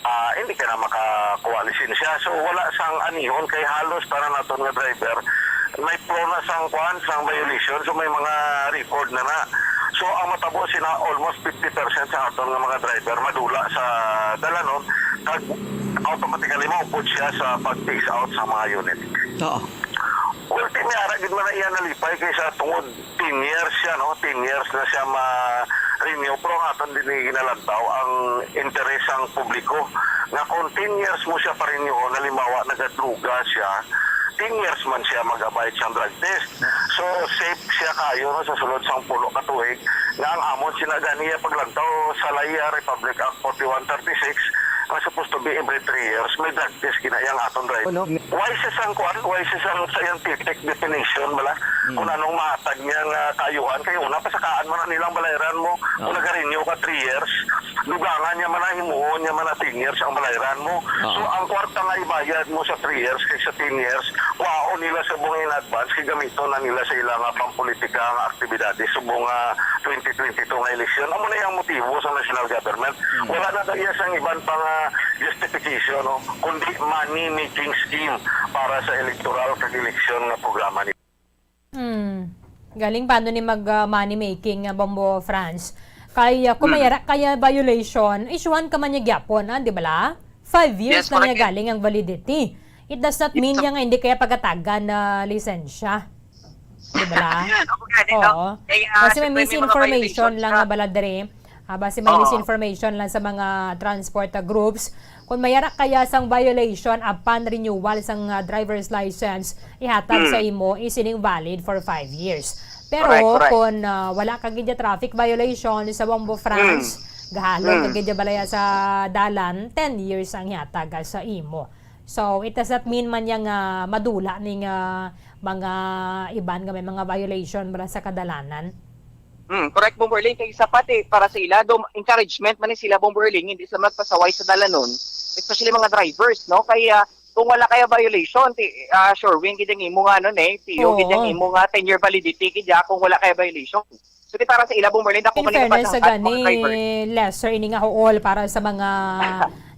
ah, hindi ka na makakuha lisensya. So, wala sang anihon kay halos tanan naton nga driver may pro na sang kuan, sang violation. So, may mga record na na. So, ang matabo sina almost fifty percent sa aton nga mga driver madula sa dalanon, kag automatically maupod siya sa pag-phase out sa mga unit. Oo. Ulti, may ara gid man na iya nalipay kay sa tungod ten years siya, no? Ten years na siya ma-renew. Pero ang aton din ginalantaw ang interes sang publiko nga kung ten years mo siya pa-renew, halimbawa, nagadruga siya, ten years man siya mag-abide sang drug test. So, safe siya kayo, no, sa sulod sang pulo ka tuig nga ang amon sina ganiya paglantaw sa Laya Republic Act forty-one thirty-six nga supposed to be every three years, may drug test gina yang aton driver. Ano? Why siya sang kuan? Why siya sang scientific definition bala? Mm. Kung anong mahatag niya nga kaayuhan? Kay una, pasakaan mo na nilang balayran mo. Kung Ah. nag-renew ka three years, dugangan niya man na, himuon niya man na ten years ang balayran mo. Ah. So, ang kwarta nga ibayad mo sa three years kay sa ten years, kwaon nila subong in advance, kay gamiton na nila sa ila nga pampolitika nga aktibidades subong nga twenty twenty-two nga eleksyon. Amo na yung motibo sa national government. Hmm. Wala na daw iya sang iban pa nga justification, no? Kundi money-making scheme para sa electoral kag eleksyon nga programa ni Hmm. Galing paano ni mag, ah, money making nga Bombo France? Kay, ah, kung may Mm. ara kaya violation, isyuhan ka man niya gyapon, ah, di ba la? Five years Yes, lang niya correct. galing ang validity. It does not mean Yes. niya nga hindi kaya pagatagan na lisensya. Di ba la? Ako gani, no? Oo. Kaya, Kasi may siyempre, may mga misinformation violations lang ka. nga bala diri. Ah, basi may Oo. misinformation lang sa mga transport, ah, groups. Kung may ara kaya sang violation apan renewal sang, ah, driver's license, ihatag sa Mm. imo is ining valid for five years. Pero Correct, correct. kung, ah, wala ka gid traffic violation sa Bombo France, Mm. gahalon ka Mm. gid balaya sa dalan, ten years ang ihatag, ah, sa imo. So, it does not mean man niya nga madula ning, ah, mga iban nga may mga violation bala sa kadalanan. Hmm, correct, Bombo Erlin. Kay isa pa, ti, para sa ila, dum-, encouragement man ni sila, Bombo Erlin, hindi sila magpasaway sa dalanon, especially mga drivers, no? Kay, ah, kung wala kaya violation, ti, ah, sure win gid ang imo nga, ano, ne, tiyo gid ang Oo. imo nga ten-year validity gid ya kung wala kaya violation. So, ti, para sa ila, Bombo Erlin, dako In man ni fairness sa kapatangkad, mga gani, driver. lesser ini nga huol para sa mga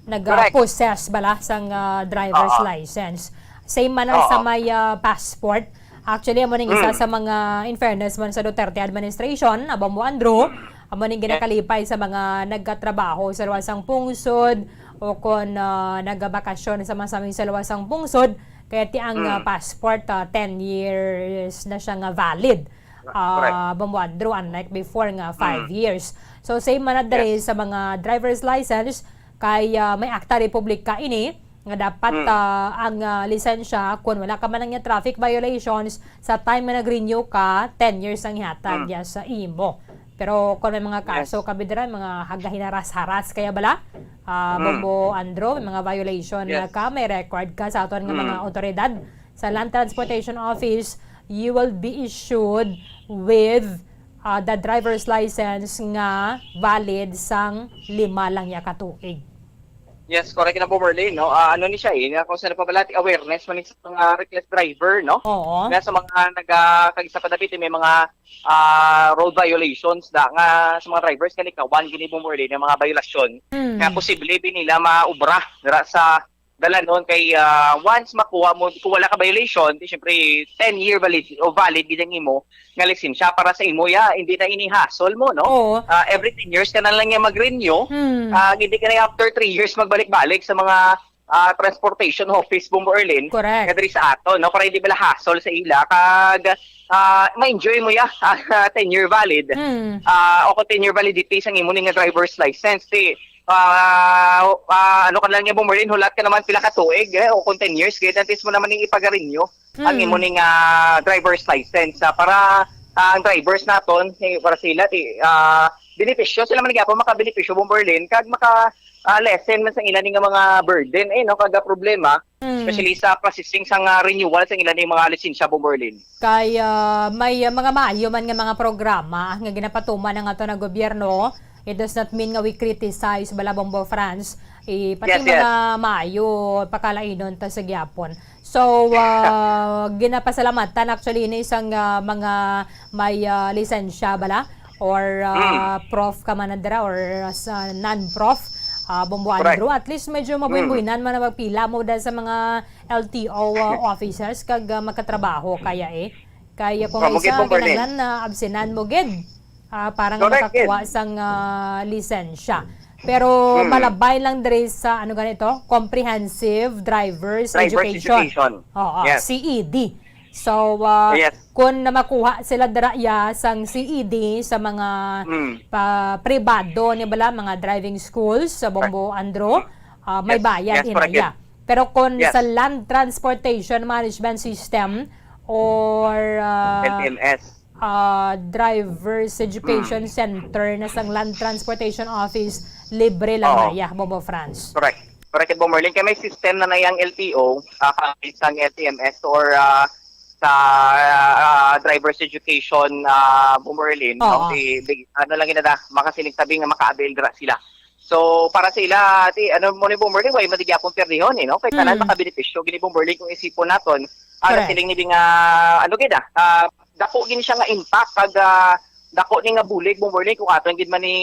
Correct. nag-possess bala sang, ah, driver's Oo. license. Same man na sa Oo. may, ah, passport. Actually, amo ning isa Mm. sa mga, in fairness man sa Duterte administration, ah, Bombo Andrew, Mm. amo ning Yes. ginakalipay sa mga nagkatrabaho sa luwas sang pungsod o kon, ah, nagabakasyon sa mga sa, sa luwas sang pungsod, kaya ti ang, ah, Mm. passport, ah, ten years na siya nga valid. Correct. Ah, Bombo Andrew, unlike before nga five Mm. years. So, same man na diri Yes. sa mga driver's license, kay, ah, may akta republika ini nga dapat, Mm. ah, ang, ah, lisensya, kung wala ka man ang traffic violations, sa time nga nag-renew ka, ten years ang ihatag Mm. ya sa imo. Pero kung may mga Yes. kaso ka, bidra, mga hagahinaras-haras kaya bala, ah, Mm. Bombo Andrew, may mga violation na Yes. ka, may record ka sa aton nga mga Mm. otoridad sa Land Transportation Office, you will be issued with, ah, the driver's license nga valid sang lima lang ya ka tuig. Yes, correct na po, Merlin, no? Ah, ano ni siya, eh, na kung saan pa pala, awareness man sa mga reckless driver, no? Oo. Na sa mga naga-, kag isa pa dapit, eh, may mga, ah, road violations da, nga sa mga drivers, kani kawan, gini po, Merlin, yung mga violasyon Mm. nga posible din nila maubra dira sa dalanon kay, ah, once makuha mo, kung wala ka violation, di syempre, ten year valid o valid gid ang imo nga lisensya para sa imo, ya, hindi na ini hassle mo, no? Oo. Ah, every ten years ka na lang niya mag-renew. Hmm. Ah, hindi ka na after three years magbalik-balik sa mga, ah, transportation office, Bombo Erlin, Correct. nga diri sa ato, no? Para hindi bala hassle sa ila. Kag, ah, ma-enjoy mo ya, ah, ten year valid. Hmm. Ah, o kung ten year validity sang imo ni nga driver's license, di, ah, ah, ano ka lang niya, Bombo Erlin, hulat ka naman pila ka tuig, eh, o kung ten years, gid, at least mo naman ning ipagarinyo ang Hmm. imo ning, ah, driver's license, ah, para, ah, ang drivers naton, eh, para sila, ti, ah, benepisyo, sila man gyapon makabenepisyo, Bombo Erlin, kag maka, ah, lessen man sa ila ning mga burden, eh, no, kag problema, Hmm. especially sa processing sang, ah, renewal sang ila ning mga lisensya, Bombo Erlin. Kay, ah, may, ah, mga maayo man nga mga programa nga ginapatuman ang ato nga gobyerno, it does not mean nga we criticize bala, Bombo France. Eh, pati Yes, yes. mga maayo, pakalainon ta sa gyapon. So, ah, ginapasalamatan actually ni isang, ah, mga may, ah, lisensya bala or, ah, Mm. prof ka man dira or sa non-prof, ah, Bombo Correct. Andrew. At least medyo Mm. mabuhin-buhinan man na magpila mo da sa mga L T O, ah, officers kag, ah, makatrabaho kaya eh. Kaya kung Mao gid, isa, Bombo Erlin. kinahanglan na absenan mo gid. Ah, para nga Correct, makakuha yes. sang, ah, lisensya. Pero Hmm. malabay lang diri sa, ano ganito, Comprehensive Driver's Driver's Education. Education. Oo, Yes. C E D. So, ah, Yes. kung na makuha sila dira ya sang C E D sa mga Hmm. pa, pribado ni bala, mga driving schools sa Bombo Andro, ah, may Yes. bayad Yes, ina correct, ya. yes. Pero kung Yes. sa Land Transportation Management System or, ah, L T M S. ah, Driver's Education Mm. Center na sang Land Transportation Office, libre lang Oo. na iya, Bombo France. Correct. Correct, Bombo Erlin. Kaya may system na na yang L T O, ah, kahit sang L T M S or, ah, sa, ah, Driver's Education, ah, Bombo Erlin, no? Oo. Di, di, ano lang yun na, makasiling tabi nga maka-avail dira sila. So, para sa ila, ti, ano mo ni Bombo Erlin, way matigyapon perdihon, eh, no? Kay tanan Mm. makabenepisyo, gini Bombo Erlin, kung isipon naton, ah, Correct. nasiling ni nga, ano gid, ah, ah, dako gid siya nga impact kag, ah, dako ni nga bulig, Bombo Erlin, kung aton gid man ni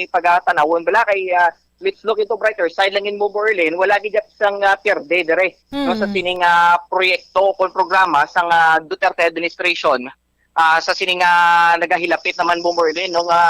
pagatanawon bala kay, ah, let's look into brighter side lang gid, Bombo Erlin, wala gid sang, ah, pierde dire, no, sa Mm. sining, ah, proyekto o programa sang, ah, Duterte administration, ah, sa sining, ah, nagahilapit naman, Bombo Erlin, no, nga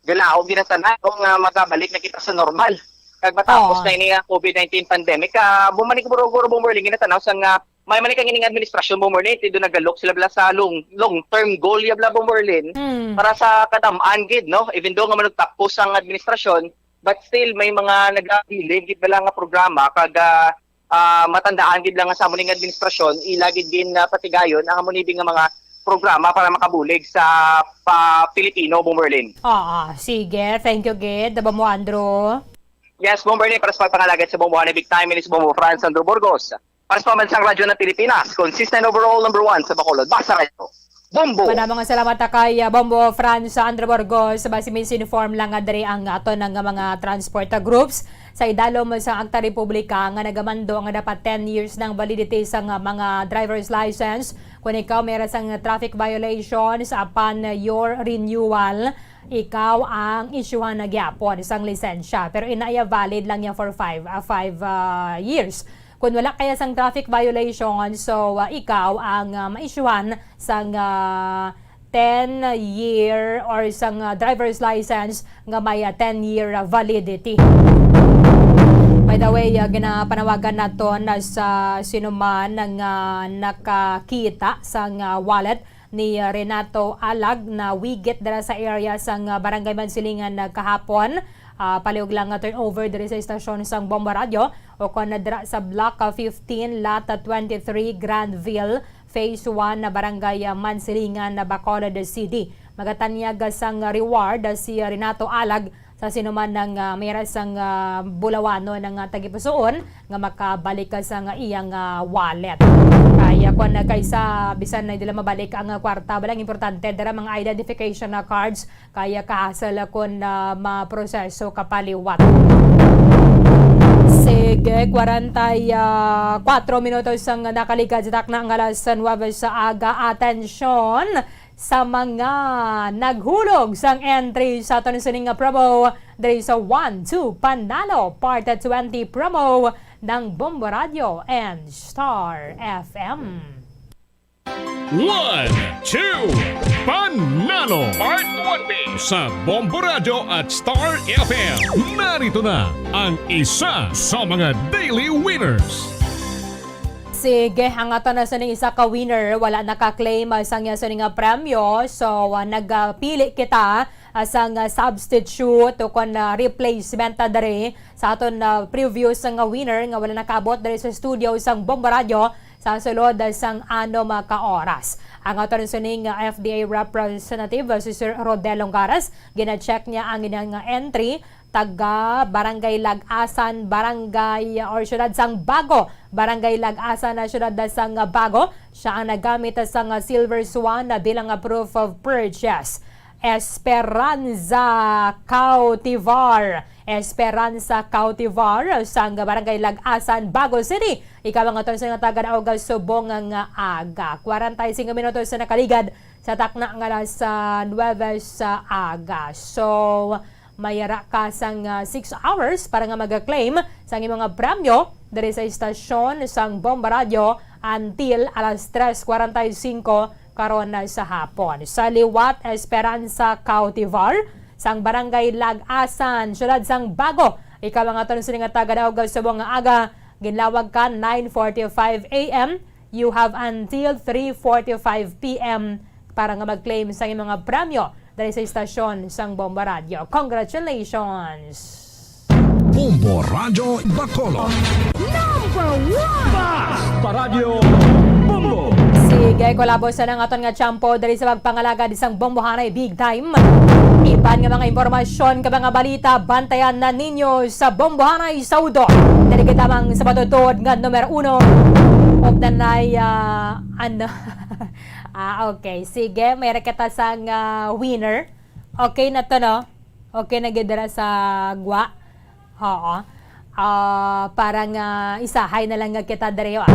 galaom gid ang tanan, no, nga magabalik na kita sa normal. Kag matapos Oo. na ini nga COVID nineteen pandemic, ah, bumalik guro, guro, Bombo Erlin, ginatanaw sang, ah, May man kang ining administrasyon, Bomberlin, ti do nagalok sila bala sa long, long-term goal ya bala, Bomberlin, Mm. para sa kadam-an gid, no? Even though nga manugtapos ang administrasyon, but still may mga nagabilin gid bala nga programa kag, ah, ah, matandaan gid lang nga sa amo ning administrasyon, ila gid gin, ah, patigayon ang amo ni nga mga programa para makabulig sa pa Pilipino, Bomberlin. Oo, sige. Thank you gid. Bombo Andrew. Yes, Bomberlin, para sa pagpangalagad sa Bombo Hanay Big Time, ini si Bombo Franz Andrew Burgos. Para sa Pambansang Radyo ng Pilipinas, consistent overall number one sa Bacolod. Basta Radyo. Bombo! Madamo nga salamat ta kay, ah, Bombo Franz Andrew Burgos. Basi misinform lang nga diri ang aton nga mga transport, ah, groups sa idalom sa Akta Republika nga nagamando nga dapat ten years ng validity sang, ah, mga driver's license. Kung ikaw may sang traffic violations upon your renewal, ikaw ang isyuhan na gyapon sang lisensya. Pero ina iya valid lang niya for five, ah, five, ah, years. Kung wala kaya sang traffic violation, so, ah, ikaw ang, ah, maisyuhan sang, ah, ten year or sang, ah, driver's license nga may, ah, ten year, ah, validity. By the way, ah, ginapanawagan naton na sa sinuman nga nakakita sang, ah, wallet ni, ah, Renato Alag na wigit dira sa area sang, ah, Barangay Mansilingan, ah, kahapon. Ah, palihog lang nga turnover diri sa istasyon sang Bombo Radyo o kon dira sa Block, ah, fifteen, Lot, ah, twenty-three, Granville, Phase one na Barangay, ah, Mansilingan, na Bacolod City. Magatanyag, ah, sang reward, ah, si, ah, Renato Alag sa sinuman nga, ah, may sang, ah, bulawanon nga tagipusoon nga makabalik ka sa nga iyang, ah, wallet. Kaya kung, ah, kaysa bisan na dila mabalik ang, ah, kwarta, balang importante dira mga identification na cards, kaya ka-hassle kung, ah, maproseso ka pa liwat. Sige, kwarenta y kuwatro minutos ang nakaligad sa takna nga alas nuwebe sa aga. Atensyon sa mga naghulog sang entry sa aton sining nga promo diri sa One Two Panalo Part twenty promo ng Bombo Radio and Star F M. One, two, Panalo Part twenty sa Bombo Radio at Star F M. Narito na ang isa sa mga daily winners. Sige, ang ato na sining isa ka winner, wala naka-claim, ah, sang iya sining nga premyo. So, ah, nagapili kita, ah, sang, ah, substitute o kon, ah, replacement, ah, diri sa aton, ah, previous nga winner nga wala nakaabot diri sa studio sang Bombo Radio sa sulod, ah, sang anom, ah, ka oras. Ang aton sining, ah, F D A representative, ah, si Sir Rodel Longaras, gina-check niya ang ilang, ah, entry taga Barangay Lag-asan, Barangay, or Siyudad sang Bago, Barangay Lag-asan, na Siyudad sang Bago. Siya ang nagamit sang Silver Swan na bilang proof of purchase. Esperanza Cautivar. Esperanza Cautivar sang Barangay Lag-asan, Bago City. Ikaw ang aton sa nga taga-naog subong nga aga. Kwarenta y singko minutos sa nakaligad sa takna nga alas, ah, nuwebe sa aga. So, may ara ka sang, ah, six hours para nga mag-claim sang imong nga premyo diri sa istasyon sang Bomba Radio until alas tres kwarenta y singko karon na sa hapon. Sa liwat, Esperanza Cautivar, sang Barangay Lag-asan, Siyudad sang Bago. Ikaw ang aton sini nga taga-naog subong nga aga, ginlawag ka nine forty-five A M. You have until three forty-five P M para nga mag-claim sa imong nga premyo diri sa istasyon sang Bombo Radio. Congratulations! Bombo Radio Bacolod. Number one! Basta Radio Bombo! Sige, kolabo sa nang aton nga tiyempo diri sa pagpangalagad sang Bombo Hanay Big Time. Iban nga mga impormasyon ka mga balita, bantayan na ninyo sa Bombo Hanay sa Udo. Diri kita mang sa patutod nga numero uno of the night, ah, ano? Ah, okay. Sige, may ra kita sang, ah, winner. Okay na to, no? Okay na gid dira sa gwa. Oo. Ah, para nga isahay na lang nga kita diri, ah.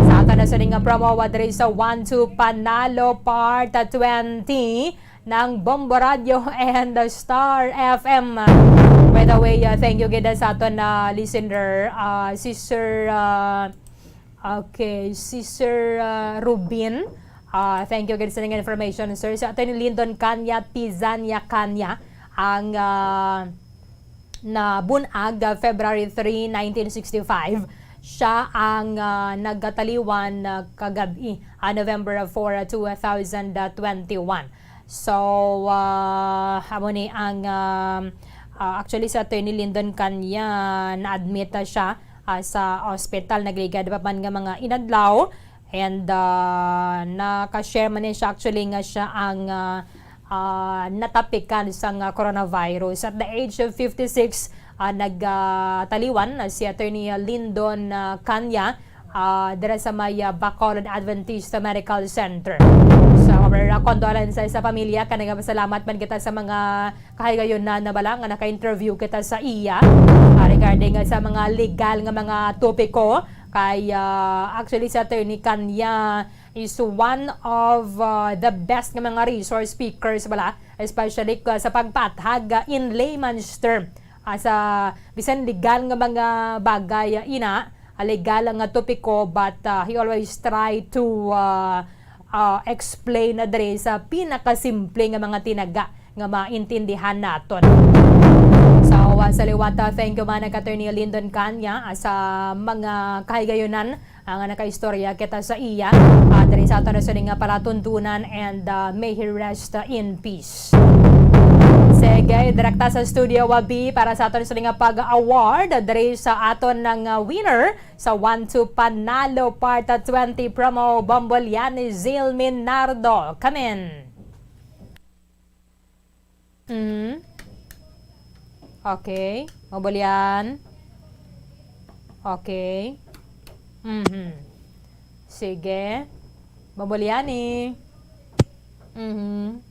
Sa aton na suning nga promo, wa diri sa One Two Panalo Part twenty ng Bombo Radio and the Star F M. By the way, ah, thank you gid sa aton na listener, ah, si Sir, ah, Okay, si Sir, ah, Rubin. Ah, thank you gid sa inyong information, sir. Si Attorney Lyndon Canya Tizania Canya ang, ah, nabunag, ah, February three, nineteen sixty-five. Siya ang, ah, nagkataliwan, ah, kagab-i, ah, November four, ah, two thousand twenty-one. So, ah, amo ni ang, um, ah, actually, si Attorney Lyndon Canya, na-admit na siya, ah, sa ospital. Nagligad pa man nga mga inadlaw. And, ah, naka-share man ni siya actually nga siya ang, ah, ah, natapikan sang, ah, coronavirus. At the age of fifty-six, ah, nag, ah, taliwan na si Attorney Lyndon, ah, Canya, ah, dira sa may, ah, Bacolod Adventist Medical Center. So, our, ah, condolences sa pamilya, kag nagapasalamat man kita sa mga kahigayon na, na bala nga naka-interview kita sa iya, ah, regarding, ah, sa mga legal nga mga topiko. Kay, ah, actually, si Attorney Canya is one of, ah, the best nga mga resource speakers bala, especially, ah, sa pagpathag, ah, in layman's term, ah, sa bisan legal nga mga bagay, ah, ina, ah, legal nga topiko, but, ah, he always try to, ah, ah, explain na diri sa pinakasimple nga mga tinaga nga maintindihan naton. So, ah, sa liwat, ah, thank you man kay Attorney Lyndon Canya, ah, sa mga kahigayunan, ah, nga nakaistorya kita sa iya, ah, diri sa aton sa nga palatuntunan, and, ah, may he rest, ah, in peace. Sige, direkta sa studio, ah, B, para sa aton sa nga pag-award diri sa aton nga winner sa One Two Panalo Part twenty promo, Bombolyani Zil Minardo. Come in. Mm. Okay. Bombolyani. Okay. Mhm. Sige. Bombolyani. Mhm.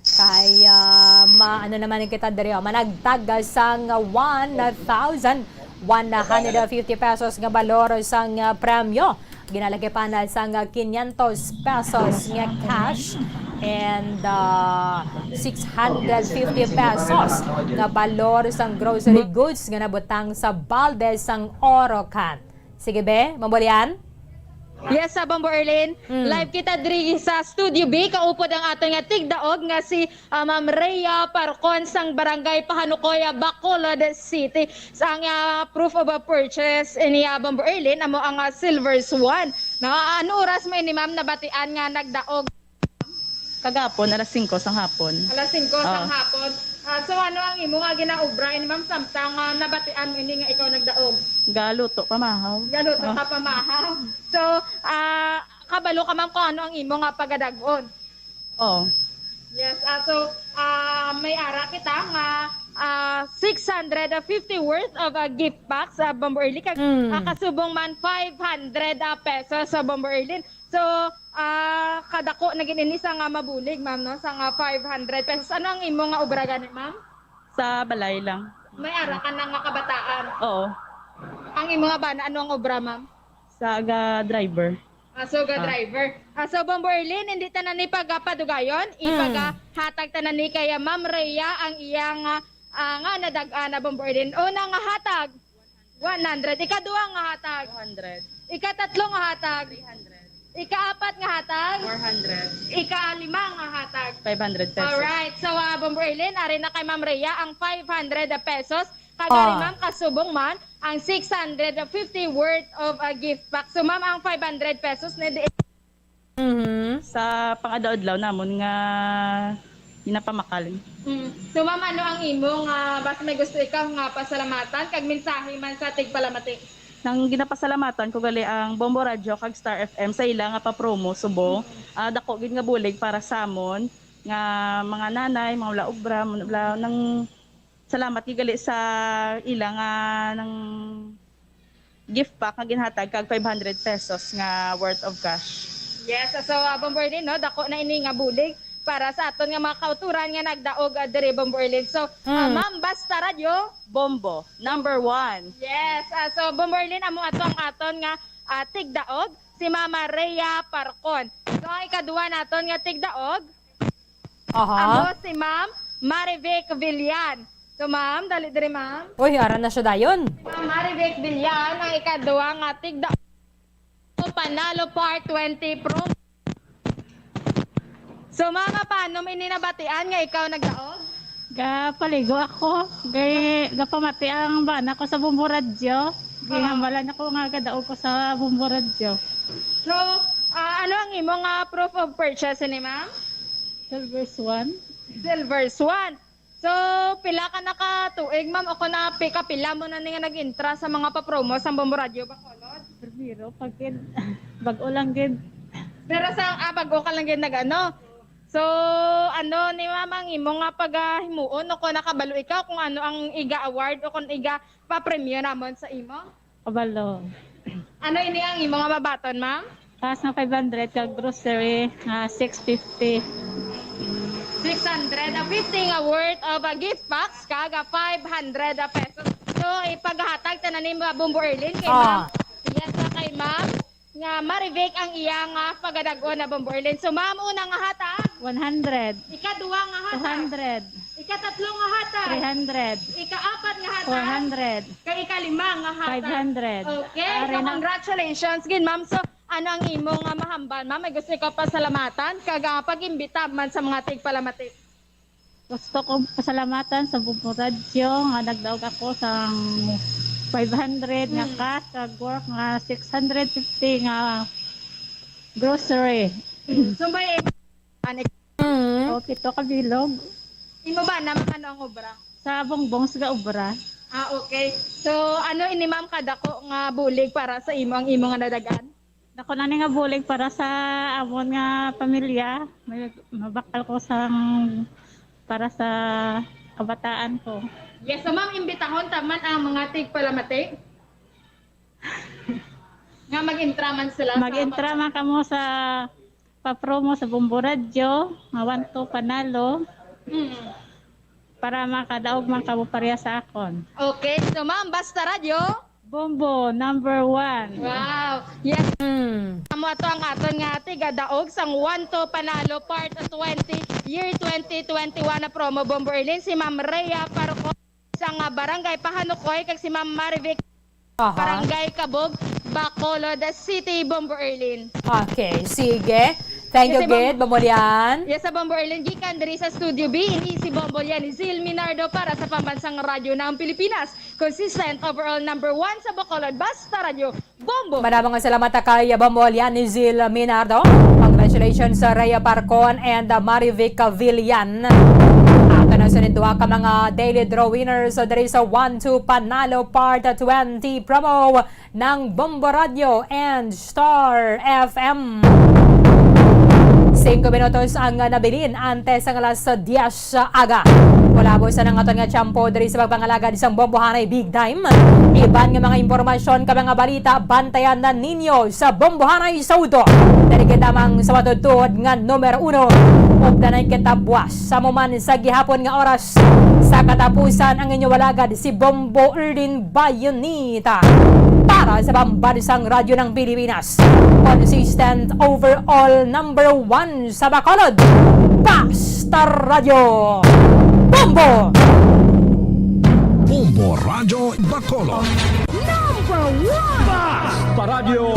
Kay, ah, ma-, ano naman kita diri, oh, managtag sang one thousand one hundred fifty pesos nga balor sang, ah, premyo. Ginalagipan sang quinientos pesos nga cash and, ah, six hundred fifty pesos nga balor sang grocery goods nga nabutang sa balde sang Orocan. Sige, be, Bombolyani? Yes, sa Bombo Erlin. Mm. Live kita diri sa Studio B. Kaupod ang aton nga tigdaog nga si, ah, Ma'am Rhea Parcon sang Barangay Pahanukoya, Bacolod City. Sa ang, ah, proof of, ah, purchase ini, ah, Bombo Erlin, amo ang, ah, Silver Swan. Na, ano oras mo ini, ma'am, nabatian nga nagdaog? Kagapon, alas singko sang hapon. Alas singko sang Oo. hapon. Ah, so, ano ang imo nga ginaobra ini, ma'am, samtang, ah, nabatian mo ini nga ikaw nagdaog? Galuto, pamahaw. Galuto Oo. ka, pamahaw. So, ah, kabalo ka, ma'am, kung ano ang imo nga pagadag-on? Oo. Yes, ah, so, ah, may ara kita nga, ah, six hundred fifty worth of, ah, gift packs, ah, Bombo Erlin, kag, Mm. ah, kasubong man five hundred, ah, pesos sa Bombo Erlin. So, ah, kadako na gid ini sa nga mabulig, ma'am, no? Sa nga five hundred pesos. Ano ang imo nga obra gani, ma'am? Sa balay lang. May ara ka na nga kabataan? Oo. Ang imo nga bana, ano ang obra, ma'am? Sa aga driver. Ah, so ga Ah. driver. Ah, so, Bombo Erlin, hindi tanan ni pagapadugayon, Hmm. ipagahatag tanan ni kay Ma'am Rhea ang iyang, ah, ah, nga nadag-an na Bombo Erlin. Una nga hatag, one hundred. Ikaduha nga hatag, Two hundred. Ikatatlo nga hatag, Three hundred. Ikaapat nga hatag, Four hundred. Ikalima nga hatag, Five hundred pesos. Alright. So, ah, Bombo Erlin, ari na kay Ma'am Rhea ang five hundred pesos. Kag ari, Ah. ma'am, kasubong man ang six hundred fifty worth of a gift pack. So, ma'am, ang five hundred pesos na di Mhm. Sa pang-adlaw-adlaw namon nga ginapamakal. Mm. So, ma'am, ano ang imo nga basta may gusto ikaw nga pasalamatan kag mensahe man sa tigpalamati? Nang ginapasalamatan ko gali ang Bombo Radyo kag Star F M sa ila nga pa-promo subong, Mm. ah, dako gid nga bulig para sa amon nga mga nanay, mga wala obra, mga wala nang Salamat gid gali sa ila nga nang gift pack nga ginhatag kag five hundred pesos nga worth of cash. Yes, so, ah, Bombo Erlin, no, dako na ini nga bulig para sa aton nga mga kauturan nga nagdaog, ah, diri, Bombo Erlin. So, ah, Mm. Ma'am, basta radyo, Bombo, number one. Yes, ah, so, Bombo Erlin, amo ato ang aton nga, ah, tigdaog, si Mama Rhea Parcon. So, ang ikaduha naton nga tigdaog, Aha. Amo si Ma'am Marivic Villan. So, ma'am, dali diri, ma'am. Uy, ara na siya dayon. Si Ma'am Marivic Villan ang ikaduha nga tigda Panalo Part twenty Pro. So, mama, paano mo ini nabatian nga ikaw nagdaog? Gapaligo ako. Gay, gapamati ang bana ko sa Bombo Radyo. Ginhambalan ako nga gadaog ko sa Bombo Radyo. So, ah, ano ang imo nga proof of purchase ni ma'am? Silver Swan. Silver Swan. So, pila ka na ka tuig, ma'am? O kung na, pi-, kapila mo na ni nga nag-intra sa mga pa-promo sa Bombo Radyo Bacolod? Primero, pag kid-, bag-o lang gid. Pero sa, ah, bag-o ka lang gid nag-ano? So, ano ni ma'am ang imo nga pagahimuon o kung nakabalo ikaw kung ano ang iga-award o kung iga papremyo namon sa imo? Kabalo. Ano ini ang imo nga mabaton, ma'am? Taas nga five hundred kag grocery nga six fifty. Six hundred and fifty nga worth of a gift box kag a five hundred pesos. So, ipaghatag tanan ni Bombo Erlin kay Ah. ma'am. Yes, na kay ma'am. Nga Marivic ang iya nga pagadag-on na Bombo Erlin. So, ma'am, una nga hatag. One hundred. Ikaduha nga hatag. Two hundred. Ikatatlo nga hatag. Three hundred. Ikaapat nga hatag. Four hundred. Kay ikalima nga hatag. Five hundred. Okay, so Are na. Congratulations gid, ma'am. So, ano ang imo nga mahambal, ma'am? May gusto ka pasalamatan? Kag, ah, pag-imbita man sa mga tigpalamatik. Gusto ko pasalamatan sa Bombo Radyo nga nagdaog ako sang five hundred nga Mm. cash, kag worth nga six hundred fifty nga grocery. So, may Mm. O, pito ka bilog. Imo ba na, ma'am, ano ang obra? Sa Bongbong sa obra. Ah, okay. So, ano ini, ma'am, kadako nga bulig para sa imo ang imo nga nadagan? Dako na ni nga bulig para sa amon nga pamilya. May mabakal ko sang para sa kabataan ko. Yes, so, ma'am, imbitahon ta man ang mga tigpalamatik nga mag-intra man sila sa Mag-intra man kamo sa pa-promo sa Bombo Radyo, nga one two panalo, Mm. para makadaog man kamo pareha sa akon. Okay, so ma'am, Basta Radyo? Bombo, number one. Wow. Yes. Mm. Amo ato ang aton nga tigadaog sang one two panalo part twenty, year twenty twenty-one na promo, Bombo Erlin, si Ma'am Rhea Parco. Sa nga Barangay Pahanukoy kag si Ma'am Marivic, Aha. Barangay Cabog, Bacolod City, Bombo Erlin. Okay, sige. Thank you, Yes, Ma'am. Gid, Bombo Lian. Yes, sa Bombo Erlin, gikan diri sa Studio B, ini si Bombo Lian Zil Minardo para sa Pambansang Radyo ng Pilipinas. Consistent overall number one sa Bacolod, Basta Radyo. Bombo! Madamo nga salamat kay Bombo Lian Zil Minardo. Congratulations sa Rhea Parcon and, uh, Marivic Villan. Ato na sunod duha ka mga daily draw winners, uh, diri sa One Two Panalo Part twenty promo ng Bombo Radio and Star F M. Singko minutos ang, uh, nabilin antes ang alas diyes sa aga. Kulabo sa nang aton nga tiyempo diri sa pagpangalagad sang Bombohanay Big Time. Iban nga mga impormasyon kag mga balita, bantayan na ninyo sa Bombohanay sa udto. Diri kita mang sa matutuod nga numero uno. Ug danay kita buwas sa amo man sa gihapon nga oras. Sa katapusan, ang inyo alagad si Bombo Erlin Bayonita para sa Pambansang Radyo ng Pilipinas. Consistent overall number one sa Bacolod, Basta Radyo Bombo! Bombo Radyo Bacolod. Number one! Basta Radyo